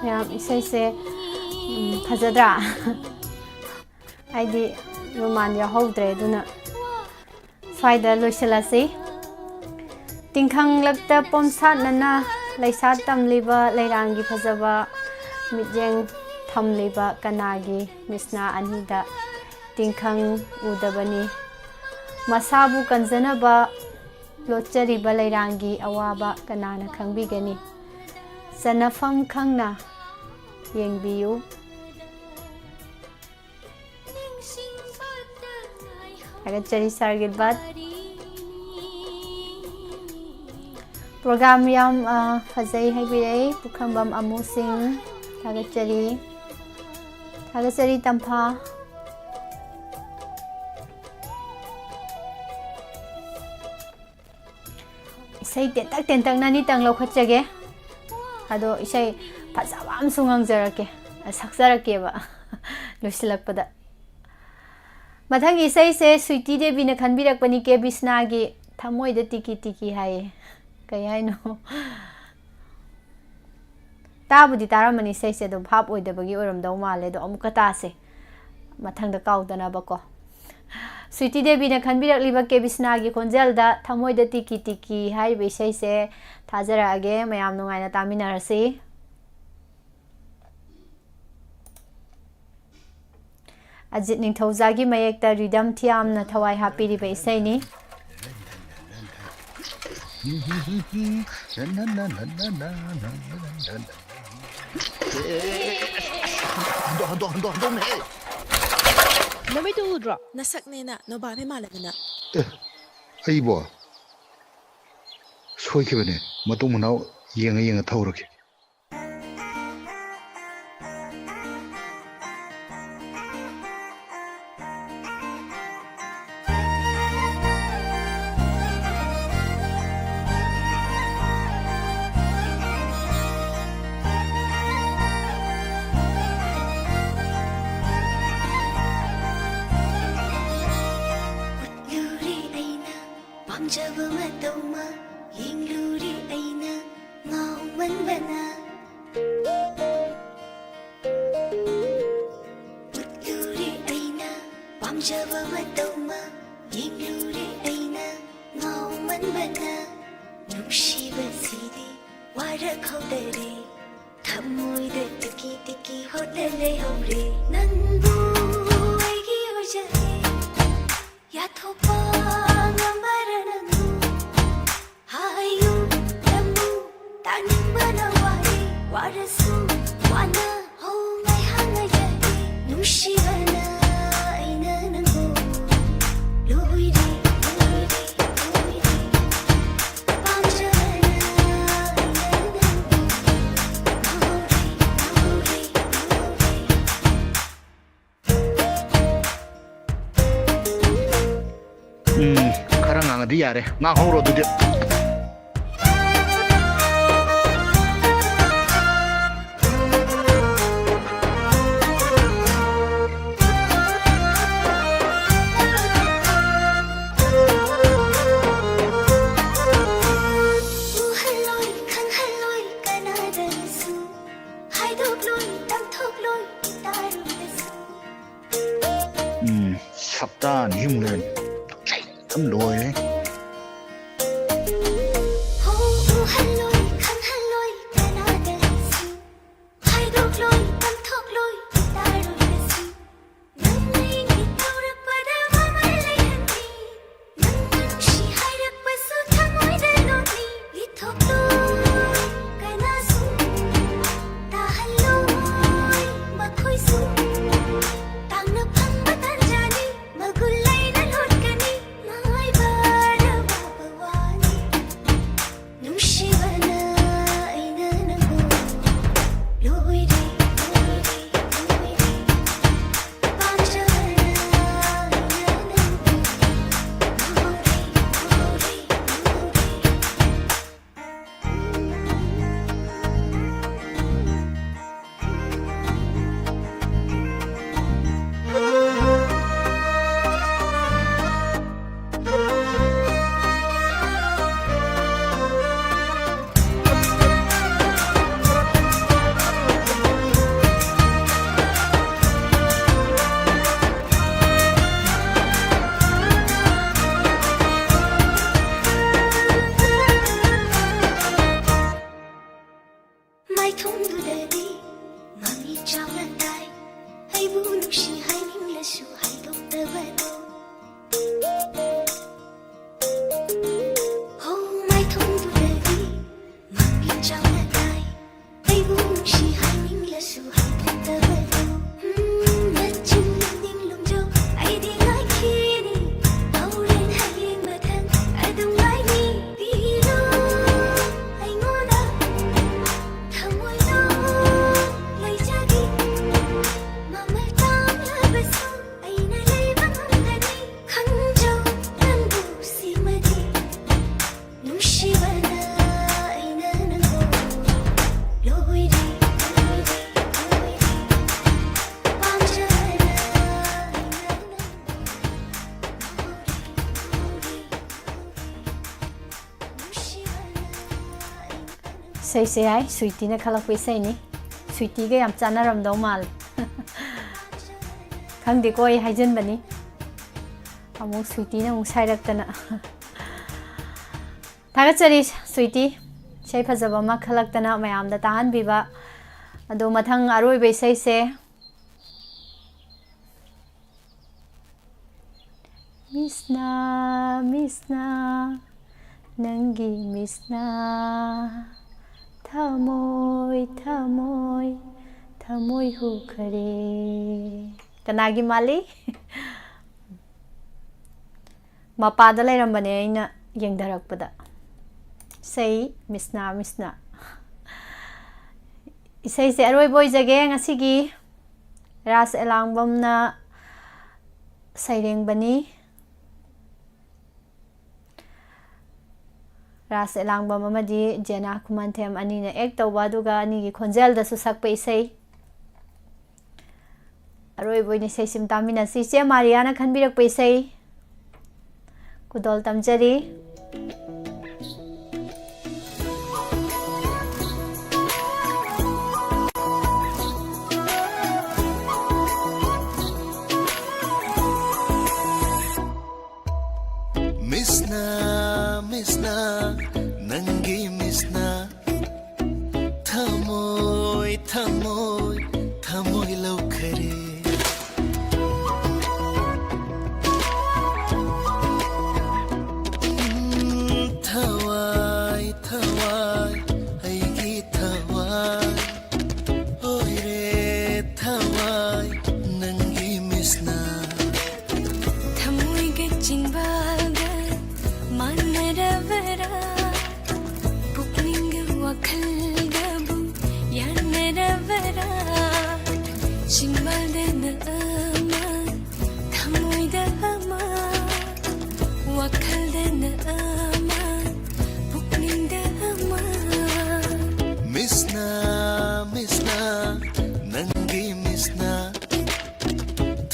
ꯃꯌꯥꯝ, ꯏꯁꯩꯁꯦ, ꯎꯝ, ꯐꯖꯗ꯭ꯔꯥ? ꯑꯩꯗꯤ ꯔꯨꯃꯥꯟ ꯌꯥꯎꯍꯧꯗ꯭ꯔꯦ, ꯑꯗꯨꯅ ꯁ꯭ꯋꯥꯏꯗ ꯂꯣꯏꯁꯤꯜꯂꯁꯤ꯫ ꯇꯤꯡꯈꯪꯂꯛꯇ ꯄꯣꯝꯁꯥꯠꯅꯅ ꯂꯩꯁꯥ ꯇꯝꯂꯤꯕ ꯂꯩꯔꯥꯡꯒꯤ ꯐꯖꯕ ꯃꯤꯠꯌꯦꯡ ꯊꯝꯂꯤꯕ ꯀꯅꯥꯒꯤ ꯃꯤꯠꯁꯅꯥ ꯑꯅꯤꯗ ꯇꯤꯡꯈꯪ ꯎꯗꯕꯅꯤ? ꯃꯁꯥꯕꯨ ꯀꯟꯖꯅꯕ ꯂꯣꯠꯆꯔꯤꯕ ꯂꯩꯔꯥꯡꯒꯤ ꯑꯋꯥꯕ ꯀꯅꯥꯅ ꯈꯪꯕꯤꯒꯅꯤ? ꯆꯟꯅꯐꯝ ꯈꯪꯅ ꯌꯦꯡꯕꯤꯌꯨ꯫ ꯊꯥꯒꯠꯆꯔꯤ ꯁꯥꯔ ꯒꯤꯜꯕꯔꯠ꯫ ꯄ꯭ꯔꯣꯒ꯭ꯔꯥꯝ ꯌꯥꯝ, ꯑ, ꯐꯖꯩ ꯍꯥꯏꯕꯤꯔꯛꯏ ꯄꯨꯈ꯭ꯔꯝꯕꯝ ꯑꯃꯨ ꯁꯤꯡ꯫ ꯊꯥꯒꯠꯆꯔꯤ꯫ ꯊꯥꯒꯠꯆꯔꯤ ꯇꯝꯐꯥ꯫ ꯏꯁꯩ ꯇꯦꯟꯇꯛ ꯇꯦꯟꯇꯛꯅ ꯑꯅꯤꯇꯪ ꯂꯧꯈꯠꯆꯒꯦ꯫ ꯑꯗꯣ ꯏꯁꯩ ꯐꯖꯕ ꯑꯃꯁꯨ ꯉꯪꯖꯔꯛꯀꯦ, ꯑ, ꯁꯛꯆꯔꯛꯀꯦꯕ ꯂꯣꯏꯁꯤꯜꯂꯛꯄꯗ꯫ ꯃꯊꯪꯒꯤ ꯏꯁꯩꯁꯦ ꯁ꯭ꯋꯤꯇꯤ ꯗꯦꯕꯤꯅ ꯈꯟꯕꯤꯔꯛꯄꯅꯤ, ꯀꯦ ꯕꯤꯁꯅꯥꯒꯤ ꯊꯃꯣꯏꯗ ꯇꯤꯀꯤ ꯇꯤꯀꯤ ꯍꯥꯏꯌꯦ꯫ ꯀꯩ ꯍꯥꯏꯅꯣ? ꯇꯥꯕꯨꯗꯤ ꯇꯥꯔꯝꯃꯅꯤ ꯏꯁꯩꯁꯦ, ꯑꯗꯣ ꯚꯥꯞ ꯑꯣꯏꯗꯕꯒꯤ ꯑꯣꯏꯔꯝꯗꯧ ꯃꯥꯜꯂꯦ꯫ ꯑꯗꯣ ꯑꯃꯨꯛꯀ ꯇꯥꯁꯦ, ꯃꯊꯪꯗ ꯀꯥꯎꯗꯅꯕꯀꯣ꯫ ꯁ꯭ꯋꯤꯇꯤ ꯗꯦꯕꯤꯅ ꯈꯟꯕꯤꯔꯛꯂꯤꯕ ꯀꯦ ꯕꯤꯁꯅꯥꯒꯤ ꯈꯣꯟꯖꯦꯜꯗ ꯊꯃꯣꯏꯗ ꯇꯤꯀꯤ ꯇꯤꯀꯤ ꯍꯥꯏꯔꯤꯕ ꯏꯁꯩꯁꯦ ꯊꯥꯖꯔꯛꯑꯒꯦ, ꯃꯌꯥꯝ ꯅꯨꯡꯉꯥꯏꯅ ꯇꯥꯃꯤꯟꯅꯔꯁꯤ꯫ ꯑꯖꯤꯠ ꯅꯤꯡꯊꯧꯖꯥꯒꯤ ꯃꯌꯦꯛꯇ ꯔꯤꯗꯝ ꯊꯤꯌꯥꯝꯅ ꯊꯋꯥꯏ ꯍꯥꯞꯄꯤꯔꯤꯕ ꯏꯁꯩꯅꯤ꯫ ꯍꯟꯗꯣ, ꯍꯟꯗꯣ, ꯍꯟꯗꯣ, ꯍꯟꯗꯣꯅꯦ꯫ ꯅꯃꯤꯠꯇꯨ ꯎꯗ꯭ꯔꯣ? ꯅꯁꯛꯅꯦꯅ ꯅꯣꯕꯥꯞ ꯍꯦꯛ ꯃꯥꯜꯂꯗꯅ꯫ ꯑꯦ, ꯑꯩꯕꯣ? ꯁꯣꯏꯈꯤꯕꯅꯦ꯫ ꯃꯇꯨꯡ ꯃꯅꯥꯎ ꯌꯦꯡꯉ ꯌꯦꯡꯉ ꯊꯧꯔꯒꯦ꯫ ꯎꯠꯂꯨꯔꯦ ꯑꯩꯅ ꯄꯥꯝꯖꯕ ꯃꯇꯧ ꯑꯃ, ꯌꯦꯡꯂꯨꯔꯦ ꯑꯩꯅ ꯉꯥꯎꯃꯟꯕꯅ꯫ ꯄꯥꯝꯖꯕ ꯃꯇꯧ ꯑꯃ ꯌꯦꯡꯂꯨꯔꯦ ꯑꯩꯅ, ꯉꯥꯎꯃꯟꯕꯅ ꯅꯨꯡꯁꯤꯕꯁꯤꯗꯤ ꯋꯥꯔꯛꯍꯧꯗꯔꯦ꯫ ꯊꯃꯣꯏꯗ ꯇꯤꯀꯤ ꯇꯤꯀꯤ ꯍꯣꯠꯅ ꯂꯩꯍꯧꯔꯦ꯫ ꯅꯪꯕꯨ ꯑꯩꯒꯤ ꯑꯣꯏꯖꯒꯦ, ꯌꯥꯊꯣꯛꯄ ꯉꯝꯕꯔ ꯅꯪꯕꯨ? ꯍꯥꯏꯌꯨ, ꯇꯝꯃꯨ, ꯇꯥꯅꯤꯡꯕꯅ ꯋꯥꯔꯦ꯫ ꯋꯥꯔꯁꯨ ꯋꯥꯅ ꯍꯧ ꯉꯥꯏꯍꯥꯛ ꯉꯥꯏꯖꯒꯦ꯫ ꯅꯨꯡꯁꯤꯕꯅ ꯑꯩꯅ ꯅꯪꯕꯨ ꯂꯣꯏꯔꯦ, ꯂꯣꯏꯔꯦ, ꯂꯣꯏꯔꯦ꯫ ꯄꯥꯝꯖꯕꯅ ꯑꯩꯅ ꯅꯪꯕꯨ ꯉꯥꯎꯔꯦ, ꯉꯥꯎꯔꯦ, ꯉꯥꯎꯔꯦ꯫ ꯎꯝ, ꯈꯔ ꯉꯥꯡꯉꯗꯤ ꯌꯥꯔꯦ꯫ ꯉꯥꯡꯍꯧꯔꯣ ꯑꯗꯨꯗꯤ꯫ ꯎꯍꯜꯂꯣꯏ, ꯈꯪꯍꯜꯂꯣꯏ ꯀꯅꯥꯗꯁꯨ, ꯍꯥꯏꯗꯣꯛꯂꯣꯏ, ꯇꯝꯊꯣꯛꯂꯣꯏ ꯏꯇꯥꯔꯨꯗꯁꯨ꯫ ꯎꯝ, ꯁꯞꯇꯥ ꯑꯅꯤ ꯑꯍꯨꯝ ꯂꯩꯔꯅꯤ꯫ ꯑꯗꯨꯝ ꯂꯣꯏꯔꯦ꯫ ꯍꯣ, ꯎꯍꯜꯂꯣꯏ, ꯈꯪꯍꯜꯂꯣꯏ ꯀꯅꯥꯗꯁꯨ, ꯍꯥꯏꯗꯣꯛꯂꯣꯏ, ꯇꯝꯊꯣꯛꯂꯣꯏ ꯏꯇꯥꯔꯨꯗꯁꯨ꯫ ꯅꯪ ꯑꯩꯒꯤ ꯇꯧꯔꯛꯄꯗ ꯃꯃꯜ ꯂꯩꯍꯟꯕꯤ, ꯅꯪꯅ ꯅꯨꯡꯁꯤ ꯍꯥꯏꯔꯛꯄꯁꯨ ꯊꯃꯣꯏꯗ ꯂꯣꯠꯂꯤ꯫ ꯂꯤꯊꯣꯛꯂꯣꯏ ꯀꯅꯥꯁꯨ, ꯇꯥꯍꯜꯂꯣꯏ ꯃꯈꯣꯏꯁꯨ꯫ ꯇꯥꯡꯅ ꯐꯪꯕ ꯇꯥꯟꯖꯥꯅꯤ, ꯃꯒꯨꯟ ꯂꯩꯅ ꯂꯣꯠꯀꯅꯤ꯫ ꯉꯥꯏꯕ ꯍꯥꯏꯅꯤꯡꯂꯁꯨ ꯍꯥꯏꯗꯣꯛꯇꯕꯗꯣ꯫ ꯍꯣ, ꯃꯥꯏꯊꯣꯡꯗꯨꯗꯗꯤ ꯃꯄꯤ ꯆꯥꯎꯅ ꯇꯥꯏ꯫ ꯑꯩꯕꯨ ꯅꯨꯡꯁꯤ ꯍꯥꯏꯅꯤꯡꯂꯁꯨ ꯍꯥꯏꯗꯣꯛꯇꯕꯗꯣ꯫ ꯎꯝ, ꯅꯆꯤꯟ ꯅꯤꯡꯂꯨꯝꯖꯧ, ꯑꯩꯗꯤ ꯉꯥꯏꯈꯤꯅꯤ꯫ ꯍꯣꯔꯦꯟ ꯍꯌꯦꯡ ꯃꯊꯪ ꯑꯗꯨꯝ ꯉꯥꯏꯅꯤ꯫ ꯄꯤꯔꯣ ꯑꯩꯉꯣꯟꯗ ꯊꯃꯣꯏꯗꯣ ꯂꯩꯖꯒꯦ꯫ ꯃꯃꯜ ꯇꯥꯡꯂꯕꯁꯨ ꯑꯩꯅ ꯂꯩꯕ ꯉꯝꯒꯅꯤ꯫ ꯈꯪꯖꯧ ꯅꯪꯕꯨ ꯁꯤꯃꯗꯤ꯫ ꯅꯨꯡꯁꯤꯕꯅ ꯑꯩꯅ ꯅꯪꯕꯨ ꯂꯣꯏꯔꯦ, ꯂꯣꯏꯔꯦ, ꯂꯣꯏꯔꯦ꯫ ꯄꯥꯝꯖꯕꯅ ꯑꯩꯅ ꯅꯪꯕꯨ ꯂꯣꯏꯔꯦ, ꯂꯣꯏꯔꯦ, ꯂꯣꯏꯔꯦ꯫ ꯅꯨꯡꯁꯤꯕꯅ ꯑꯩꯅ ꯅꯪꯕꯨ ꯏꯁꯩꯁꯦ ꯍꯥꯏ ꯁ꯭ꯋꯤꯇꯤꯅ ꯈꯜꯂꯛꯄ ꯏꯁꯩꯅꯤ꯫ ꯁ꯭ꯋꯤꯇꯤꯒ ꯌꯥꯝ ꯆꯥꯟꯅꯔꯝꯗꯧ ꯃꯥꯜꯂꯦ꯫ ꯈꯪꯗꯦꯀꯣ, ꯑꯩ ꯍꯥꯏꯖꯤꯟꯕꯅꯤ꯫ ꯑꯃꯨꯛ ꯁ꯭ꯋꯤꯇꯤꯅ ꯑꯃꯨꯛ ꯁꯥꯏꯔꯛꯇꯅ꯫ ꯊꯥꯒꯠꯆꯔꯤ ꯁ꯭ꯋꯤꯇꯤ, ꯏꯁꯩ ꯐꯖꯕ ꯑꯃ ꯈꯜꯂꯛꯇꯅ ꯃꯌꯥꯝꯗ ꯇꯥꯍꯟꯕꯤꯕ꯫ ꯑꯗꯣ ꯃꯊꯪ ꯑꯔꯣꯏꯕ ꯏꯁꯩꯁꯦ, ꯃꯤꯁꯅ, ꯃꯤꯁꯅ, ꯅꯪꯒꯤ ꯃꯤꯁꯅ, ꯊꯃꯣꯏ, ꯊꯃꯣꯏ, ꯊꯃꯣꯏ ꯍꯨꯈꯔꯦ꯫ ꯀꯅꯥꯒꯤ ꯃꯥꯜꯂꯤ? ꯃꯄꯥꯗ ꯂꯩꯔꯝꯕꯅꯦ ꯑꯩꯅ ꯌꯦꯡꯊꯔꯛꯄꯗ꯫ ꯏꯁꯩ ꯃꯤꯁꯅꯥ, ꯃꯤꯁꯅꯥ꯫ ꯏꯁꯩꯁꯦ ꯑꯔꯣꯏꯕ ꯑꯣꯏꯖꯒꯦ ꯉꯁꯤꯒꯤ꯫ ꯔꯥꯁ ꯑꯦꯂꯥꯡꯕꯝꯅ ꯁꯩꯔꯦꯡꯕꯅꯤ꯫ ꯔꯥꯁ ꯑꯦꯂꯥꯡꯕꯝ ꯑꯃꯗꯤ ꯖꯦꯅꯥ ꯈꯨꯃꯟꯊꯦꯝ ꯑꯅꯤꯅ ꯑꯦꯛ ꯇꯧꯕ, ꯑꯗꯨꯒ ꯑꯅꯤꯒꯤ ꯈꯣꯟꯖꯦꯜꯗꯁꯨ ꯁꯛꯄ ꯏꯁꯩ꯫ ꯑꯔꯣꯏꯕ ꯑꯣꯏꯅ ꯏꯁꯩꯁꯤꯃ ꯇꯥꯃꯤꯟꯅꯁꯤ꯫ ꯏꯆꯦ ꯃꯥꯔꯤꯌꯥꯅ ꯈꯟꯕꯤꯔꯛꯄ ꯏꯁꯩ ꯈꯨꯗꯣꯜ ꯇꯝꯖꯔꯤ꯫ ꯃꯤꯁꯅ, ꯃꯤꯁꯅ, ꯅꯪꯒꯤ ꯃꯤꯁꯅ, ꯊꯃꯣꯏ, ꯊꯃꯣꯏ, ꯊꯃꯣꯏ ꯂꯧꯈꯔꯦ꯫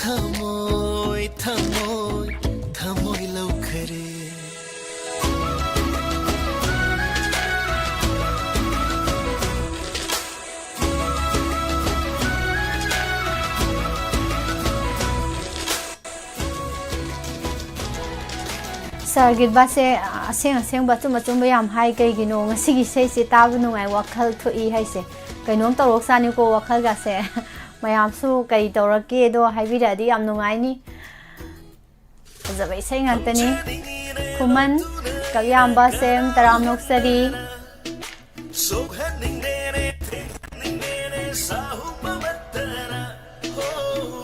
ꯊꯃꯣꯏ ꯊꯃꯣꯏ ꯊꯃꯣꯏ ꯂꯧꯈꯔꯦ꯫ ꯁꯥꯔ ꯒꯤꯜꯕꯥꯁꯦ ꯑꯁꯦꯡ ꯑꯁꯦꯡꯕ ꯑꯆꯨꯝ ꯑꯆꯨꯝꯕ ꯌꯥꯝ ꯍꯥꯏ꯫ ꯀꯩꯒꯤꯅꯣ ꯉꯁꯤꯒꯤ ꯏꯁꯩꯁꯦ ꯇꯥꯕ ꯅꯨꯡꯉꯥꯏ, ꯋꯥꯈꯜ ꯊꯣꯛꯏ ꯍꯥꯏꯁꯦ? ꯀꯩꯅꯣꯝ ꯇꯧꯔꯛꯆꯥꯅꯤꯀꯣ ꯋꯥꯈꯜꯒꯁꯦ꯫ ꯃꯌꯥꯝꯁꯨ ꯀꯩ ꯇꯧꯔꯛꯀꯦꯗꯣ ꯍꯥꯏꯕꯤꯔꯛꯑꯗꯤ ꯌꯥꯝ ꯅꯨꯡꯉꯥꯏꯅꯤ꯫ ꯐꯖꯕ ꯏꯁꯩ ꯉꯥꯛꯇꯅꯤ꯫ ꯈꯨꯃꯟ ꯀꯛꯌꯥꯝꯕ ꯁꯦꯝ ꯇꯔꯥꯝ ꯅꯣꯛꯆꯔꯤ꯫ ꯁꯣꯛꯍꯟꯅꯤꯡꯗꯦꯅꯦ, ꯊꯦꯡꯍꯟꯅꯤꯡꯗꯦꯅꯦ, ꯁꯥꯍꯨ ꯃꯃꯠꯇꯅ꯫ ꯍꯣ,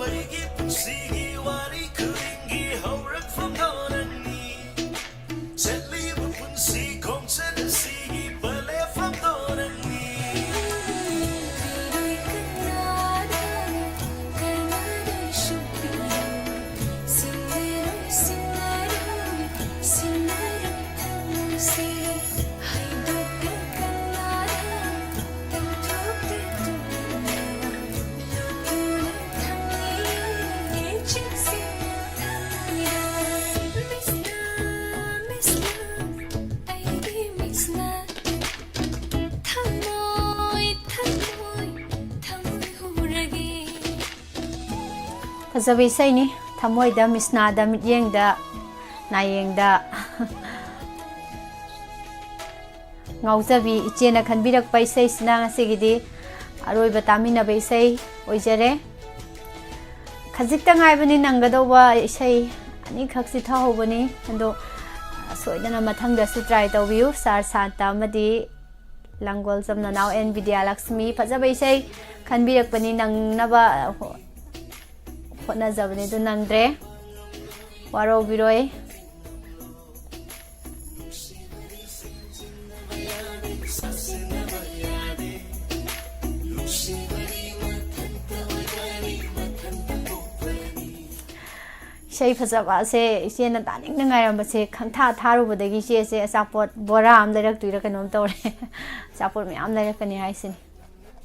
ꯑꯩꯒꯤ ꯄꯨꯟꯁꯤꯒꯤ ꯋꯥꯔꯤ ꯈꯨꯗꯤꯡꯒꯤ ꯍꯧꯔꯛꯐꯝꯗꯣ ꯅꯪꯅꯤ꯫ ꯆꯠꯂꯤꯕ ꯄꯨꯟꯁꯤ ꯈꯣꯡꯆꯠ ꯑꯁꯤꯒꯤ ꯄꯂꯦꯐꯝꯗꯣ ꯅꯪꯅꯤ꯫ ꯐꯖꯕ ꯏꯁꯩꯅꯤ꯫ ꯊꯃꯣꯏꯗ, ꯃꯤꯠꯁꯅꯥꯗ, ꯃꯤꯠꯌꯦꯡꯗ, ꯅꯥꯌꯦꯡꯗ ꯉꯥꯎꯖꯕꯤ ꯏꯆꯦꯅ ꯈꯟꯕꯤꯔꯛꯄ ꯏꯁꯩꯁꯤꯅ ꯉꯁꯤꯒꯤꯗꯤ ꯑꯔꯣꯏꯕ ꯇꯥꯃꯤꯟꯅꯕ ꯏꯁꯩ ꯑꯣꯏꯖꯔꯦ꯫ ꯈꯖꯤꯛꯇ ꯉꯥꯏꯕꯅꯤ ꯅꯪꯒꯗꯧꯕ ꯏꯁꯩ ꯑꯅꯤꯈꯛ ꯆꯤꯊꯍꯧꯕꯅꯤ꯫ ꯑꯗꯣ ꯁꯣꯏꯗꯅ ꯃꯊꯪꯗꯁꯨ try ꯇꯧꯕꯤꯌꯨ꯫ ꯁꯥꯔ ꯁꯥꯟꯇ ꯑꯃꯗꯤ ꯂꯥꯡꯒꯣꯜꯖꯝ ꯅꯅꯥꯎ ꯑꯦꯟ ꯕꯤꯗ꯭ꯌꯥꯂꯛꯁꯃꯤ꯫ ꯐꯖꯕ ꯏꯁꯩ ꯈꯟꯕꯤꯔꯛꯄꯅꯤ, ꯅꯪꯅꯕ ꯍꯣ-, ꯍꯣꯠꯅꯖꯕꯅꯤ, ꯑꯗꯨ ꯅꯪꯗ꯭ꯔꯦ꯫ ꯋꯥꯔꯧꯕꯤꯔꯣꯏ꯫ ꯏꯁꯩ ꯐꯖꯕ ꯑꯁꯦ ꯏꯆꯦꯅ ꯇꯥꯅꯤꯡꯅ ꯉꯥꯏꯔꯝꯕꯁꯦ ꯈꯪꯊꯥ ꯊꯥꯔꯨꯕꯗꯒꯤ ꯏꯆꯦꯁꯦ ꯑꯆꯥꯄꯣꯠ ꯕꯣꯔꯥ ꯑꯃ ꯂꯩꯔꯛꯇꯣꯏꯔꯥ ꯀꯩꯅꯣꯝ ꯇꯧꯔꯦ꯫ ꯑꯆꯥꯄꯣꯠ ꯃꯌꯥꯝ ꯂꯩꯔꯛꯀꯅꯤ ꯍꯥꯏꯁꯤꯅꯤ꯫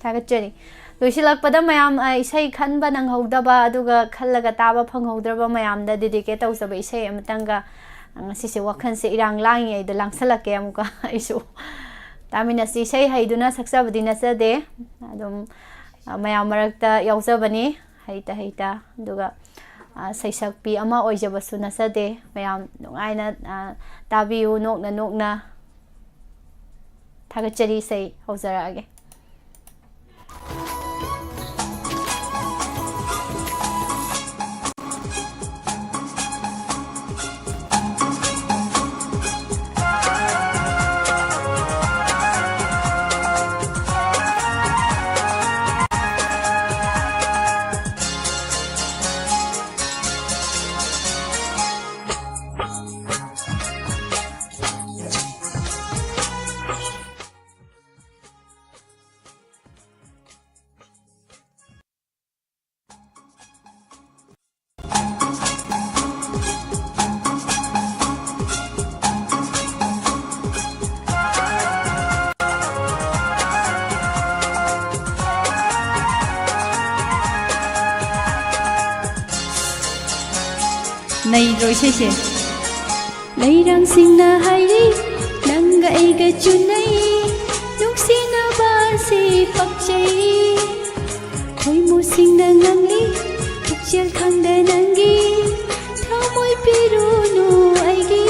ꯊꯥꯒꯠꯆꯔꯤ꯫ ꯂꯣꯏꯁꯤꯜꯂꯛꯄꯗ ꯃꯌꯥꯝ, ꯑ, ꯏꯁꯩ ꯈꯟꯕ ꯅꯪꯍꯧꯗꯕ, ꯑꯗꯨꯒ ꯈꯜꯂꯒ ꯇꯥꯕ ꯐꯪꯍꯧꯗ꯭ꯔꯕ ꯃꯌꯥꯝꯗ dedicate ꯇꯧꯖꯕ ꯏꯁꯩ ꯑꯃꯇꯪꯒ, ꯑ, ꯉꯁꯤꯁꯦ ꯋꯥꯈꯜꯁꯦ ꯏꯔꯥꯡ ꯂꯥꯡꯉꯤꯉꯩꯗ ꯂꯥꯡꯁꯜꯂꯛꯀꯦ ꯑꯃꯨꯛꯀ꯫ ꯑꯩꯁꯨ ꯇꯥꯃꯤꯟꯅꯁꯤ꯫ ꯏꯁꯩ ꯍꯩꯗꯨꯅ ꯁꯛꯆꯕꯗꯤ ꯅꯠꯆꯗꯦ, ꯑꯗꯨꯝ, ꯑ, ꯃꯌꯥꯝ ꯃꯔꯛꯇ ꯌꯥꯎꯖꯕꯅꯤ, ꯍꯩꯇ ꯍꯩꯇ꯫ ꯑꯗꯨꯒ, ꯑ, ꯁꯩꯁꯛꯄꯤ ꯑꯃ ꯑꯣꯏꯖꯕꯁꯨ ꯅꯠꯆꯗꯦ꯫ ꯃꯌꯥꯝ ꯅꯨꯡꯉꯥꯏꯅ, ꯑ, ꯇꯥꯕꯤꯌꯨ, ꯅꯣꯛꯅ ꯅꯣꯛꯅ꯫ ꯊꯥꯒꯠꯆꯔꯤ꯫ ꯏꯁꯩ ꯍꯧꯖꯔꯛꯑꯒꯦ꯫ ꯅꯩꯗ꯭ꯔꯣ ꯏꯁꯩꯁꯦ? ꯂꯩꯔꯥꯡꯁꯤꯡꯅ ꯍꯥꯏꯔꯤ, ꯅꯪꯒ ꯑꯩꯒ ꯆꯨꯅꯩ, ꯅꯨꯡꯁꯤꯅꯕꯁꯤ ꯄꯛꯆꯩ꯫ ꯈꯣꯏꯃꯨꯁꯤꯡꯅ ꯉꯥꯡꯂꯤ, ꯄꯨꯛꯆꯦꯜ ꯈꯪꯗ ꯅꯪꯒꯤ ꯊꯃꯣꯏ ꯄꯤꯔꯨꯅꯨ ꯑꯩꯒꯤ꯫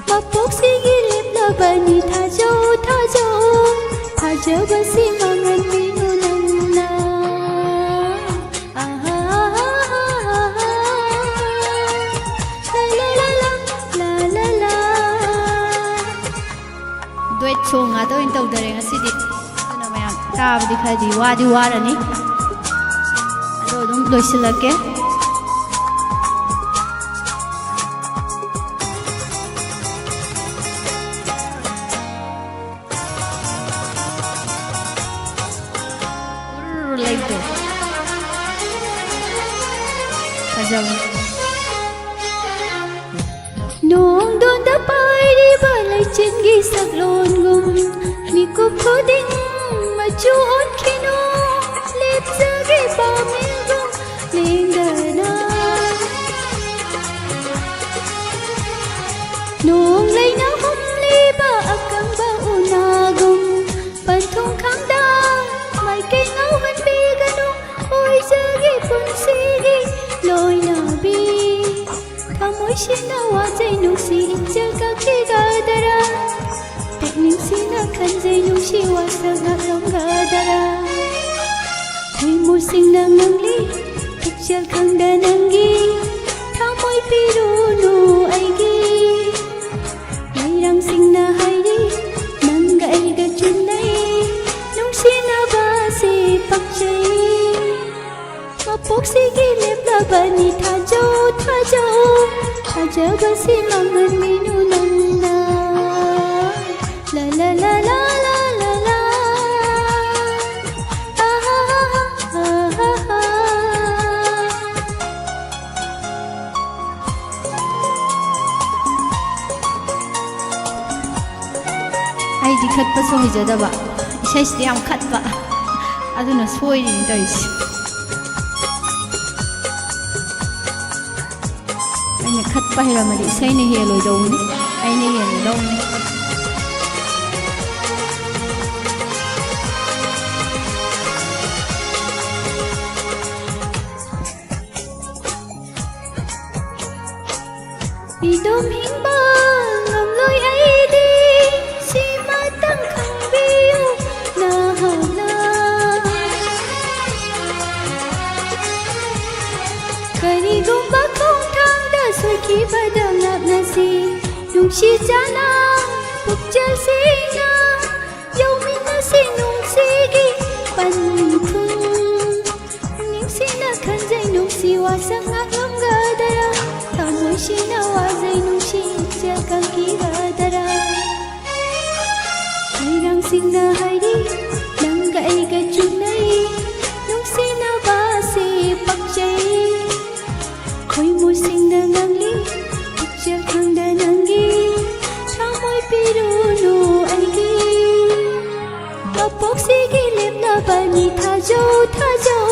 ꯃꯄꯣꯛꯁꯤꯒꯤ ꯂꯦꯞꯂꯕꯅꯤ ꯊꯥꯖꯧ, ꯊꯥꯖꯧ, ꯊꯥꯖꯕꯁꯤ ꯃꯥꯡꯍꯟꯕꯤꯅꯨ ꯅꯪꯅ꯫ ꯑꯍꯥ, ꯑꯍꯥ, ꯑꯍꯥ, ꯑꯍꯥ꯫ ꯂꯥ, ꯂꯥ, ꯂꯥ, ꯂꯥ, ꯂꯥ, ꯂꯥ, ꯂꯥ꯫ Duet song ꯉꯥꯛꯇ ꯑꯣꯏꯅ ꯇꯧꯗꯔꯦ ꯉꯁꯤꯗꯤ꯫ ꯑꯗꯨꯅ ꯃꯌꯥꯝ ꯇꯥꯕꯗꯤ ꯈꯔꯗꯤ ꯋꯥꯗꯤ ꯋꯥꯔꯅꯤ꯫ ꯑꯗꯣ ꯑꯗꯨꯝ ꯂꯣꯏꯁꯤꯜꯂꯛꯀꯦ꯫ ꯎꯔꯨꯔꯨ ꯂꯩꯗꯣ꯫ ꯐꯖꯕ꯫ ꯅꯣꯡꯗꯣꯟꯗ ꯄꯥꯏꯔꯤꯕ ꯂꯩꯆꯤꯟꯒꯤ ꯁꯛꯂꯣꯟꯒꯨꯝ ꯃꯤꯀꯨꯞ ꯈꯨꯗꯤꯡ ꯃꯆꯨ ꯑꯣꯟꯈꯤꯅꯨ, ꯂꯦꯞꯆꯒꯦ ꯄꯥꯝꯃꯤꯒꯨꯝ ꯂꯦꯡꯗꯅ꯫ ꯅꯣꯡꯂꯩꯅ ꯍꯨꯝꯂꯤꯕ ꯑꯀꯪꯕ ꯎꯅꯥꯒꯨꯝ ꯄꯟꯊꯨꯡ ꯈꯪꯗ ꯃꯥꯏꯀꯩ ꯉꯥꯎꯍꯟꯕꯤꯒꯅꯨ꯫ ꯑꯣꯏꯖꯒꯦ ꯄꯨꯟꯁꯤꯒꯤ ꯂꯣꯏꯅꯕꯤ꯫ ꯊꯃꯣꯏꯁꯤꯅ ꯋꯥꯖꯩ ꯅꯨꯡꯁꯤ ꯏꯆꯦꯜ ꯀꯛꯈꯤꯒꯗꯔꯥ? ꯄꯨꯛꯅꯤꯡꯁꯤꯅ ꯈꯟꯖꯩ ꯅꯨꯡꯁꯤ ꯋꯥꯁꯛ ꯉꯥꯛꯂꯝꯒꯗꯔꯥ? ꯈꯣꯏꯃꯨꯁꯤꯡꯅ ꯉꯥꯡꯂꯤ ꯄꯨꯛꯆꯦꯜ ꯈꯪꯗ ꯅꯪꯒꯤ ꯊꯃꯣꯏ ꯄꯤꯔꯨꯅꯨ ꯑꯩꯒꯤ꯫ ꯃꯩꯔꯥꯡꯁꯤꯡꯅ ꯍꯥꯏꯔꯤ ꯅꯪꯒ ꯑꯩꯒ ꯆꯨꯟꯅꯩ ꯅꯨꯡꯁꯤꯅꯕꯁꯦ ꯄꯛꯆꯩ꯫ ꯃꯄꯣꯛꯁꯤꯒꯤ ꯂꯦꯞꯂꯕꯅꯤ ꯊꯥꯖꯧ ꯊꯥꯖꯧ ꯊꯥꯖꯕꯁꯤ ꯃꯥꯡꯍꯟꯕꯤꯅꯨ ꯅꯪꯅ꯫ ꯂ ꯂ ꯂ ꯂ ꯂ ꯂ ꯂ꯫ ꯑꯍꯥ ꯍꯥ ꯍꯥ ꯍꯥ ꯍꯥ꯫ ꯑꯩꯗꯤ ꯈꯠꯄꯁꯨ ꯍꯩꯖꯗꯕ, ꯏꯁꯩꯁꯤꯗꯤ ꯌꯥꯝ ꯈꯠꯄ, ꯑꯗꯨꯅ ꯁꯣꯏꯔꯤꯅꯤ ꯇꯧꯔꯤꯁꯦ꯫ ꯑꯩꯅ ꯈꯠꯄ ꯍꯩꯔꯝꯃꯗꯤ ꯏꯁꯩꯅ ꯍꯦꯜꯂꯣꯏꯗꯧꯕꯅꯤ, ꯑꯩꯅ ꯍꯦꯜꯂꯗꯧꯕꯅꯤ꯫ ꯏꯗꯨꯝ ꯍꯤꯡꯕ ꯉꯝꯂꯣꯏ ꯑꯩꯗꯤ, ꯁꯤꯃꯇꯪ ꯈꯪꯕꯤꯌꯨ ꯅꯍꯥꯛꯅ꯫ ꯀꯔꯤꯒꯨꯝꯕ ꯈꯣꯡꯊꯥꯡꯗ ꯁꯣꯏꯈꯤꯕꯗ ꯉꯥꯛꯅꯁꯤ, ꯅꯨꯡꯁꯤ ꯆꯥꯟꯅ ꯄꯨꯛꯆꯦꯜ ꯁꯦꯡꯅ ꯌꯧꯃꯤꯟꯅꯁꯤ ꯅꯨꯡꯁꯤꯒꯤ ꯄꯟꯊꯨꯡ꯫ ꯅꯤꯡꯁꯤꯡꯅ ꯈꯟꯖꯩ ꯅꯨꯡꯁꯤ ꯋꯥꯁꯛ ꯉꯥꯛꯂꯝꯒꯗꯔꯥ? ꯊꯃꯣꯏꯁꯤꯅ ꯋꯥꯖꯩ ꯅꯨꯡꯁꯤ ꯏꯆꯦꯜ ꯀꯪꯈꯤꯒꯗꯔꯥ? ꯃꯩꯔꯥꯡꯁꯤꯡꯅ ꯍꯥꯏꯔꯤ ꯅꯪꯒ ꯑꯩꯒ ꯆꯨꯅꯩ ꯅꯨꯡꯁꯤꯅꯕꯁꯦ ꯄꯛꯆꯩ꯫ ꯈꯣꯏꯃꯨꯁꯤꯡꯅ ꯉꯥꯡꯂꯤ ꯄꯨꯛꯆꯦꯜ ꯈꯪꯗ ꯅꯪꯒꯤ ꯊꯃꯣꯏ ꯄꯤꯔꯨꯅꯨ ꯑꯩꯒꯤ꯫ ꯃꯄꯣꯛꯁꯤꯒꯤ ꯊꯥꯖꯧ ꯊꯥꯖꯧ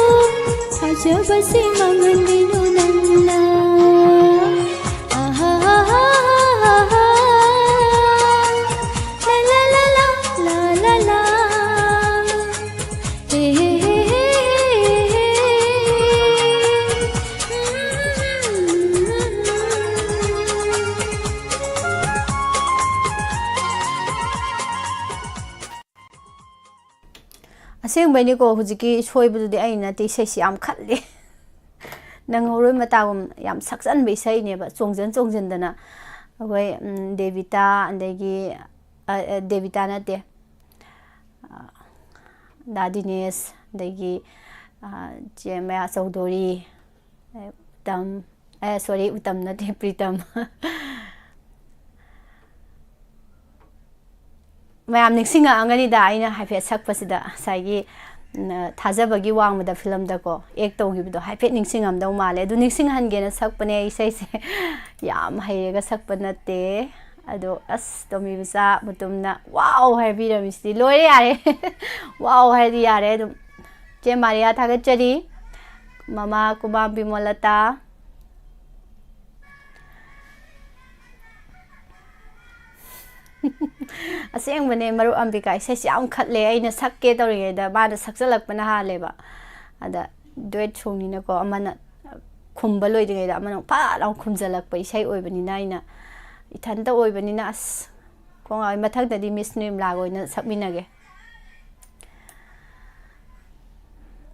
ꯊꯥꯖꯕꯁꯦ ꯃꯥꯡꯍꯟꯕꯤꯅꯨ ꯅꯪꯅ꯫ ꯑꯍꯥꯍꯥꯍꯥꯍꯥ꯫ ꯂꯥ ꯂꯥ ꯂꯥ ꯂꯥ, ꯂꯥ ꯂꯥ ꯂꯥ꯫ ꯍꯦ ꯍꯦ ꯍꯦ ꯍꯦ ꯍꯦ꯫ ꯑꯁꯦꯡꯕꯩꯅꯤꯀꯣ, ꯍꯧꯖꯤꯛꯀꯤ ꯁꯣꯏꯕꯗꯨꯗꯤ ꯑꯩ ꯅꯠꯇꯦ, ꯏꯁꯩꯁꯤ ꯌꯥꯝ ꯈꯜꯂꯦ꯫ ꯅꯪꯍꯧꯔꯣꯏ ꯃꯇꯥꯒꯨꯝ ꯌꯥꯝ ꯁꯛꯆꯟꯕ ꯏꯁꯩꯅꯦꯕ, ꯆꯣꯡꯖꯟ ꯆꯣꯡꯖꯟꯗꯅ꯫ ꯑꯩꯈꯣꯏ, ꯎꯝ, ꯗꯦꯕꯤꯇꯥ, ꯑꯗꯒꯤ, ꯑ, ꯑ, ꯗꯦꯕꯤꯇꯥ ꯅꯠꯇꯦ, ꯑ, ꯗꯥ ꯗꯤꯅꯦꯁ, ꯑꯗꯒꯤ, ꯑ, ꯆꯦ ꯃꯌꯥ ꯆꯧꯗꯣꯔꯤ, ꯑ, ꯎꯇꯝ, ꯑꯦ, ꯁꯣꯔꯤ, ꯎꯇꯝ ꯅꯠꯇꯦ, ꯄ꯭ꯔꯤꯇꯝ꯫ ꯃꯌꯥꯝ ꯅꯤꯡꯁꯤꯡꯉꯛꯑꯝꯒꯅꯤꯗ, ꯑꯩꯅ ꯍꯥꯏꯐꯦꯠ ꯁꯛꯄꯁꯤꯗ ꯉꯁꯥꯏꯒꯤ, ꯎꯝ, ꯊꯥꯖꯕꯒꯤ ꯋꯥꯡꯃꯗ ꯐꯤꯂꯝꯗꯀꯣ ꯑꯦꯛ ꯇꯧꯈꯤꯕꯗꯣ ꯍꯥꯏꯐꯦꯠ ꯅꯤꯡꯁꯤꯡꯉꯝꯗꯧ ꯃꯥꯜꯂꯦ꯫ ꯑꯗꯨ ꯅꯤꯡꯁꯤꯡꯍꯟꯒꯦꯅ ꯁꯛꯄꯅꯦ ꯑꯩ ꯏꯁꯩꯁꯦ꯫ ꯌꯥꯝ ꯍꯩꯔꯒ ꯁꯛꯄ ꯅꯠꯇꯦ꯫ ꯑꯗꯣ ꯑꯁ, ꯇꯣꯝꯕꯤ ꯃꯆꯥ ꯃꯇꯨꯝꯅ "ꯋꯥꯎ" ꯍꯥꯏꯕꯤꯔꯝꯃꯤꯁꯤꯗꯤ ꯂꯣꯏꯔꯦ, ꯌꯥꯔꯦ꯫ "ꯋꯥꯎ" ꯍꯥꯏꯔꯗꯤ ꯌꯥꯔꯦ ꯑꯗꯨꯝ꯫ ꯆꯦ ꯃꯥꯔꯤꯌꯥ ꯊꯥꯒꯠꯆꯔꯤ꯫ ꯃꯃꯥ ꯀꯨꯃꯥꯝ ꯕꯤꯃꯣꯂꯇꯥ꯫ ꯑꯁꯦꯡꯕꯅꯦ, ꯃꯔꯨꯞ ꯑꯝꯕꯤꯀꯥ ꯏꯁꯩꯁꯤ ꯌꯥꯝ ꯈꯠꯂꯦ꯫ ꯑꯩꯅ ꯁꯛꯀꯦ ꯇꯧꯔꯤꯉꯩꯗ ꯃꯥꯅ ꯁꯛꯆꯜꯂꯛꯄꯅ ꯍꯥꯜꯂꯦꯕ꯫ ꯑꯗ ꯗꯨꯋꯦꯠ ꯁꯣꯡꯅꯤꯅꯀꯣ, ꯑꯃꯅ ꯈꯨꯝꯕ ꯂꯣꯏꯗ꯭ꯔꯤꯉꯩꯗ ꯑꯃꯅ ꯐꯠ ꯂꯥꯎ ꯈꯨꯝꯖꯜꯂꯛꯄ ꯏꯁꯩ ꯑꯣꯏꯕꯅꯤꯅ, ꯑꯩꯅ ꯏꯊꯟꯇ ꯑꯣꯏꯕꯅꯤꯅ, ꯑꯁ, ꯀꯣꯡ ꯉꯥꯎꯋꯤ꯫ ꯃꯊꯪꯗꯗꯤ ꯃꯤꯁ ꯅꯤꯔꯃꯂꯥꯒ ꯑꯣꯏꯅ ꯁꯛꯃꯤꯟꯅꯒꯦ꯫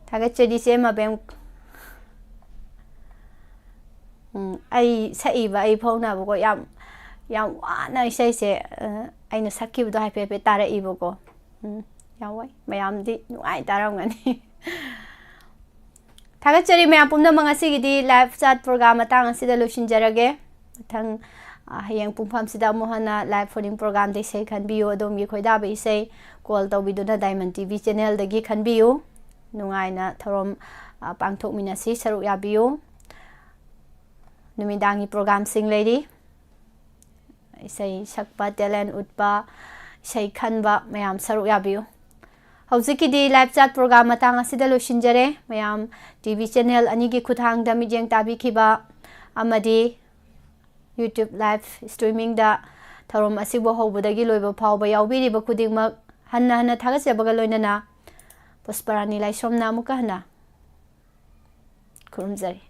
ꯊꯥꯒꯠꯆꯔꯤ, ꯆꯦ ꯃꯕꯦꯝ꯫ ꯎꯝ, ꯑꯩ ꯁꯛꯏꯕ, ꯑꯩ ꯐꯥꯎꯅꯕꯀꯣ, ꯌꯥꯝ, ꯌꯥꯝ ꯋꯥꯅ ꯏꯁꯩꯁꯦ, ꯑ, ꯑꯩꯅ ꯁꯛꯈꯤꯕꯗꯣ ꯍꯥꯏꯐꯦꯠ ꯍꯥꯏꯐꯦꯠ ꯇꯥꯔꯛꯏꯕꯀꯣ꯫ ꯎꯝ, ꯌꯥꯝ ꯋꯥꯏ꯫ ꯃꯌꯥꯝꯗꯤ ꯅꯨꯡꯉꯥꯏ ꯇꯥꯔꯝꯒꯅꯤ꯫ ꯊꯥꯒꯠꯆꯔꯤ ꯃꯌꯥꯝ ꯄꯨꯝꯅꯃꯛ꯫ ꯉꯁꯤꯒꯤꯗꯤ live chat program ꯃꯇꯥꯡ ꯑꯁꯤꯗ ꯂꯣꯏꯁꯤꯟꯖꯔꯒꯦ꯫ ꯃꯊꯪ, ꯑ, ꯍꯌꯦꯡ ꯄꯨꯡꯐꯝꯁꯤꯗ ꯑꯃꯨꯛ ꯍꯟꯅ live phone-in program-ꯗ ꯏꯁꯩ ꯈꯟꯕꯤꯌꯨ꯫ ꯑꯗꯣꯝꯒꯤ ꯈꯣꯏꯗꯥꯕ ꯏꯁꯩ call ꯇꯧꯕꯤꯗꯨꯅ Diamond T V channel-ꯗꯒꯤ ꯈꯟꯕꯤꯌꯨ꯫ ꯅꯨꯡꯉꯥꯏꯅ ꯊꯧꯔꯝ, ꯑ, ꯄꯥꯡꯊꯣꯛꯃꯤꯟꯅꯁꯤ, ꯁꯔꯨꯛ ꯌꯥꯕꯤꯌꯨ꯫ ꯅꯨꯃꯤꯗꯥꯡꯒꯤ program-ꯁꯤꯡ ꯂꯩꯔꯤ꯫ ꯏꯁꯩ ꯁꯛꯄ, talent ꯎꯠꯄ, ꯏꯁꯩ ꯈꯟꯕ ꯃꯌꯥꯝ ꯁꯔꯨꯛ ꯌꯥꯕꯤꯌꯨ꯫ ꯍꯧꯖꯤꯛꯀꯤꯗꯤ live chat program ꯃꯇꯥꯡ ꯑꯁꯤꯗ ꯂꯣꯏꯁꯤꯟꯖꯔꯦ꯫ ꯃꯌꯥꯝ TV channel ꯑꯅꯤꯒꯤ ꯈꯨꯠꯊꯥꯡꯗ ꯃꯤꯠꯌꯦꯡ ꯇꯥꯕꯤꯈꯤꯕ ꯑꯃꯗꯤ YouTube live streamingꯗ ꯊꯧꯔꯝ ꯑꯁꯤꯕꯨ ꯍꯧꯕꯗꯒꯤ ꯂꯣꯏꯕ ꯐꯥꯎꯕ ꯌꯥꯎꯕꯤꯔꯤꯕ ꯈꯨꯗꯤꯡꯃꯛ ꯍꯟꯅ ꯍꯟꯅ ꯊꯥꯒꯠꯆꯕꯒ ꯂꯣꯏꯅꯅ ꯄꯨꯁꯄꯔꯥꯅꯤ ꯂꯥꯏꯁ꯭ꯔꯝꯅ ꯑꯃꯨꯛꯀ ꯍꯟꯅ ꯈꯨꯔꯨꯝꯖꯔꯤ꯫